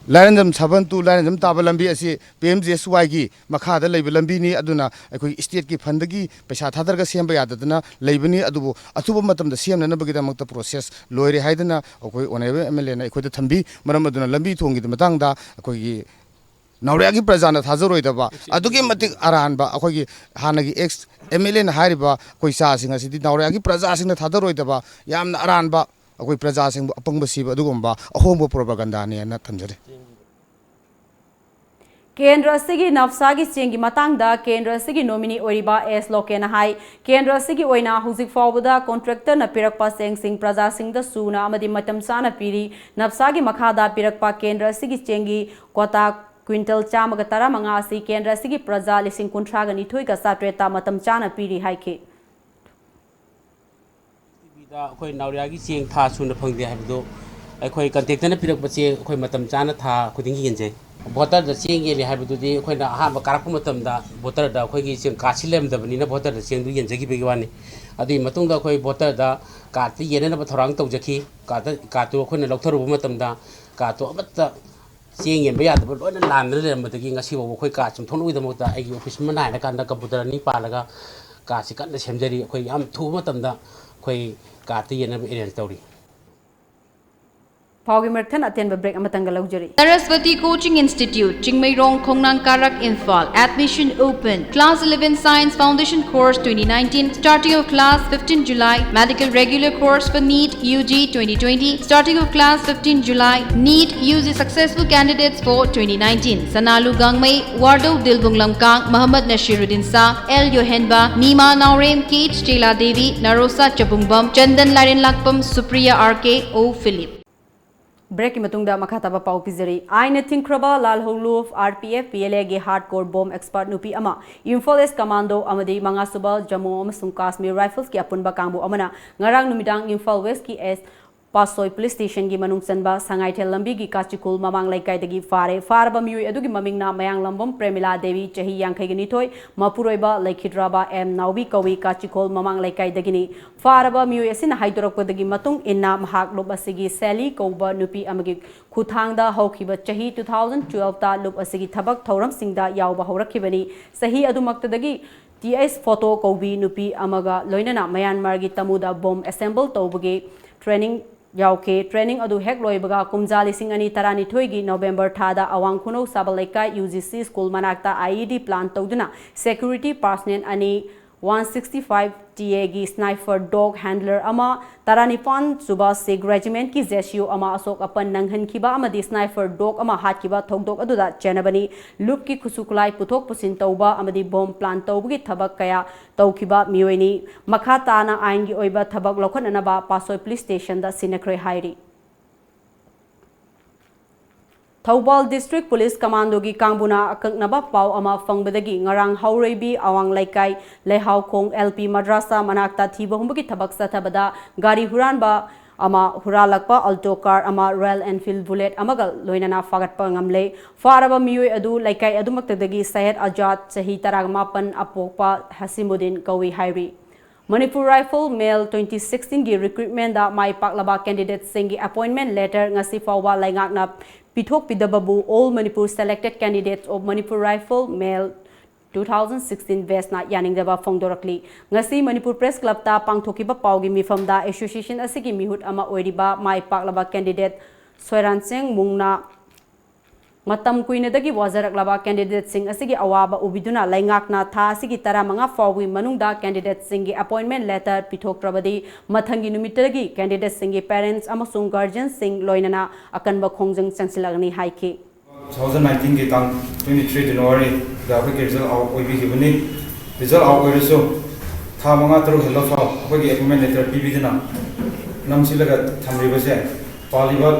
ꯂꯥꯏꯔꯦꯟꯖꯝ ꯁꯥꯕꯟ to ꯂꯥꯏꯔꯦꯟꯖꯝ ꯇꯥꯕ ꯂꯝꯕꯤ ꯑꯁꯤ P M G S Y ꯒꯤ ꯃꯈꯥꯗ ꯂꯩꯕ ꯂꯝꯕꯤꯅꯤ꯫ ꯑꯗꯨꯅ ꯑꯩꯈꯣꯏ state ꯀꯤ fund ꯗꯒꯤ ꯄꯩꯁꯥ ꯊꯥꯗꯔꯒ ꯁꯦꯝꯕ ꯌꯥꯗꯗꯅ ꯂꯩꯕꯅꯤ꯫ ꯑꯗꯨꯕꯨ ꯑꯊꯨꯕ ꯃꯇꯝꯗ ꯁꯦꯝꯅꯅꯕꯒꯤꯗꯃꯛꯇ process ꯂꯣꯏꯔꯦ ꯍꯥꯏꯗꯅ ꯑꯩꯈꯣꯏ honourable M L A ꯅ ꯑꯩꯈꯣꯏꯗ ꯊꯝꯕꯤ꯫ ꯃꯔꯝ ꯑꯗꯨꯅ ꯂꯝꯕꯤ ꯊꯣꯡꯒꯤ ꯃꯇꯥꯡꯗ ꯑꯩꯈꯣꯏꯒꯤ ꯅꯥꯎꯔꯤꯌꯥꯒꯤ ꯄ꯭ꯔꯖꯥꯅ ꯊꯥꯖꯔꯣꯏꯗꯕ ꯑꯗꯨꯛꯀꯤ ꯃꯇꯤꯛ ꯑꯔꯥꯟꯕ, ꯑꯩꯈꯣꯏꯒꯤ ꯍꯥꯟꯅꯒꯤ ex M L A ꯅ ꯍꯥꯏꯔꯤꯕ ꯑꯩꯈꯣꯏ ꯆꯥꯁꯤꯡ ꯑꯁꯤꯗꯤ ꯅꯥꯎꯔꯤꯌꯥꯒꯤ ꯄ꯭ꯔꯖꯥꯁꯤꯡꯅ ꯊꯥꯖꯔꯣꯏꯗꯕ ꯌꯥꯝꯅ ꯑꯔꯥꯟꯕ, ꯑꯩꯈꯣꯏ ꯄ꯭ꯔꯖꯥꯁꯤꯡꯕꯨ ꯑꯄꯪꯕ ꯁꯤꯕ ꯑꯗꯨꯒꯨꯝꯕ ꯑꯍꯣꯡꯕ propaganda ꯅꯦꯅ ꯊꯝꯖꯔꯤ꯫ ꯀꯦꯟꯗ꯭ꯔ ꯑꯁꯤꯒꯤ ꯅꯞꯁꯥꯒꯤ ꯆꯦꯡꯒꯤ ꯃꯇꯥꯡꯗ ꯀꯦꯟꯗ꯭ꯔ ꯑꯁꯤꯒꯤ ꯅꯣꯃꯤꯅꯤ ꯑꯣꯏꯔꯤꯕ ꯑꯦꯁ ꯂꯣꯀꯦꯟꯅ ꯍꯥꯏ, ꯀꯦꯟꯗ꯭ꯔ ꯑꯁꯤꯒꯤ ꯑꯣꯏꯅ ꯍꯧꯖꯤꯛ ꯐꯥꯎꯕꯗ ꯀꯣꯟꯇ꯭ꯔꯦꯛꯇꯔꯅ ꯄꯤꯔꯛꯄ ꯆꯦꯡꯁꯤꯡ ꯄ꯭ꯔꯖꯥꯁꯤꯡꯗ ꯁꯨꯅ ꯑꯃꯗꯤ ꯃꯇꯝ ꯆꯥꯅ ꯄꯤꯔꯤ꯫ ꯅꯞꯁꯥꯒꯤ ꯃꯈꯥꯗ ꯄꯤꯔꯛꯄ ꯀꯦꯟꯗ꯭ꯔ ꯑꯁꯤꯒꯤ ꯆꯦꯡꯒꯤ ꯀ꯭ꯋꯥꯇꯥ ꯀ꯭ꯋꯤꯟꯇꯜ ꯆꯥꯝꯃꯒ ꯇꯔꯥꯃꯉꯥ ꯑꯁꯤ ꯀꯦꯟꯗ꯭ꯔ ꯑꯁꯤꯒꯤ ꯄ꯭ꯔꯖꯥ ꯂꯤꯁꯤꯡ ꯀꯨꯟꯊ꯭ꯔꯥꯒ ꯅꯤꯊꯣꯏꯒ ꯆꯥꯇ꯭ꯔꯦꯠꯇ ꯃꯇꯝ ꯆꯥꯅ ꯄꯤꯔꯤ ꯍꯥꯏꯈꯤ꯫ ꯇꯤꯚꯤꯗ ꯑꯩꯈꯣꯏ ꯅꯥꯎꯔꯤꯌꯥꯒꯤ ꯆꯦꯡ ꯊꯥ ꯁꯨꯅ ꯐꯪꯗꯦ ꯍꯥꯏꯕꯗꯨ ꯑꯩꯈꯣꯏ ꯀꯟꯇ꯭ꯔꯦꯛꯇꯔꯅ ꯄꯤꯔꯛꯄ ꯆꯦꯡ ꯑꯩꯈꯣꯏ ꯃꯇꯝ ꯆꯥꯅ ꯊꯥ ꯈꯨꯗꯤꯡꯒꯤ ꯌꯦꯟꯖꯩ꯫ ꯚꯣꯇꯔꯗ ꯆꯦꯡ ꯌꯦꯜꯂꯤ ꯍꯥꯏꯕꯗꯨꯗꯤ ꯑꯩꯈꯣꯏꯅ ꯑꯍꯥꯟꯕ ꯀꯥꯔꯛꯄ ꯃꯇꯝꯗ ꯚꯣꯇꯔꯗ ꯑꯩꯈꯣꯏꯒꯤ ꯆꯦꯡ ꯀꯥꯔꯗꯁꯤ ꯂꯩꯔꯝꯗꯕꯅꯤꯅ ꯚꯣꯇꯔꯗ ꯆꯦꯡꯗꯨ ꯌꯦꯟꯖꯈꯤꯕꯒꯤ ꯋꯥꯅꯤ꯫ ꯑꯗꯨꯒꯤ ꯃꯇꯨꯡꯗ ꯑꯩꯈꯣꯏ ꯚꯣꯇꯔꯗ ꯀꯥꯔꯗꯇ ꯌꯦꯟꯅꯅꯕ ꯊꯧꯔꯥꯡ ꯇꯧꯖꯈꯤ꯫ ꯀꯥꯔꯗꯇ, ꯀꯥꯔꯗꯇꯨ ꯑꯩꯈꯣꯏꯅ ꯂꯧꯊꯔꯨꯕ ꯃꯇꯝꯗ ꯀꯥꯔꯗꯇꯨ ꯑꯃꯠꯇ ꯆꯦꯡ ꯌꯦꯟꯕ ꯌꯥꯗꯕ ꯂꯣꯏꯅ ꯂꯥꯟꯗꯅ ꯂꯩꯔꯝꯕꯗꯒꯤ ꯉꯁꯤ ꯐꯥꯎꯕ ꯑꯩꯈꯣꯏ ꯀꯥꯔꯗ ꯆꯨꯝꯊꯣꯛꯅꯕꯒꯤꯗꯃꯛꯇ ꯑꯩꯒꯤ ꯑꯣꯐꯤꯁ ꯑꯃ ꯅꯥꯏꯅ ꯀꯥꯟꯗ ꯀꯝꯄ꯭ꯌꯨꯇꯔ ꯑꯅꯤ ꯄꯥꯜꯂꯒ ꯀꯥꯔꯗꯁꯤ ꯀꯟꯅ ꯁꯦꯝꯖꯔꯤ꯫ ꯑꯩꯈꯣꯏ ꯌꯥꯝ ꯊꯨꯕ ꯃꯇꯝꯗ ꯑꯩꯈꯣꯏ ꯀꯥꯔꯗꯇ ꯌꯦꯟꯅꯕ ꯑꯦꯔꯦꯟꯖ ꯇꯧꯔꯤ꯫ ꯄꯥꯎꯒꯤ ꯃꯔꯛꯊꯠꯅ ꯑꯇꯦꯟꯕ ꯕ꯭ꯔꯦꯛ ꯑꯃꯇꯪꯒ ꯂꯧꯖꯔꯤ꯫ Saraswati Coaching Institute, ꯆꯤꯡꯃꯩꯔꯣꯡ, ꯈꯣꯡꯅꯥꯡ Karak, Imphal. Admission open. Class eleven Science Foundation Course twenty nineteen, starting of class fifteen July. Medical regular course for NEET UG twenty twenty, starting of class fifteen July. NEET UG successful candidates for twenty nineteen: Sanalu Gangmei, Wardou Dilbung Lamkang, Mohammad Nashiruddin Shah, L Yohenba, Nima Naorem, Kh Chela Devi, Narosa Chabungbam, Chandan Lairenlakpam, Supriya R K, O Philip. ꯕ꯭ꯔꯦꯛꯀꯤ ꯃꯇꯨꯡꯗ ꯃꯈꯥ ꯇꯥꯕ ꯄꯥꯎ ꯄꯤꯖꯔꯤ꯫ ꯑꯥꯏꯟꯅ ꯊꯤꯡꯈ꯭ꯔꯕ ꯂꯥꯜꯍꯧꯂꯨꯞ, RPF, PLAꯒꯤ hardcore bomb expert ꯅꯨꯄꯤ ꯑꯃ, ꯏꯝꯐꯥꯜ ꯏꯁ ꯀꯃꯥꯟꯗꯣ ꯑꯃꯗꯤ ꯃꯉꯥꯁꯨꯕ ꯖꯝꯃꯨ ꯑꯃꯁꯨꯡ ꯀꯥꯁꯃꯤꯔ ꯔꯥꯏꯐꯜꯁꯀꯤ ꯑꯄꯨꯟꯕ ꯀꯥꯡꯕꯨ ꯑꯃꯅ ꯉꯔꯥꯡ ꯅꯨꯃꯤꯗꯥꯡ ꯏꯝꯐꯥꯜ ꯋꯦꯁꯀꯤ ꯑꯦꯁ ꯄꯥꯠꯁꯣꯏ ꯄꯨꯂꯤꯁ ꯁ꯭ꯇꯦꯁꯟꯒꯤ ꯃꯅꯨꯡ ꯆꯟꯕ ꯁꯉꯥꯏꯊꯦꯜ ꯂꯝꯕꯤꯒꯤ ꯀꯥꯆꯤꯈꯨꯜ ꯃꯃꯥꯡ ꯂꯩꯀꯥꯏꯗꯒꯤ ꯐꯥꯔꯦ꯫ ꯐꯥꯔꯕ ꯃꯤꯑꯣꯏ ꯑꯗꯨꯒꯤ ꯃꯃꯤꯡꯅ ꯃꯌꯥꯡꯂꯝꯕꯝ ꯄ꯭ꯔꯦꯃꯤꯂꯥ ꯗꯦꯕꯤ, ꯆꯍꯤ ꯌꯥꯡꯈꯩꯒ ꯅꯤꯊꯣꯏ, ꯃꯄꯨꯔꯣꯏꯕ ꯂꯩꯈꯤꯗ꯭ꯔꯕ ꯑꯦꯝ ꯅꯥꯎꯕꯤ ꯀꯧꯏ, ꯀꯥꯆꯤꯈꯨꯜ ꯃꯃꯥꯡ ꯂꯩꯀꯥꯏꯗꯒꯤꯅꯤ꯫ ꯐꯥꯔꯕ ꯃꯤꯑꯣꯏ ꯑꯁꯤꯅ ꯍꯥꯏꯗꯣꯔꯛꯄꯗꯒꯤ ꯃꯇꯨꯡ ꯏꯟꯅ, ꯃꯍꯥꯛ ꯂꯨꯞ ꯑꯁꯤꯒꯤ ꯁꯦꯂꯤ ꯀꯧꯕ ꯅꯨꯄꯤ ꯑꯃꯒꯤ ꯈꯨꯠꯊꯥꯡꯗ ꯍꯧꯈꯤꯕ ꯆꯍꯤ two thousand twelve ꯇ ꯂꯨꯞ ꯑꯁꯤꯒꯤ ꯊꯕꯛ ꯊꯧꯔꯝꯁꯤꯡꯗ ꯌꯥꯎꯕ ꯍꯧꯔꯛꯈꯤꯕꯅꯤ꯫ ꯆꯍꯤ ꯑꯗꯨꯃꯛꯇꯗꯒꯤ ꯇꯤ ꯑꯦꯁ ꯐꯣꯇꯣ ꯀꯧꯕꯤ ꯅꯨꯄꯤ ꯑꯃꯒ ꯂꯣꯏꯅꯅ ꯃ꯭ꯌꯥꯟꯃꯥꯔꯒꯤ ꯇꯃꯨꯗ ꯕꯣꯝ ꯑꯦꯁꯦꯝꯕꯜ ꯇꯧꯕꯒꯤ ꯇ꯭ꯔꯦꯅꯤꯡ ꯌꯥꯎꯈꯤ꯫ ꯇ꯭ꯔꯦꯅꯤꯡ ꯑꯗꯨ ꯍꯦꯛ ꯂꯣꯏꯕꯒ ꯀꯨꯝꯖꯥ ꯂꯤꯁꯤꯡ ꯑꯅꯤ ꯇꯔꯥꯅꯤꯊꯣꯏꯒꯤ ꯅꯣꯕꯦꯝꯕꯔ ꯊꯥꯗ ꯑꯋꯥꯡ ꯈꯨꯅꯧ ꯁꯥꯕꯜ ꯂꯩꯀꯥꯏ UGC ꯁ꯭ꯀꯨꯜ ꯃꯅꯥꯛꯇ IED ꯄ꯭ꯂꯥꯟ ꯇꯧꯗꯨꯅ ꯁꯦꯀ꯭ꯌꯨꯔꯤꯇꯤ ꯄꯥꯔꯁꯅꯦꯜ ꯑꯅꯤ One sixty five T Aꯒꯤ sniper dog handler ꯑꯃ, ꯇꯔꯥꯅꯤꯄꯥꯟ ꯁꯨꯕ Sikh Regimentꯀꯤ ZCO ꯑꯃ ꯑꯁꯣꯛ ꯑꯄꯟ ꯅꯪꯍꯟꯈꯤꯕ ꯑꯃꯗꯤ sniper dog ꯑꯃ ꯍꯥꯠꯈꯤꯕ ꯊꯧꯗꯣꯛ ꯑꯗꯨꯗ ꯆꯦꯟꯅꯕꯅꯤ꯫ ꯂꯨꯞꯀꯤ ꯈꯨꯠꯁꯨ ꯈꯨꯠꯂꯥꯏ ꯄꯨꯊꯣꯛ ꯄꯨꯁꯤꯟ ꯇꯧꯕ ꯑꯃꯗꯤ bomb plant ꯇꯧꯕꯒꯤ ꯊꯕꯛ ꯀꯌꯥ ꯇꯧꯈꯤꯕ ꯃꯤꯑꯣꯏꯅꯤ꯫ ꯃꯈꯥ ꯇꯥꯅ ꯑꯥꯏꯟꯒꯤ ꯑꯣꯏꯕ ꯊꯕꯛ ꯂꯧꯈꯠꯅꯅꯕ ꯄꯥꯠꯁꯣꯏ police stationꯗ ꯁꯤꯟꯅꯈ꯭ꯔꯦ ꯍꯥꯏꯔꯤ꯫ ꯊꯧꯕꯥꯜ District Police Commandoꯒꯤ ꯀꯥꯡꯕꯨꯅ ꯑꯀꯛꯅꯕ ꯄꯥꯎ ꯑꯃ ꯐꯪꯕꯗꯒꯤ ꯉꯔꯥꯡ ꯍꯥꯎꯔꯩꯕꯤ ꯑꯋꯥꯡ ꯂꯩꯀꯥꯏ ꯂꯩꯍꯥꯎꯈꯣꯡ LP ꯃꯗ꯭ꯔꯁꯥ ꯃꯅꯥꯛꯇ ꯊꯤꯕ ꯍꯨꯝꯕꯒꯤ ꯊꯕꯛ ꯆꯠꯊꯕꯗ ꯒꯥꯔꯤ ꯍꯨꯔꯥꯟꯕ ꯑꯃ ꯍꯨꯔꯥꯜꯂꯛꯄ Alto car ꯑꯃ Royal Enfield Bullet ꯑꯃꯒ ꯂꯣꯏꯅꯅ ꯐꯥꯒꯠꯄ ꯉꯝꯂꯦ꯫ ꯐꯥꯔꯕ ꯃꯤꯑꯣꯏ ꯑꯗꯨ ꯂꯩꯀꯥꯏ ꯑꯗꯨꯃꯛꯇꯗꯒꯤ ꯁꯌꯦꯗ ꯑꯖꯥꯗ, ꯆꯍꯤ ꯇꯔꯥꯃꯥꯄꯟ, ꯑꯄꯣꯛꯄ ꯍꯁꯤꯃꯨꯗꯤꯟ ꯀꯧꯏ ꯍꯥꯏꯔꯤ꯫ Manipur Rifle Male twenty sixteenꯒꯤ recruitmentꯗ ꯃꯥꯏ ꯄꯥꯛꯂꯕ candidatesꯁꯤꯡꯒꯤ appointment letter ꯉꯁꯤ ꯐꯥꯎꯕ ꯂꯩꯉꯥꯛꯅ ꯄꯤꯊꯣꯛꯄꯤꯗꯕꯕꯨ All Manipur Selected Candidates of Manipur Rifle Male two thousand sixteen batchꯅ ꯌꯥꯅꯤꯡꯗꯕ ꯐꯣꯡꯗꯣꯔꯛꯂꯤ꯫ ꯉꯁꯤ Manipur Press Clubꯇ ꯄꯥꯡꯊꯣꯛꯈꯤꯕ ꯄꯥꯎꯒꯤ ꯃꯤꯐꯝꯗ association ꯑꯁꯤꯒꯤ ꯃꯤꯍꯨꯠ ꯑꯃ ꯑꯣꯏꯔꯤꯕ ꯃꯥꯏ ꯄꯥꯛꯂꯕ candidate ꯁꯣꯏꯔꯥꯟꯁꯦꯡ ꯃꯨꯡꯅ ꯃꯇꯝ ꯀꯨꯏꯅꯗꯒꯤ ꯋꯥꯖꯔꯛꯂꯕ candidateꯁꯤꯡ ꯑꯁꯤꯒꯤ ꯑꯋꯥꯕ ꯎꯕꯤꯗꯨꯅ ꯂꯩꯉꯥꯛꯅ ꯊꯥ ꯑꯁꯤꯒꯤ ꯇꯔꯥꯃꯉꯥ ꯐꯥꯎꯕꯒꯤ ꯃꯅꯨꯡꯗ candidateꯁꯤꯡꯒꯤ appointment letter ꯄꯤꯊꯣꯛꯇ꯭ꯔꯕꯗꯤ ꯃꯊꯪꯒꯤ ꯅꯨꯃꯤꯠꯇꯒꯤ candidateꯁꯤꯡꯒꯤ parents ꯑꯃꯁꯨꯡ guardianꯁꯤꯡ ꯂꯣꯏꯅꯅ ꯑꯀꯟꯕ ꯈꯣꯡꯖꯪ ꯆꯪꯁꯤꯜꯂꯒꯅꯤ ꯍꯥꯏꯈꯤ꯫ Two thousand nineteenꯒꯤ ꯇꯥꯡ twenty three Januaryꯗ ꯑꯩꯈꯣꯏꯒꯤ result out ꯑꯣꯏꯕꯤꯈꯤꯕꯅꯤ꯫ Result out ꯑꯣꯏꯔꯁꯨ ꯊꯥ ꯃꯉꯥ ꯇꯔꯨꯛ ꯍꯦꯜꯂꯐꯥꯎ ꯑꯩꯈꯣꯏꯒꯤ appointment letter ꯄꯤꯕꯤꯗꯅ ꯅꯝꯁꯤꯜꯂꯒ ꯊꯝꯂꯤꯕꯁꯦ ꯄꯥꯜꯂꯤꯕ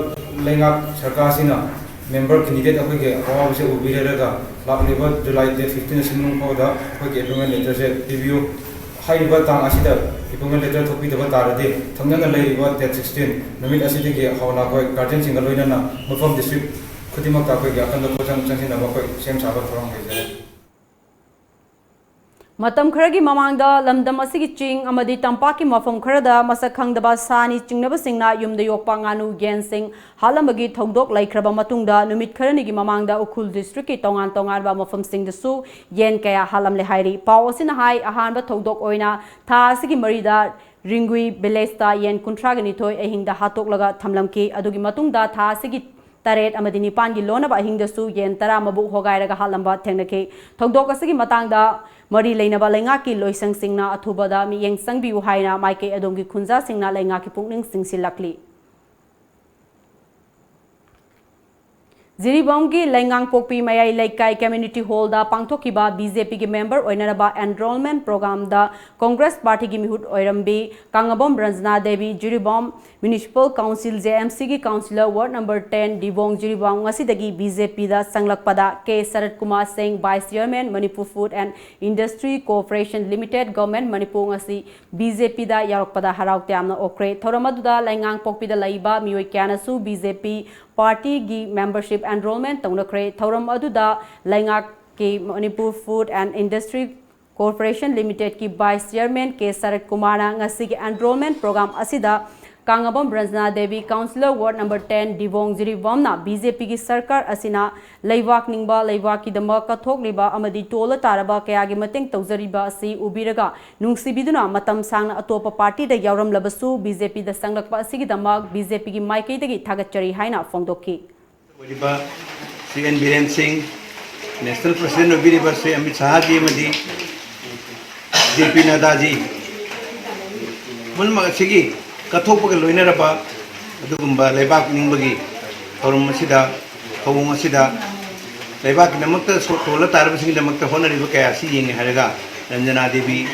ꯂꯩꯉꯥꯛ ꯁꯔꯀꯥꯔꯁꯤꯅ member candidate ꯑꯩꯈꯣꯏꯒꯤ ꯑꯋꯥꯕꯁꯦ ꯎꯕꯤꯔꯔꯒ ꯂꯥꯛꯂꯤꯕ July date fifteen ꯑꯁꯤ ꯃꯅꯨꯡ ꯐꯥꯎꯕꯗ ꯑꯩꯈꯣꯏꯒꯤ appointment letterꯁꯦ ꯄꯤꯕꯤꯌꯨ꯫ ꯍꯥꯏꯔꯤꯕ ꯇꯥꯡ ꯑꯁꯤꯗ appointment letter ꯊꯣꯛꯄꯤꯗꯕ ꯇꯥꯔꯗꯤ ꯊꯪꯅꯅ ꯂꯩꯔꯤꯕ date sixteen ꯅꯨꯃꯤꯠ ꯑꯁꯤꯗꯒꯤ ꯍꯧꯅ ꯑꯩꯈꯣꯏ guardianꯁꯤꯡꯒ ꯂꯣꯏꯅꯅ ꯃꯐꯝ district ꯈꯨꯗꯤꯡꯃꯛꯇ ꯑꯩꯈꯣꯏꯒꯤ ꯑꯀꯟꯕ ꯈꯣꯡꯖꯪ ꯆꯪꯁꯤꯟꯅꯕ ꯑꯩꯈꯣꯏ ꯁꯦꯝ ꯁꯥꯕ ꯊꯧꯔꯥꯡ ꯂꯩꯖꯔꯤ꯫ ꯃꯇꯝ ꯈꯔꯒꯤ ꯃꯃꯥꯡꯗ ꯂꯝꯗꯝ ꯑꯁꯤꯒꯤ ꯆꯤꯡ ꯑꯃꯗꯤ ꯇꯝꯄꯥꯛꯀꯤ ꯃꯐꯝ ꯈꯔꯗ ꯃꯁꯛ ꯈꯪꯗꯕ ꯁꯥ ꯅꯤ ꯆꯤꯡꯅꯕꯁꯤꯡꯅ ꯌꯨꯝꯗ ꯌꯣꯛꯄ ꯉꯥꯅꯨ ꯌꯦꯟꯁꯤꯡ ꯍꯥꯠꯂꯝꯕꯒꯤ ꯊꯧꯗꯣꯛ ꯂꯩꯈ꯭ꯔꯕ ꯃꯇꯨꯡꯗ ꯅꯨꯃꯤꯠ ꯈꯔꯅꯤꯒꯤ ꯃꯃꯥꯡꯗ ꯎꯈ꯭ꯔꯨꯜ districtꯀꯤ ꯇꯣꯉꯥꯟ ꯇꯣꯉꯥꯟꯕ ꯃꯐꯝꯁꯤꯡꯗꯁꯨ ꯌꯦꯟ ꯀꯌꯥ ꯍꯥꯠꯂꯝꯂꯦ ꯍꯥꯏꯔꯤ꯫ ꯄꯥꯎ ꯑꯁꯤꯅ ꯍꯥꯏ, ꯑꯍꯥꯟꯕ ꯊꯧꯗꯣꯛ ꯑꯣꯏꯅ ꯊꯥ ꯑꯁꯤꯒꯤ ꯃꯔꯤꯗ ꯔꯤꯡꯒꯨꯏ villageꯇ ꯌꯦꯟ ꯀꯨꯟꯊ꯭ꯔꯥꯒ ꯅꯤꯊꯣꯏ ꯑꯍꯤꯡꯗ ꯍꯥꯠꯇꯣꯛꯂꯒ ꯊꯝꯂꯝꯈꯤ꯫ ꯑꯗꯨꯒꯤ ꯃꯇꯨꯡꯗ ꯊꯥ ꯑꯁꯤꯒꯤ ꯇꯔꯦꯠ ꯑꯃꯗꯤ ꯅꯤꯄꯥꯟꯒꯤ ꯂꯣꯟꯅꯕ ꯑꯍꯤꯡꯗꯁꯨ ꯌꯦꯟ ꯇꯔꯥ ꯃꯕꯨꯛ ꯍꯣꯒꯥꯏꯔꯒ ꯍꯥꯠꯂꯝꯕ ꯊꯦꯡꯅꯈꯤ꯫ ꯊꯧꯗꯣꯛ ꯑꯁꯤꯒꯤ ꯃꯇꯥꯡꯗ ꯃꯔꯤ ꯂꯩꯅꯕ ꯂꯩꯉꯥꯛꯀꯤ ꯂꯣꯏꯁꯪꯁꯤꯡꯅ ꯑꯊꯨꯕꯗ ꯃꯤꯠꯌꯦꯡ ꯆꯪꯕꯤꯌꯨ ꯍꯥꯏꯅ ꯃꯥꯏꯀꯩ ꯑꯗꯣꯝꯒꯤ ꯈꯨꯟꯖꯥꯁꯤꯡꯅ ꯂꯩꯉꯥꯛꯀꯤ ꯄꯨꯛꯅꯤꯡ ꯆꯤꯡꯁꯤꯜꯂꯛꯂꯤ꯫ ꯖꯤꯔꯤꯕꯥꯝꯒꯤ ꯂꯩꯉꯥꯡꯄꯣꯛꯄꯤ ꯃꯌꯥꯏ ꯂꯩꯀꯥꯏ community hall ꯗ ꯄꯥꯡꯊꯣꯛꯈꯤꯕ BJP ꯒꯤ member ꯑꯣꯏꯅꯅꯕ enrollment program ꯗ Congress party ꯒꯤ ꯃꯤꯍꯨꯠ ꯑꯣꯏꯔꯝꯕꯤ ꯀꯥꯡꯉꯕꯝ Ranjana Devi, Jiribam Municipal Council, JMC ꯒꯤ councillor, ward number ten, ꯗꯤꯕꯣꯡ Jiribam ꯉꯁꯤꯗꯒꯤ BJP ꯗ ꯆꯪꯂꯛꯄꯗ ꯀꯦ ꯁꯔꯠ ꯀꯨꯃꯥꯔ ꯁꯤꯡ, Vice Chairman, Manipur Food and Industry Corporation Limited, Government Manipur ꯉꯁꯤ BJP ꯗ ꯌꯥꯎꯔꯛꯄꯗ ꯍꯔꯥꯎ ꯇꯌꯥꯝꯅ ꯑꯣꯛꯈ꯭ꯔꯦ꯫ ꯊꯧꯔꯝ ꯑꯗꯨꯗ ꯂꯩꯉꯥꯡꯄꯣꯛꯄꯤꯗ ꯂꯩꯕ ꯃꯤꯑꯣꯏ ꯀꯌꯥꯅꯁꯨ BJP party ꯒꯤ membership enrollment ꯇꯧꯅꯈ꯭ꯔꯦ꯫ ꯊꯧꯔꯝ ꯑꯗꯨꯗ ꯂꯩꯉꯥꯛꯀꯤ Manipur Food and Industry Corporation Limited ꯀꯤ Vice Chairman ꯀꯦ ꯁꯔꯠ ꯀꯨꯃꯥꯔꯅ ꯉꯁꯤꯒꯤ enrollment program ꯑꯁꯤꯗ ꯀꯥꯡꯉꯕꯝ Ranjana Devi, councillor, ward number ten, ꯗꯤꯕꯣꯡ ꯖꯤꯔꯤꯕꯥꯝꯅ BJP ꯒꯤ ꯁꯔꯀꯥꯔ ꯑꯁꯤꯅ ꯂꯩꯕꯥꯛ ꯅꯤꯡꯕ, ꯂꯩꯕꯥꯛꯀꯤꯗꯃꯛ ꯀꯠꯊꯣꯛꯂꯤꯕ ꯑꯃꯗꯤ ꯇꯣꯜꯂ ꯇꯥꯔꯕ ꯀꯌꯥꯒꯤ ꯃꯇꯦꯡ ꯇꯧꯖꯔꯤꯕ ꯑꯁꯤ ꯎꯕꯤꯔꯒ ꯅꯨꯡꯁꯤꯕꯤꯗꯨꯅ ꯃꯇꯝ ꯁꯥꯡꯅ ꯑꯇꯣꯞꯄ party ꯗ ꯌꯥꯎꯔꯝꯂꯕꯁꯨ BJP ꯗ ꯆꯪꯂꯛꯄ ꯑꯁꯤꯒꯤꯗꯃꯛ BJP ꯒꯤ ꯃꯥꯏꯀꯩꯗꯒꯤ ꯊꯥꯒꯠꯆꯔꯤ ꯍꯥꯏꯅ ꯐꯣꯡꯗꯣꯛꯈꯤ꯫ ꯑꯣꯏꯔꯤꯕ ꯁ꯭ꯔꯤ ꯑꯦꯟ ꯕꯤꯔꯦꯟ ꯁꯤꯡ, National President ꯑꯣꯏꯕꯤꯔꯤꯕ ꯁ꯭ꯔꯤ ꯑꯃꯤꯠ ꯁꯍꯥꯖꯤ ꯑꯃꯗꯤ ꯖꯦ ꯄꯤ ꯅꯗꯥꯖꯤ, ꯄꯨꯝꯅꯃꯛ ꯑꯁꯤꯒꯤ ꯀꯠꯊꯣꯛꯄꯒ ꯂꯣꯏꯅꯔꯕ ꯑꯗꯨꯒꯨꯝꯕ ꯂꯩꯕꯥꯛ ꯅꯤꯡꯕꯒꯤ ꯊꯧꯔꯝ ꯑꯁꯤꯗ, ꯊꯧꯑꯣꯡ ꯑꯁꯤꯗ ꯂꯩꯕꯥꯛꯀꯤꯗꯃꯛꯇ ꯁꯣ-, ꯇꯣꯜꯂ ꯇꯥꯔꯕꯁꯤꯡꯒꯤꯗꯃꯛꯇ ꯍꯣꯠꯅꯔꯤꯕ ꯀꯌꯥ ꯑꯁꯤ ꯌꯦꯡꯉꯦ ꯍꯥꯏꯔꯒ, ꯔꯟꯖꯅꯥ ꯗꯦꯕꯤ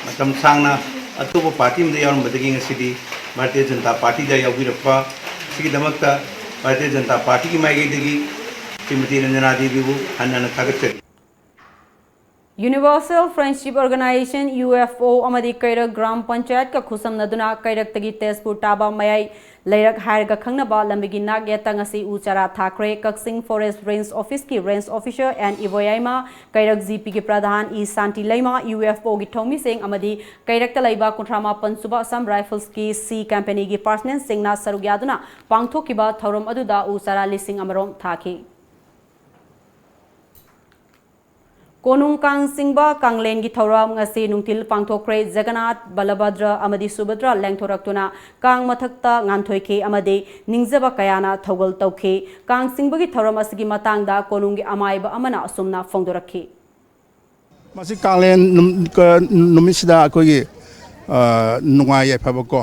ꯃꯇꯝ ꯁꯥꯡꯅ ꯑꯇꯣꯞꯄ party ꯑꯃꯗ ꯌꯥꯎꯔꯝꯕꯗꯒꯤ ꯉꯁꯤꯗꯤ ꯚꯥꯔꯇꯤꯌ ꯖꯅꯇꯥ party ꯗ ꯌꯥꯎꯕꯤꯔꯛꯄ ꯑꯁꯤꯒꯤꯗꯃꯛꯇ ꯚꯥꯔꯇꯤꯌ ꯖꯅꯇꯥ party ꯒꯤ ꯃꯥꯏꯀꯩꯗꯒꯤ ꯁ꯭ꯔꯤꯃꯇꯤ ꯔꯟꯖꯅꯥ ꯗꯦꯕꯤꯕꯨ ꯍꯟꯅ ꯍꯟꯅ ꯊꯥꯒꯠꯆꯔꯤ꯫ Universal Friendship Organization, UFO, ꯑꯃꯗꯤ ꯀꯩꯔꯛ ꯒ꯭ꯔꯥꯝ ꯄꯟꯆꯥꯌꯠꯀ ꯈꯨꯠꯁꯝꯅꯗꯨꯅ ꯀꯩꯔꯛꯇꯒꯤ ꯇꯦꯖꯄꯨꯔ ꯇꯥꯕ ꯃꯌꯥꯏ ꯂꯩꯔꯛ ꯍꯥꯏꯔꯒ ꯈꯪꯅꯕ ꯂꯝꯕꯤꯒꯤ ꯅꯥꯛ ꯌꯦꯠꯇ ꯉꯁꯤ ꯎ ꯆꯥꯔꯥ ꯊꯥꯈ꯭ꯔꯦ꯫ ꯀꯛꯆꯤꯡ Forest Range Office ꯀꯤ Range Officer ꯑꯦꯟ ꯏꯕꯣꯌꯥꯏꯃ, ꯀꯩꯔꯛ ꯖꯤ ꯄꯤ ꯒꯤ ꯄ꯭ꯔꯙꯥꯟ ꯏ ꯁꯥꯟꯇꯤ ꯂꯩꯃ, UFO ꯒꯤ ꯊꯧꯃꯤꯁꯤꯡ ꯑꯃꯗꯤ ꯀꯩꯔꯛꯇ ꯂꯩꯕ ꯀꯨꯟꯊ꯭ꯔꯥ ꯃꯥꯄꯟ ꯁꯨꯕ Assam Rifles ꯀꯤ C company ꯒꯤ personnel ꯁꯤꯡꯅ ꯁꯔꯨꯛ ꯌꯥꯗꯨꯅ ꯄꯥꯡꯊꯣꯛꯈꯤꯕ ꯊꯧꯔꯝ ꯑꯗꯨꯗ ꯎ ꯆꯥꯔꯥ ꯂꯤꯁꯤꯡ ꯑꯃꯔꯣꯝ ꯊꯥꯈꯤ꯫ ꯀꯣꯅꯨꯡ ꯀꯥꯡ ꯆꯤꯡꯕ ꯀꯥꯡꯂꯦꯟꯒꯤ ꯊꯧꯔꯝ ꯉꯁꯤ ꯅꯨꯡꯊꯤꯜ ꯄꯥꯡꯊꯣꯛꯈ꯭ꯔꯦ꯫ ꯖꯒꯟꯅꯥꯊ, ꯕꯂꯚꯗ꯭ꯔ ꯑꯃꯗꯤ ꯁꯨꯚꯗ꯭ꯔ ꯂꯦꯡꯊꯣꯔꯛꯇꯨꯅ ꯀꯥꯡ ꯃꯊꯛꯇ ꯉꯥꯟꯊꯣꯏꯈꯤ ꯑꯃꯗꯤ ꯅꯤꯡꯖꯕ ꯀꯌꯥꯅ ꯊꯧꯒꯜ ꯇꯧꯈꯤ꯫ ꯀꯥꯡ ꯆꯤꯡꯕꯒꯤ ꯊꯧꯔꯝ ꯑꯁꯤꯒꯤ ꯃꯇꯥꯡꯗ ꯀꯣꯅꯨꯡꯒꯤ ꯑꯃꯥꯏꯕ ꯑꯃꯅ ꯑꯁꯨꯝꯅ ꯐꯣꯡꯗꯣꯔꯛꯈꯤ꯫ ꯃꯁꯤ ꯀꯥꯡꯂꯦꯟ ꯅꯨꯝ-, ꯀ-, ꯅꯨꯃꯤꯠꯁꯤꯗ ꯑꯩꯈꯣꯏꯒꯤ, ꯑ, ꯅꯨꯡꯉꯥꯏ ꯌꯥꯏꯐꯕꯀꯣ,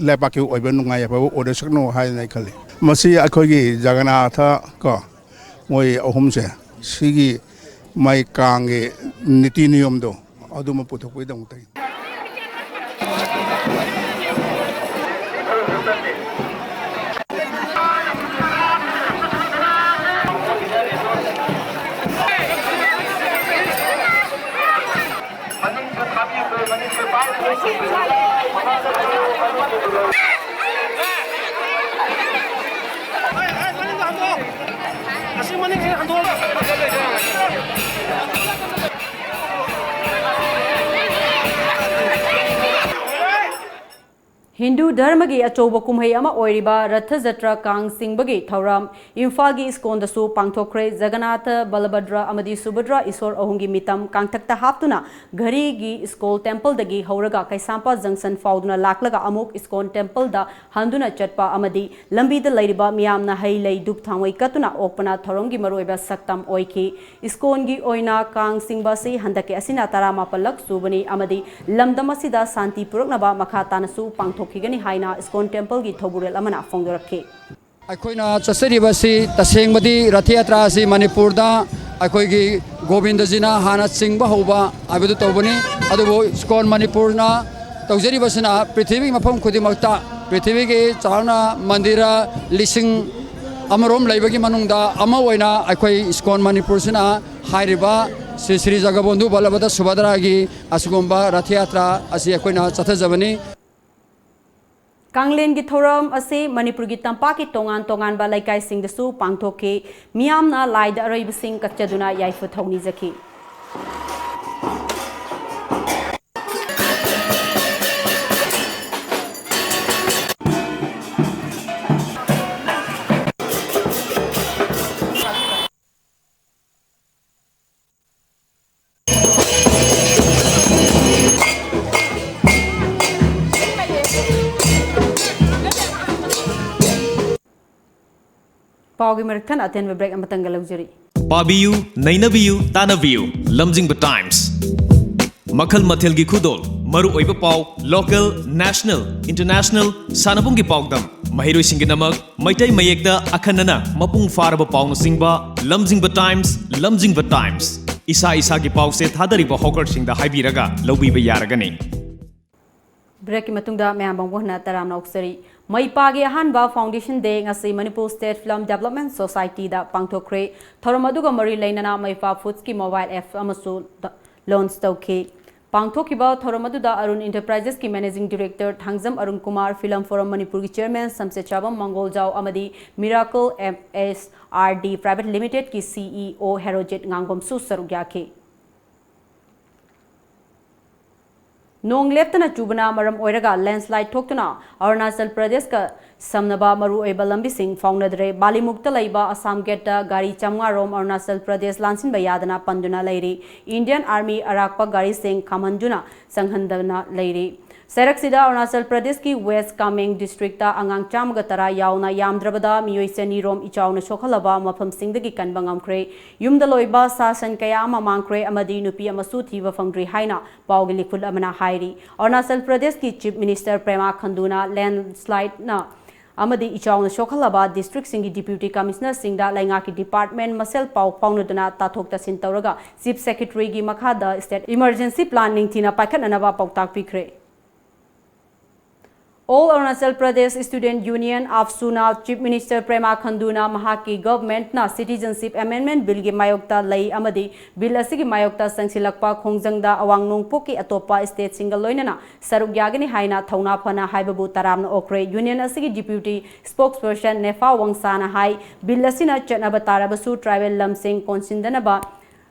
ꯂꯩꯕꯥꯛꯀꯤ ꯑꯣꯏꯕ ꯅꯨꯡꯉꯥꯏ ꯌꯥꯏꯐꯕ ꯑꯣꯏꯔꯁꯅꯨ ꯍꯥꯏꯅ ꯑꯩ ꯈꯜꯂꯤ꯫ ꯃꯁꯤ ꯑꯩꯈꯣꯏꯒꯤ ꯖꯒꯟꯅꯥꯊ ꯀꯣ, ꯃꯣꯏ ꯑꯍꯨꯝꯁꯦ, ꯁꯤꯒꯤ ꯃꯥꯏ ꯀꯥꯡꯒꯤ ꯅꯤꯇꯤ ꯅꯤꯌꯣꯝꯗꯣ ꯑꯗꯨꯃ ꯄꯨꯊꯣꯛꯄꯒꯤꯗꯃꯛꯇꯒꯤ꯫ ꯍꯤꯟꯗꯨ ꯙꯔꯃꯒꯤ ꯑꯆꯧꯕ ꯀꯨꯝꯍꯩ ꯑꯃ ꯑꯣꯏꯔꯤꯕ ꯔꯊ ꯖꯇ꯭ꯔꯥ ꯀꯥꯡ ꯆꯤꯡꯕꯒꯤ ꯊꯧꯔꯝ ꯏꯝꯐꯥꯜꯒꯤ ꯏꯁꯀꯣꯟꯗꯁꯨ ꯄꯥꯡꯊꯣꯛꯈ꯭ꯔꯦ꯫ ꯖꯒꯅꯥꯊ, ꯕꯂꯚꯗ꯭ꯔ ꯑꯃꯗꯤ ꯁꯨꯚꯗ꯭ꯔ ꯏꯁꯣꯔ ꯑꯍꯨꯝꯒꯤ ꯃꯤꯇꯝ ꯀꯥꯡꯊꯛꯇ ꯍꯥꯞꯇꯨꯅ ꯘꯔꯤꯒꯤ ꯏꯁꯀꯣꯜ ꯇꯦꯝꯄꯜꯗꯒꯤ ꯍꯧꯔꯒ ꯀꯩꯁꯥꯝꯄꯥꯠ ꯖꯪꯁꯟ ꯐꯥꯎꯗꯨꯅ ꯂꯥꯛꯂꯒ ꯑꯃꯨꯛ ꯏꯁꯀꯣꯟ ꯇꯦꯝꯄꯜꯗ ꯍꯟꯗꯨꯅ ꯆꯠꯄ ꯑꯃꯗꯤ ꯂꯝꯕꯤꯗ ꯂꯩꯔꯤꯕ ꯃꯤꯌꯥꯝꯅ ꯍꯩ ꯂꯩ ꯙꯨꯞ ꯊꯥꯎꯃꯩ ꯀꯠꯇꯨꯅ ꯑꯣꯛꯄꯅ ꯊꯧꯔꯝꯒꯤ ꯃꯔꯨꯑꯣꯏꯕ ꯁꯛꯇꯝ ꯑꯣꯏꯈꯤ꯫ ꯏꯁꯀꯣꯟꯒꯤ ꯑꯣꯏꯅ ꯀꯥꯡ ꯆꯤꯡꯕ ꯑꯁꯤ ꯍꯟꯗꯛꯀꯤ ꯑꯁꯤꯅ ꯇꯔꯥꯃꯥꯄꯜꯂꯛ ꯁꯨꯕꯅꯤ ꯑꯃꯗꯤ ꯂꯝꯗꯝ ꯑꯁꯤꯗ ꯁꯥꯟꯇꯤ ꯄꯨꯔꯛꯅꯕ ꯃꯈꯥ ꯇꯥꯅꯁꯨ ꯄꯥꯡꯊꯣꯛꯈꯤꯒꯅꯤ ꯍꯥꯏꯅ ꯏꯁꯀꯣꯟ ꯇꯦꯝꯄꯜꯒꯤ ꯊꯧꯕꯨꯔꯦꯜ ꯑꯃꯅ ꯐꯣꯡꯗꯣꯔꯛꯈꯤ꯫ ꯑꯩꯈꯣꯏꯅ ꯆꯠꯆꯔꯤꯕꯁꯤ ꯇꯁꯦꯡꯕꯗꯤ ꯔꯊ ꯌꯥꯇ꯭ꯔꯥ ꯑꯁꯤ ꯃꯅꯤꯄꯨꯔꯗ ꯑꯩꯈꯣꯏꯒꯤ ꯒꯣꯕꯤꯟꯗꯖꯤꯅ ꯍꯥꯟꯅ ꯆꯤꯡꯕ ꯍꯧꯕ ꯍꯥꯏꯕꯗꯨ ꯇꯧꯕꯅꯤ꯫ ꯑꯗꯨꯕꯨ ꯏꯁꯀꯣꯟ ꯃꯅꯤꯄꯨꯔꯅ ꯇꯧꯖꯔꯤꯕꯁꯤꯅ ꯄ꯭ꯔꯤꯊꯤꯕꯤꯒꯤ ꯃꯐꯝ ꯈꯨꯗꯤꯡꯃꯛꯇ, ꯄ꯭ꯔꯤꯊꯤꯕꯤꯒꯤ ꯆꯥꯎꯅ ꯃꯟꯗꯤꯔ ꯂꯤꯁꯤꯡ ꯑꯃꯔꯣꯝ ꯂꯩꯕꯒꯤ ꯃꯅꯨꯡꯗ ꯑꯃ ꯑꯣꯏꯅ ꯑꯩꯈꯣꯏ ꯏꯁꯀꯣꯟ ꯃꯅꯤꯄꯨꯔꯁꯤꯅ ꯍꯥꯏꯔꯤꯕ ꯁ꯭ꯔꯤ ꯁ꯭ꯔꯤ ꯖꯒꯕꯣꯟꯙꯨ ꯕꯜꯂꯚꯗ ꯁꯨꯚꯗ꯭ꯔꯥꯒꯤ ꯑꯁꯤꯒꯨꯝꯕ ꯔꯊ ꯌꯥꯇ꯭ꯔꯥ ꯑꯁꯤ ꯑꯩꯈꯣꯏꯅ ꯆꯠꯊꯖꯕꯅꯤ꯫ ꯀꯥꯡꯂꯦꯟꯒꯤ ꯊꯧꯔꯝ ꯑꯁꯤ ꯃꯅꯤꯄꯨꯔꯒꯤ ꯇꯝꯄꯥꯛꯀꯤ ꯇꯣꯉꯥꯟ ꯇꯣꯉꯥꯟꯕ ꯂꯩꯀꯥꯏꯁꯤꯡꯗꯁꯨ ꯄꯥꯡꯊꯣꯛꯈꯤ꯫ ꯃꯤꯌꯥꯝꯅ ꯂꯥꯏꯗ ꯑꯔꯩꯕꯁꯤꯡ ꯀꯠꯆꯗꯨꯅ ꯌꯥꯏꯐ ꯊꯧꯅꯤꯖꯈꯤ꯫ ꯄꯥꯎꯒꯤ ꯃꯔꯛ ꯊꯠꯅ ꯑꯇꯦꯟꯕ ꯕ꯭ꯔꯦꯛ ꯑꯃꯇꯪꯒ ꯂꯧꯖꯔꯤ꯫ ꯄꯥꯕꯤꯌꯨ, ꯅꯩꯅꯕꯤꯌꯨ, ꯇꯥꯟꯅꯕꯤꯌꯨ꯫ ꯂꯝꯖꯤꯡꯕ Times꯫ ꯃꯈꯜ ꯃꯊꯦꯜꯒꯤ ꯈꯨꯗꯣꯜ, ꯃꯔꯨꯑꯣꯏꯕ ꯄꯥꯎ, local, national, international, ꯁꯥꯟꯅꯕꯨꯡꯒꯤ ꯄꯥꯎꯗꯝ, ꯃꯍꯩꯔꯣꯏꯁꯤꯡꯒꯤꯗꯃꯛ ꯃꯩꯇꯩ ꯃꯌꯦꯛꯇ ꯑꯈꯟꯅꯅ ꯃꯄꯨꯡ ꯐꯥꯔꯕ ꯄꯥꯎꯅꯆꯤꯡꯕ꯫ ꯂꯝꯖꯤꯡꯕ Times, ꯂꯝꯖꯤꯡꯕ Times꯫ ꯏꯁꯥ ꯏꯁꯥꯒꯤ ꯄꯥꯎꯆꯦ ꯊꯥꯗꯔꯤꯕ hawkerꯁꯤꯡꯗ ꯍꯥꯏꯕꯤꯔꯒ ꯂꯧꯕꯤꯕ ꯌꯥꯔꯒꯅꯤ꯫ Breakꯀꯤ ꯃꯇꯨꯡꯗ ꯃꯌꯥꯝ ꯕꯪꯕꯣꯟꯅ ꯇꯔꯥꯝꯅ ꯑꯣꯛꯆꯔꯤ꯫ ꯃꯩꯄꯥꯒꯤ ꯑꯍꯥꯟꯕ Foundation Day ꯉꯁꯤ ꯃꯅꯤꯄꯨꯔ State Film Development Societyꯗ ꯄꯥꯡꯊꯣꯛꯈ꯭ꯔꯦ꯫ ꯊꯧꯔꯝ ꯑꯗꯨꯒ ꯃꯔꯤ ꯂꯩꯅꯅ ꯃꯩꯄꯥ Foodsꯀꯤ mobile app ꯑꯃꯁꯨ launch ꯇꯧꯈꯤ꯫ ꯄꯥꯡꯊꯣꯛꯈꯤꯕ ꯊꯧꯔꯝ ꯑꯗꯨꯗ Arun Enterprisesꯀꯤ Managing Director Thangjam Arun Kumar, Film Forum ꯃꯅꯤꯄꯨꯔꯒꯤ Chairman ꯁꯝꯆꯦꯠꯆꯥꯕꯝ ꯃꯪꯒꯣꯜꯖꯥꯎ ꯑꯃꯗꯤ Miracle M S R D Private Limitedꯀꯤ CEO Herojit ꯉꯥꯡꯕꯝꯁꯨ ꯁꯔꯨꯛ ꯌꯥꯈꯤ꯫ ꯅꯣꯡ ꯂꯦꯞꯇꯅ ꯆꯨꯕꯅ ꯃꯔꯝ ꯑꯣꯏꯔꯒ landslide ꯊꯣꯛꯇꯨꯅ ꯑꯔꯨꯅꯥꯆꯜ ꯄ꯭ꯔꯗꯦꯁꯀ ꯁꯝꯅꯕ ꯃꯔꯨꯑꯣꯏꯕ ꯂꯝꯕꯤꯁꯤꯡ ꯐꯥꯎꯅꯗ꯭ꯔꯦ꯫ ꯕꯥꯂꯤꯃꯨꯛꯇ ꯂꯩꯕ ꯑꯁꯥꯝ ꯒꯦꯠꯇ ꯒꯥꯔꯤ ꯆꯥꯝꯃꯉꯥ ꯔꯣꯝ ꯑꯔꯨꯅꯥꯆꯜ ꯄ꯭ꯔꯗꯦꯁ ꯂꯥꯟꯁꯤꯟꯕ ꯌꯥꯗꯅ ꯄꯟꯗꯨꯅ ꯂꯩꯔꯤ꯫ Indian Army ꯑꯔꯥꯛꯄ ꯒꯥꯔꯤꯁꯤꯡ ꯈꯥꯝꯍꯟꯗꯨꯅ ꯆꯪꯍꯟꯗꯅ ꯂꯩꯔꯤ꯫ ꯆꯩꯔꯛꯁꯤꯗ ꯑꯔꯨꯅꯥꯆꯜ ꯄ꯭ꯔꯗꯦꯁꯀꯤ West Kameng districtꯇ ꯑꯉꯥꯡ ꯆꯥꯝꯃꯒ ꯇꯔꯥ ꯌꯥꯎꯅ ꯌꯥꯝꯗ꯭ꯔꯕꯗ ꯃꯤꯑꯣꯏ ꯆꯅꯤ ꯔꯣꯝ ꯏꯆꯥꯎꯅ ꯁꯣꯛꯍꯜꯂꯕ ꯃꯐꯝꯁꯤꯡꯗꯒꯤ ꯀꯟꯕ ꯉꯝꯈ꯭ꯔꯦ꯫ ꯌꯨꯝꯗ ꯂꯣꯏꯕ ꯁꯥ ꯁꯟ ꯀꯌꯥ ꯑꯃ ꯃꯥꯡꯈ꯭ꯔꯦ ꯑꯃꯗꯤ ꯅꯨꯄꯤ ꯑꯃꯁꯨ ꯊꯤꯕ ꯐꯪꯗ꯭ꯔꯤ ꯍꯥꯏꯅ ꯄꯥꯎꯒꯤ ꯂꯤꯈꯨꯜ ꯑꯃꯅ ꯍꯥꯏꯔꯤ꯫ ꯑꯔꯨꯅꯥꯆꯜ ꯄ꯭ꯔꯗꯦꯁꯀꯤ Chief Minister ꯄꯦꯃꯥ ꯈꯟꯗꯨꯅ landslideꯅ ꯑꯃꯗꯤ ꯏꯆꯥꯎꯅ ꯁꯣꯛꯍꯜꯂꯕ districtꯁꯤꯡꯒꯤ Deputy Commissionerꯁꯤꯡꯗ ꯂꯩꯉꯥꯛꯀꯤ department ꯃꯁꯦꯜ ꯄꯥꯎ ꯐꯥꯎꯅꯗꯨꯅ ꯇꯥꯊꯣꯛ ꯇꯥꯁꯤꯟ ꯇꯧꯔꯒ Chief Secretaryꯒꯤ ꯃꯈꯥꯗ State Emergency Plan ꯅꯤꯡꯊꯤꯅ ꯄꯥꯏꯈꯠꯅꯅꯕ ꯄꯥꯎꯇꯥꯛ ꯄꯤꯈ꯭ꯔꯦ꯫ All Arunachal Pradesh Student Union, AAPSUꯅ Chief Minister ꯄꯦꯃꯥ ꯈꯟꯗꯨꯅ ꯃꯍꯥꯛꯀꯤ governmentꯅ Citizenship Amendment Billꯒꯤ ꯃꯥꯌꯣꯛꯇ ꯂꯩ ꯑꯃꯗꯤ bill ꯑꯁꯤꯒꯤ ꯃꯥꯌꯣꯛꯇ ꯆꯪꯁꯤꯜꯂꯛꯄ ꯈꯣꯡꯖꯪꯗ ꯑꯋꯥꯡ ꯅꯣꯡꯄꯣꯛꯀꯤ ꯑꯇꯣꯞꯄ stateꯁꯤꯡꯒ ꯂꯣꯏꯅꯅ ꯁꯔꯨꯛ ꯌꯥꯒꯅꯤ ꯍꯥꯏꯅ ꯊꯧꯅꯥ ꯐꯅ ꯍꯥꯏꯕꯕꯨ ꯇꯔꯥꯝꯅ ꯑꯣꯛꯈ꯭ꯔꯦ꯫ Union ꯑꯁꯤꯒꯤ Deputy Spokesperson ꯅꯦꯐꯥ ꯋꯥꯡꯁꯥꯅ ꯍꯥꯏ, bill ꯑꯁꯤꯅ ꯆꯠꯅꯕ ꯇꯥꯔꯕꯁꯨ tribal ꯂꯝꯁꯤꯡ ꯀꯣꯟꯁꯤꯟꯗꯅꯕ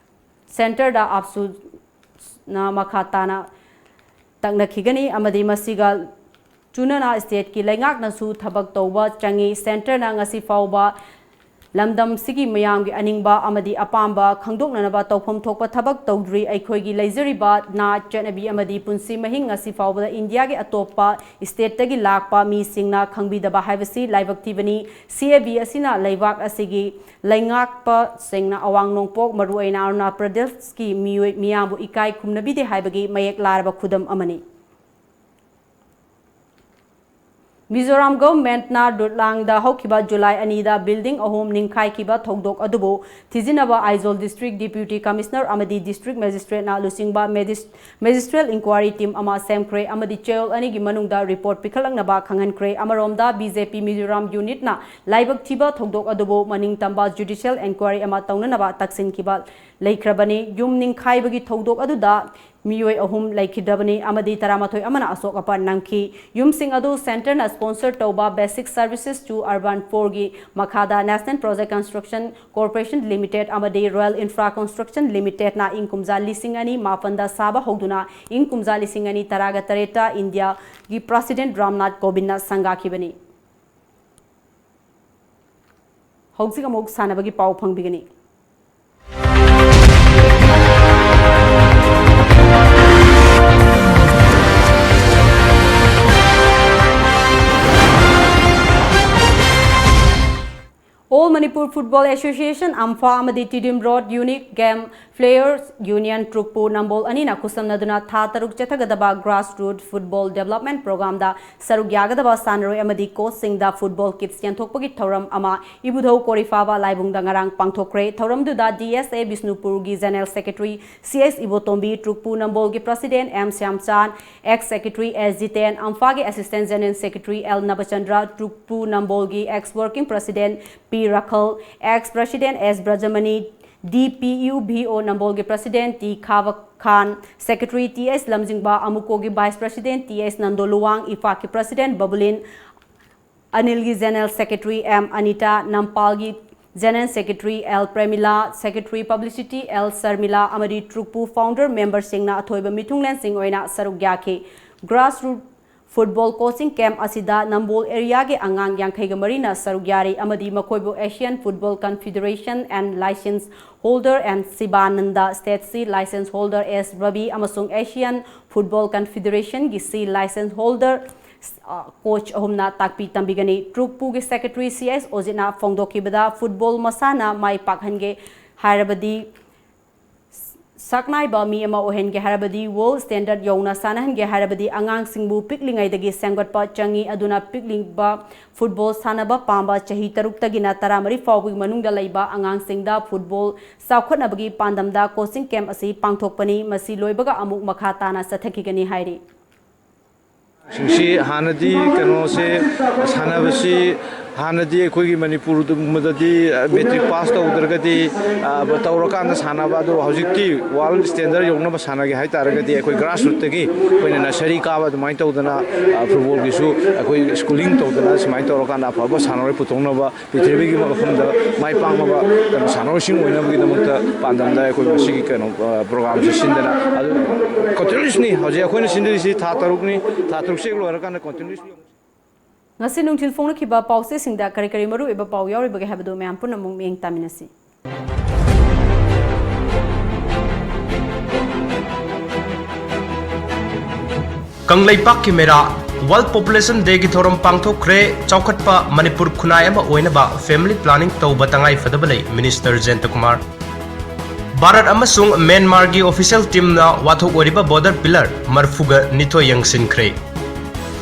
centreꯗ AAPSUꯅ ꯃꯈꯥ ꯇꯥꯅ ꯇꯛꯅꯈꯤꯒꯅꯤ ꯑꯃꯗꯤ ꯃꯁꯤꯒ ꯆꯨꯅꯅ stateꯀꯤ ꯂꯩꯉꯥꯛꯅꯁꯨ ꯊꯕꯛ ꯇꯧꯕ ꯆꯪꯏ꯫ Centreꯅ ꯉꯁꯤ ꯐꯥꯎꯕ ꯂꯝꯗꯝꯁꯤꯒꯤ ꯃꯤꯌꯥꯝꯒꯤ ꯑꯅꯤꯡꯕ ꯑꯃꯗꯤ ꯑꯄꯥꯝꯕ ꯈꯪꯗꯣꯛꯅꯅꯕ ꯇꯧꯐꯝ ꯊꯣꯛꯄ ꯊꯕꯛ ꯇꯧꯗ꯭ꯔꯤ꯫ ꯑꯩꯈꯣꯏꯒꯤ ꯂꯩꯖꯔꯤꯕ ꯅꯥꯠ, ꯆꯠꯅꯕꯤ ꯑꯃꯗꯤ ꯄꯨꯟꯁꯤ ꯃꯍꯤꯡ ꯉꯁꯤ ꯐꯥꯎꯕꯗ ꯏꯟꯗꯤꯌꯥꯒꯤ ꯑꯇꯣꯞꯄ ꯁ꯭ꯇꯦꯠꯇꯒꯤ ꯂꯥꯛꯄ ꯃꯤꯁꯤꯡꯅ ꯈꯪꯕꯤꯗꯕ ꯍꯥꯏꯕꯁꯤ ꯂꯥꯏꯕꯛ ꯊꯤꯕꯅꯤ꯫ ꯁꯤ ꯑꯦ ꯕꯤ ꯑꯁꯤꯅ ꯂꯩꯕꯥꯛ ꯑꯁꯤꯒꯤ ꯂꯩꯉꯥꯛꯄꯁꯤꯡꯅ ꯑꯋꯥꯡ ꯅꯣꯡꯄꯣꯛ, ꯃꯔꯨꯑꯣꯏꯅ ꯑꯔꯨꯅꯥꯆꯜ ꯄ꯭ꯔꯗꯦꯁꯀꯤ ꯃꯤꯑꯣꯏ ꯃꯤꯌꯥꯝꯕꯨ ꯏꯀꯥꯏ ꯈꯨꯝꯅꯕꯤꯗꯦ ꯍꯥꯏꯕꯒꯤ ꯃꯌꯦꯛ ꯂꯥꯔꯕ ꯈꯨꯗꯝ ꯑꯃꯅꯤ꯫ ꯃꯤꯖꯣꯔꯥꯝ ꯒꯚꯔꯟꯃꯦꯟꯠꯅ ꯔꯨꯠꯂꯥꯡꯗ ꯍꯧꯈꯤꯕ ꯖꯨꯂꯥꯏ ꯑꯅꯤꯗ ꯕꯤꯜꯗꯤꯡ ꯑꯍꯨꯝ ꯅꯤꯡꯈꯥꯏꯈꯤꯕ ꯊꯧꯗꯣꯛ ꯑꯗꯨꯕꯨ ꯊꯤꯖꯤꯟꯅꯕ ꯑꯥꯏꯖꯣꯜ ꯗꯤꯁꯇ꯭ꯔꯤꯛ ꯗꯤꯄ꯭ꯌꯨꯇꯤ ꯀꯃꯤꯁꯅꯔ ꯑꯃꯗꯤ ꯗꯤꯁꯇ꯭ꯔꯤꯛ ꯃꯦꯖꯤꯁꯇ꯭ꯔꯦꯠꯅ ꯂꯨꯆꯤꯡꯕ ꯃꯦꯖꯤꯁ-, ꯃꯦꯖꯤꯁꯇ꯭ꯔꯦꯜ ꯏꯟꯀ꯭ꯋꯥꯔꯤ ꯇꯤꯝ ꯑꯃ ꯁꯦꯝꯈ꯭ꯔꯦ ꯑꯃꯗꯤ ꯆꯌꯣꯜ ꯑꯅꯤꯒꯤ ꯃꯅꯨꯡꯗ ꯔꯤꯄꯣꯔꯠ ꯄꯤꯈꯠꯂꯛꯅꯕ ꯈꯪꯍꯟꯈ꯭ꯔꯦ꯫ ꯑꯃꯔꯣꯝꯗ, ꯕꯤ ꯖꯦ ꯄꯤ ꯃꯤꯖꯣꯔꯥꯝ ꯌꯨꯅꯤꯠꯅ ꯂꯥꯏꯕꯛ ꯊꯤꯕ ꯊꯧꯗꯣꯛ ꯑꯗꯨꯕꯨ ꯃꯅꯤꯡ ꯇꯝꯕ ꯖꯨꯗꯤꯁꯤꯌꯦꯜ ꯏꯟꯀ꯭ꯋꯥꯔꯤ ꯑꯃ ꯇꯧꯅꯅꯕ ꯇꯛꯁꯤꯟꯈꯤꯕ ꯂꯩꯈ꯭ꯔꯕꯅꯤ꯫ ꯌꯨꯝ ꯅꯤꯡꯈꯥꯏꯕꯒꯤ ꯊꯧꯗꯣꯛ ꯑꯗꯨꯗ ꯃꯤꯑꯣꯏ ꯑꯍꯨꯝ ꯂꯩꯈꯤꯗ꯭ꯔꯕꯅꯤ ꯑꯃꯗꯤ ꯇꯔꯥꯃꯥꯊꯣꯏ ꯑꯃꯅ ꯑꯁꯣꯛ ꯑꯄꯟ ꯅꯪꯈꯤ꯫ ꯌꯨꯝꯁꯤꯡ ꯑꯗꯨ ꯁꯦꯟꯇꯔꯅ ꯁ꯭ꯄꯣꯟꯁꯔ ꯇꯧꯕ Basic Services to Urban four ꯒꯤ ꯃꯈꯥꯗ National Project Construction Corporation Limited ꯑꯃꯗꯤ Royal Infra Construction Limited ꯅ ꯏꯪ ꯀꯨꯝꯖꯥ ꯂꯤꯁꯤꯡ ꯑꯅꯤ ꯃꯥꯄꯟꯗ ꯁꯥꯕ ꯍꯧꯗꯨꯅ ꯏꯪ ꯀꯨꯝꯖꯥ ꯂꯤꯁꯤꯡ ꯑꯅꯤ ꯇꯔꯥꯒ ꯇꯔꯦꯠꯇ ꯏꯟꯗꯤꯌꯥꯒꯤ ꯄ꯭ꯔꯁꯤꯗꯦꯟꯠ ꯔꯥꯝꯅꯥꯊ ꯀꯣꯕꯤꯟꯗꯅ ꯁꯪꯒꯥꯈꯤꯕꯅꯤ꯫ ꯍꯧꯖꯤꯛ ꯑꯃꯨꯛ ꯁꯥꯟꯅꯕꯒꯤ ꯄꯥꯎ ꯐꯪꯕꯤꯒꯅꯤ꯫ All Manipur Football Association, ꯑꯝꯐꯥ, ꯑꯃꯗꯤ Tiddim Road Unique Game Players Union, ꯇ꯭ꯔꯨꯛꯄꯨ ꯅꯝꯕꯣꯜ ꯑꯅꯤꯅ ꯈꯨꯠꯁꯝꯅꯗꯨꯅ ꯊꯥ ꯇꯔꯨꯛ ꯆꯠꯊꯒꯗꯕ Grassroot Football Development Program ꯗ ꯁꯔꯨꯛ ꯌꯥꯒꯗꯕ ꯁꯥꯟꯅꯔꯣꯏ ꯑꯃꯗꯤ coach ꯁꯤꯡꯗ football kits ꯌꯦꯟꯊꯣꯛꯄꯒꯤ ꯊꯧꯔꯝ ꯑꯃ ꯏꯕꯨꯙꯧ ꯀꯣꯔꯤꯐꯥꯕꯥ ꯂꯥꯏꯕꯨꯡꯗ ꯉꯔꯥꯡ ꯄꯥꯡꯊꯣꯛꯈ꯭ꯔꯦ꯫ ꯊꯧꯔꯝꯗꯨꯗ D S A ꯕꯤꯁꯅꯨꯄꯨꯔꯒꯤ General Secretary C S Ibotombi, ꯇ꯭ꯔꯨꯛꯄꯨ ꯅꯝꯕꯣꯜꯒꯤ President M ꯁ꯭ꯌꯥꯝꯆꯥꯟ, Ex Secretary S Jiten, ꯑꯝꯐꯥꯒꯤ Assistant General Secretary L Nabachandra, ꯇ꯭ꯔꯨꯛꯄꯨ ꯅꯝꯕꯣꯜꯒꯤ Ex Working President P ꯔꯥꯈꯜ, Ex President S ꯕ꯭ꯔꯖꯃꯅꯤ, D P U V O ꯅꯝꯕꯣꯜꯒꯤ President T ꯈꯥꯕ ꯈꯥꯟ, Secretary T S ꯂꯝꯖꯤꯡꯕ, ꯑꯃꯨꯀꯣꯒꯤ Vice President T S Nando Luwang, ꯏꯐꯥꯛꯀꯤ President ꯕꯕꯨꯂꯤꯟ, ꯑꯅꯤꯜꯒꯤ General Secretary M Anita, ꯅꯝꯄꯥꯜꯒꯤ General Secretary L ꯄ꯭ꯔꯦꯃꯤꯂꯥ, Secretary Publicity L Sharmila ꯑꯃꯗꯤ ꯇ꯭ꯔꯨꯛꯄꯨ founder member ꯁꯤꯡꯅ ꯑꯊꯣꯏꯕ ꯃꯤꯊꯨꯡꯂꯦꯟꯁꯤꯡ ꯑꯣꯏꯅ ꯁꯔꯨꯛ ꯌꯥꯈꯤ꯫ Grassroot Football coaching camp ꯑꯁꯤꯗ ꯅꯝꯕꯣꯜ ꯑꯦꯔꯤꯌꯥꯒꯤ ꯑꯉꯥꯡ ꯌꯥꯡꯈꯩꯒ ꯃꯔꯤꯅ ꯁꯔꯨꯛ ꯌꯥꯔꯤ ꯑꯃꯗꯤ ꯃꯈꯣꯏꯕꯨ Asian Football Confederation and License Holder and Sivananda State C License Holder S Ravi ꯑꯃꯁꯨꯡ Asian Football Confederation ꯒꯤ C License Holder ꯀꯣꯆ ꯑꯍꯨꯝꯅ ꯇꯥꯛꯄꯤ ꯇꯝꯕꯤꯒꯅꯤ꯫ ꯇ꯭ꯔꯨꯛꯄꯨꯒꯤ ꯁꯦꯀ꯭ꯔꯦꯇꯔꯤ ꯁꯤ ꯑꯦꯁ ꯑꯣꯖꯤꯠꯅ ꯐꯣꯡꯗꯣꯛꯈꯤꯕꯗ, ꯐꯨꯠꯕꯣꯜ ꯃꯁꯥꯟꯅ ꯃꯥꯏ ꯄꯥꯛꯍꯟꯒꯦ ꯍꯥꯏꯔꯕꯗꯤ, ꯁꯛꯅꯥꯏꯕ ꯃꯤ ꯑꯃ ꯑꯣꯏꯍꯟꯒꯦ ꯍꯥꯏꯔꯕꯗꯤ, ꯋꯥꯔꯜ ꯁ꯭ꯇꯦꯟꯗꯔꯗ ꯌꯧꯅ ꯁꯥꯟꯅꯍꯟꯒꯦ ꯍꯥꯏꯔꯕꯗꯤ, ꯑꯉꯥꯡꯁꯤꯡꯕꯨ ꯄꯤꯛꯂꯤꯉꯩꯗꯒꯤ ꯁꯦꯝꯒꯠꯄ ꯆꯪꯏ꯫ ꯑꯗꯨꯅ ꯄꯤꯛꯂꯤꯕ ꯐꯨꯠꯕꯣꯜ ꯁꯥꯟꯅꯕ ꯄꯥꯝꯕ ꯆꯍꯤ ꯇꯔꯨꯛꯇꯒꯤꯅ ꯇꯔꯥꯃꯔꯤ ꯐꯥꯎꯕꯒꯤ ꯃꯅꯨꯡꯗ ꯂꯩꯕ ꯑꯉꯥꯡꯁꯤꯡꯗ ꯐꯨꯠꯕꯣꯜ ꯆꯥꯎꯈꯠꯅꯕꯒꯤ ꯄꯥꯟꯗꯝꯗ ꯀꯣꯆꯤꯡ ꯀꯦꯝꯞ ꯑꯁꯤ ꯄꯥꯡꯊꯣꯛꯄꯅꯤ꯫ ꯃꯁꯤ ꯂꯣꯏꯕꯒ ꯑꯃꯨꯛ ꯃꯈꯥ ꯇꯥꯅ ꯆꯠꯊꯈꯤꯒꯅꯤ ꯍꯥꯏꯔꯤ꯫ ꯁꯤꯡꯁꯤ ꯍꯥꯟꯅꯗꯤ ꯀꯩꯅꯣꯁꯦ, ꯁꯥꯟꯅꯕꯁꯤ ꯍꯥꯟꯅꯗꯤ ꯑꯩꯈꯣꯏꯒꯤ ꯃꯅꯤꯄꯨꯔꯒꯨꯝꯕꯗꯗꯤ ꯃꯦꯇ꯭ꯔꯤꯛ ꯄꯥꯁ ꯇꯧꯗ꯭ꯔꯒꯗꯤ, ꯑ, ꯇꯧꯔꯀꯥꯟꯗ ꯁꯥꯟꯅꯕ, ꯑꯗꯣ ꯍꯧꯖꯤꯛꯇꯤ ꯋꯥꯔꯜ ꯁ꯭ꯇꯦꯟꯗꯔꯗ ꯌꯧꯅꯕ ꯁꯥꯟꯅꯒꯦ ꯍꯥꯏ ꯇꯥꯔꯒꯗꯤ ꯑꯩꯈꯣꯏ ꯒ꯭ꯔꯥꯁꯔꯨꯠꯇꯒꯤ ꯑꯩꯈꯣꯏꯅ ꯅꯁꯔꯤ ꯀꯥꯕ ꯑꯗꯨꯃꯥꯏꯅ ꯇꯧꯗꯅ, ꯑ, ꯐꯨꯠꯕꯣꯜꯒꯤꯁꯨ ꯑꯩꯈꯣꯏ ꯁ꯭ꯀꯨꯂꯤꯡ ꯇꯧꯗꯅ ꯁꯨꯃꯥꯏꯅ ꯇꯧꯔꯀꯥꯟꯗ ꯑꯐꯕ ꯁꯥꯟꯅꯔꯣꯏ ꯄꯨꯊꯣꯛꯅꯕ, ꯄ꯭ꯔꯤꯊꯤꯕꯤꯒꯤ ꯃꯐꯝꯗ ꯃꯥꯏ ꯄꯥꯛꯅꯕ ꯀꯩꯅꯣ ꯁꯥꯟꯅꯔꯣꯏꯁꯤꯡ ꯑꯣꯏꯅꯕꯒꯤꯗꯃꯛꯇ ꯄꯥꯟꯗꯝꯗ ꯑꯩꯈꯣꯏ ꯃꯁꯤꯒꯤ ꯀꯩꯅꯣ, ꯑ, ꯄ꯭ꯔꯣꯒ꯭ꯔꯥꯝꯁꯦ ꯁꯤꯟꯗꯅ ꯑꯗꯨ ꯀꯟꯇꯤꯅ꯭ꯌꯨꯁꯅꯤ ꯍꯧꯖꯤꯛ ꯑꯩꯈꯣꯏꯅ ꯁꯤꯟꯗꯣꯏꯁꯤ ꯊꯥ ꯇꯔꯨꯛꯅꯤ꯫ ꯊꯥ ꯇꯔꯨꯛꯁꯦ ꯍꯦꯛ ꯂꯣꯏꯔꯀꯥꯟꯗ ꯀꯟꯇꯤꯅ꯭ꯌꯨꯁꯂꯤ ꯉꯁꯤ ꯅꯨꯡꯊꯤꯜ ꯐꯣꯡꯅꯈꯤꯕ ꯄꯥꯎꯆꯦꯁꯤꯡꯗ ꯀꯔꯤ ꯀꯔꯤ ꯃꯔꯨꯑꯣꯏꯕ ꯄꯥꯎ ꯌꯥꯎꯔꯤꯕꯒꯦ ꯍꯥꯏꯕꯗꯨ ꯃꯌꯥꯝ ꯄꯨꯟꯅ ꯑꯃꯨꯛ ꯃꯤꯠꯌꯦꯡ ꯇꯥꯃꯤꯟꯅꯁꯤ꯫ ꯀꯪꯂꯩꯄꯥꯛꯀꯤ ꯃꯦꯔꯥ ꯋꯥꯔꯜꯗ ꯄꯣꯄꯨꯂꯦꯁꯟ ꯗꯦꯒꯤ ꯊꯧꯔꯝ ꯄꯥꯡꯊꯣꯛꯈ꯭ꯔꯦ꯫ ꯆꯥꯎꯈꯠꯄ ꯃꯅꯤꯄꯨꯔ ꯈꯨꯟꯅꯥꯏ ꯑꯃ ꯑꯣꯏꯅꯕ ꯐꯦꯃꯤꯂꯤ ꯄ꯭ꯂꯥꯅꯤꯡ ꯇꯧꯕ ꯇꯉꯥꯏ ꯐꯗꯕ ꯂꯩ, ꯃꯤꯅꯤꯁꯇꯔ ꯖꯌꯟꯇ ꯀꯨꯃꯥꯔ꯫ ꯚꯥꯔꯠ ꯑꯃꯁꯨꯡ ꯃ꯭ꯌꯥꯟꯃꯥꯔꯒꯤ ꯑꯣꯐꯤꯁꯤꯌꯦꯜ ꯇꯤꯝꯅ ꯋꯥꯊꯣꯛ ꯑꯣꯏꯔꯤꯕ ꯕꯣꯔꯗꯔ ꯄꯤꯂꯔ ꯃꯔꯐꯨꯒ ꯅꯤꯊꯣꯏ ꯌꯦꯡꯁꯤꯟꯈ꯭ꯔꯦ꯫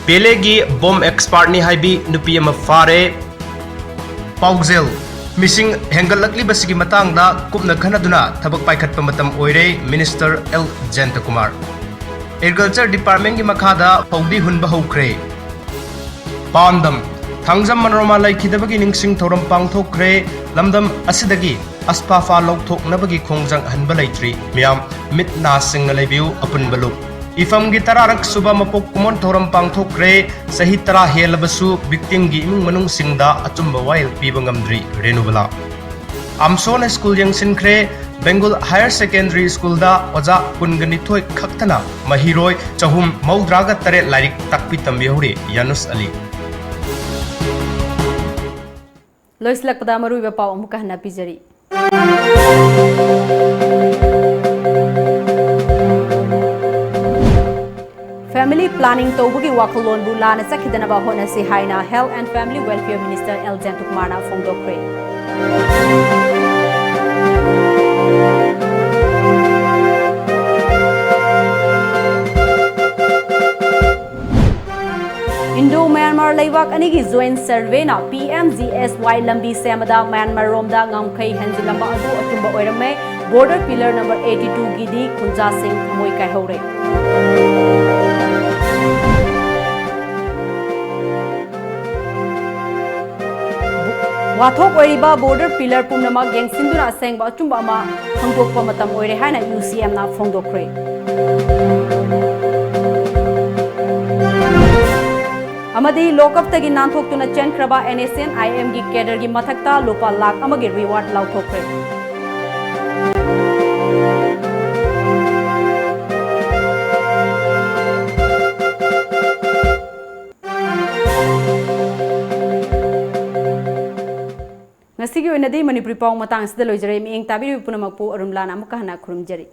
ꯄꯦꯂꯦꯒꯤ ꯕꯣꯝ ꯑꯦꯛꯁꯄꯥꯔꯠꯅꯤ ꯍꯥꯏꯕꯤ ꯅꯨꯄꯤ ꯑꯃ ꯐꯥꯔꯦ꯫ ꯄꯥꯎꯖꯦꯜ, ꯃꯤꯁꯤꯡ ꯍꯦꯟꯒꯠꯂꯛꯂꯤꯕꯁꯤꯒꯤ ꯃꯇꯥꯡꯗ ꯀꯨꯞꯅ ꯈꯟꯅꯗꯨꯅ ꯊꯕꯛ ꯄꯥꯏꯈꯠꯄ ꯃꯇꯝ ꯑꯣꯏꯔꯦ, ꯃꯤꯅꯤꯁꯇꯔ ꯑꯦꯜ ꯖꯌꯟꯇꯀꯨꯃꯥꯔ꯫ ꯑꯦꯒ꯭ꯔꯤꯀꯜꯆꯔ ꯗꯤꯄꯥꯔꯠꯃꯦꯟꯒꯤ ꯃꯈꯥꯗ ꯐꯧꯗꯤ ꯍꯨꯟꯕ ꯍꯧꯈ꯭ꯔꯦ꯫ ꯄꯥꯟꯗꯝ, ꯊꯥꯡꯖꯝ ꯃꯅꯣꯔꯃꯥ ꯂꯩꯈꯤꯗꯕꯒꯤ ꯅꯤꯡꯁꯤꯡ ꯊꯧꯔꯝ ꯄꯥꯡꯊꯣꯛꯈ꯭ꯔꯦ꯫ ꯂꯝꯗꯝ ꯑꯁꯤꯗꯒꯤ ꯑꯁꯐꯥꯐꯥ ꯂꯧꯊꯣꯛꯅꯕꯒꯤ ꯈꯣꯡꯖꯪ ꯍꯟꯕ ꯂꯩꯇ꯭ꯔꯤ꯫ ꯃꯤꯌꯥꯝ ꯃꯤꯠ ꯅꯥ ꯁꯤꯡꯅ ꯂꯩꯕꯤꯌꯨ꯫ ꯑꯄꯨꯟꯕ ꯂꯨꯞ, ꯏꯐꯝꯒꯤ ꯇꯔꯥꯔꯛ ꯁꯨꯕ ꯃꯄꯣꯛ ꯀꯨꯝꯑꯣꯟ ꯊꯧꯔꯝ ꯄꯥꯡꯊꯣꯛꯈ꯭ꯔꯦ꯫ ꯆꯍꯤ ꯇꯔꯥ ꯍꯦꯜꯂꯕꯁꯨ ꯕꯤꯛꯇꯤꯝꯒꯤ ꯏꯃꯨꯡ ꯃꯅꯨꯡꯁꯤꯡꯗ ꯑꯆꯨꯝꯕ ꯋꯥꯌꯦꯜ ꯄꯤꯕ ꯉꯝꯗ꯭ꯔꯤ꯫ ꯔꯦꯅꯨꯕꯂꯥ꯫ ꯑꯝꯁꯣꯟ ꯁ꯭ꯀꯨꯜ ꯌꯦꯡꯁꯤꯟꯈ꯭ꯔꯦ꯫ ꯕꯦꯡꯒꯨꯜ ꯍꯥꯌꯔ ꯁꯦꯀꯦꯟꯗꯔꯤ ꯁ꯭ꯀꯨꯜꯗ ꯑꯣꯖꯥ ꯀꯨꯟꯒ ꯅꯤꯊꯣꯏ ꯈꯛꯇꯅ ꯃꯍꯩꯔꯣꯏ ꯆꯍꯨꯝ ꯃꯧꯗ꯭ꯔꯥꯒ ꯇꯔꯦꯠ ꯂꯥꯏꯔꯤꯛ ꯇꯥꯛꯄꯤ ꯇꯝꯕꯤꯍꯧꯔꯤ꯫ ꯌꯥꯅꯨꯁ ꯑꯂꯤ꯫ ꯂꯣꯏꯁꯤꯜꯂꯛꯄꯗ ꯃꯔꯨꯑꯣꯏꯕ ꯄꯥꯎ ꯑꯃꯨꯛꯀ ꯍꯟꯅ ꯄꯤꯖꯔꯤ꯫ Family planning ꯇꯧꯕꯒꯤ ꯋꯥꯈꯜꯂꯣꯟꯕꯨ ꯂꯥꯟꯅ ꯆꯠꯈꯤꯗꯅꯕ ꯍꯣꯠꯅꯁꯤ ꯍꯥꯏꯅ Health and Family Welfare Minister L ꯖꯌꯟꯇꯀꯨꯃꯥꯔꯅ ꯐꯣꯡꯗꯣꯛꯈ꯭ꯔꯦ꯫ ꯏꯟꯗꯣ ꯃ꯭ꯌꯥꯟꯃꯥꯔ ꯂꯩꯕꯥꯛ ꯑꯅꯤꯒꯤ joint surveyꯅ P M G S Y ꯂꯝꯕꯤ ꯁꯦꯝꯕꯗ ꯃ꯭ꯌꯥꯟꯃꯥꯔ ꯔꯣꯝꯗ ꯉꯝꯈꯩ ꯍꯦꯟꯖꯤꯜꯂꯝꯕ ꯑꯗꯨ ꯑꯆꯨꯝꯕ ꯑꯣꯏꯔꯝꯃꯦ꯫ Border pillar number eighty two ꯒꯤꯗꯤ ꯈꯨꯟꯖꯥꯁꯤꯡ ꯊꯃꯣꯏ ꯀꯥꯏꯍꯧꯔꯦ꯫ ꯋꯥꯊꯣꯛ ꯑꯣꯏꯔꯤꯕ border pillar ꯄꯨꯝꯅꯃꯛ ꯌꯦꯡꯁꯤꯟꯗꯨꯅ ꯑꯁꯦꯡꯕ ꯑꯆꯨꯝꯕ ꯑꯃ ꯈꯪꯗꯣꯛꯄ ꯃꯇꯝ ꯑꯣꯏꯔꯦ ꯍꯥꯏꯅ U C Mꯅ ꯐꯣꯡꯗꯣꯛꯈ꯭ꯔꯦ꯫ ꯑꯃꯗꯤ lock-up ꯇꯒꯤ ꯅꯥꯟꯊꯣꯛꯇꯨꯅ ꯆꯦꯟꯈ꯭ꯔꯕ N S C N I M ꯒꯤ cadre ꯒꯤ ꯃꯊꯛꯇ ꯂꯨꯄꯥ ꯂꯥꯈ ꯑꯃꯒꯤ reward ꯂꯥꯎꯊꯣꯛꯈ꯭ꯔꯦ꯫ ꯉꯁꯤꯒꯤ ꯑꯣꯏꯅꯗꯤ ꯃꯅꯤꯄꯨꯔꯤ ꯄꯥꯎ ꯃꯇꯥꯡ ꯑꯁꯤꯗ ꯂꯣꯏꯖꯔꯦ꯫ ꯃꯤꯠꯌꯦꯡ ꯇꯥꯕꯤꯔꯤꯕ ꯄꯨꯝꯅꯃꯛꯄꯨ ꯑꯔꯨꯝꯂꯥꯅ ꯑꯃꯨꯛꯀ ꯍꯟꯅ ꯈꯨꯔꯨꯝꯖꯔꯤ꯫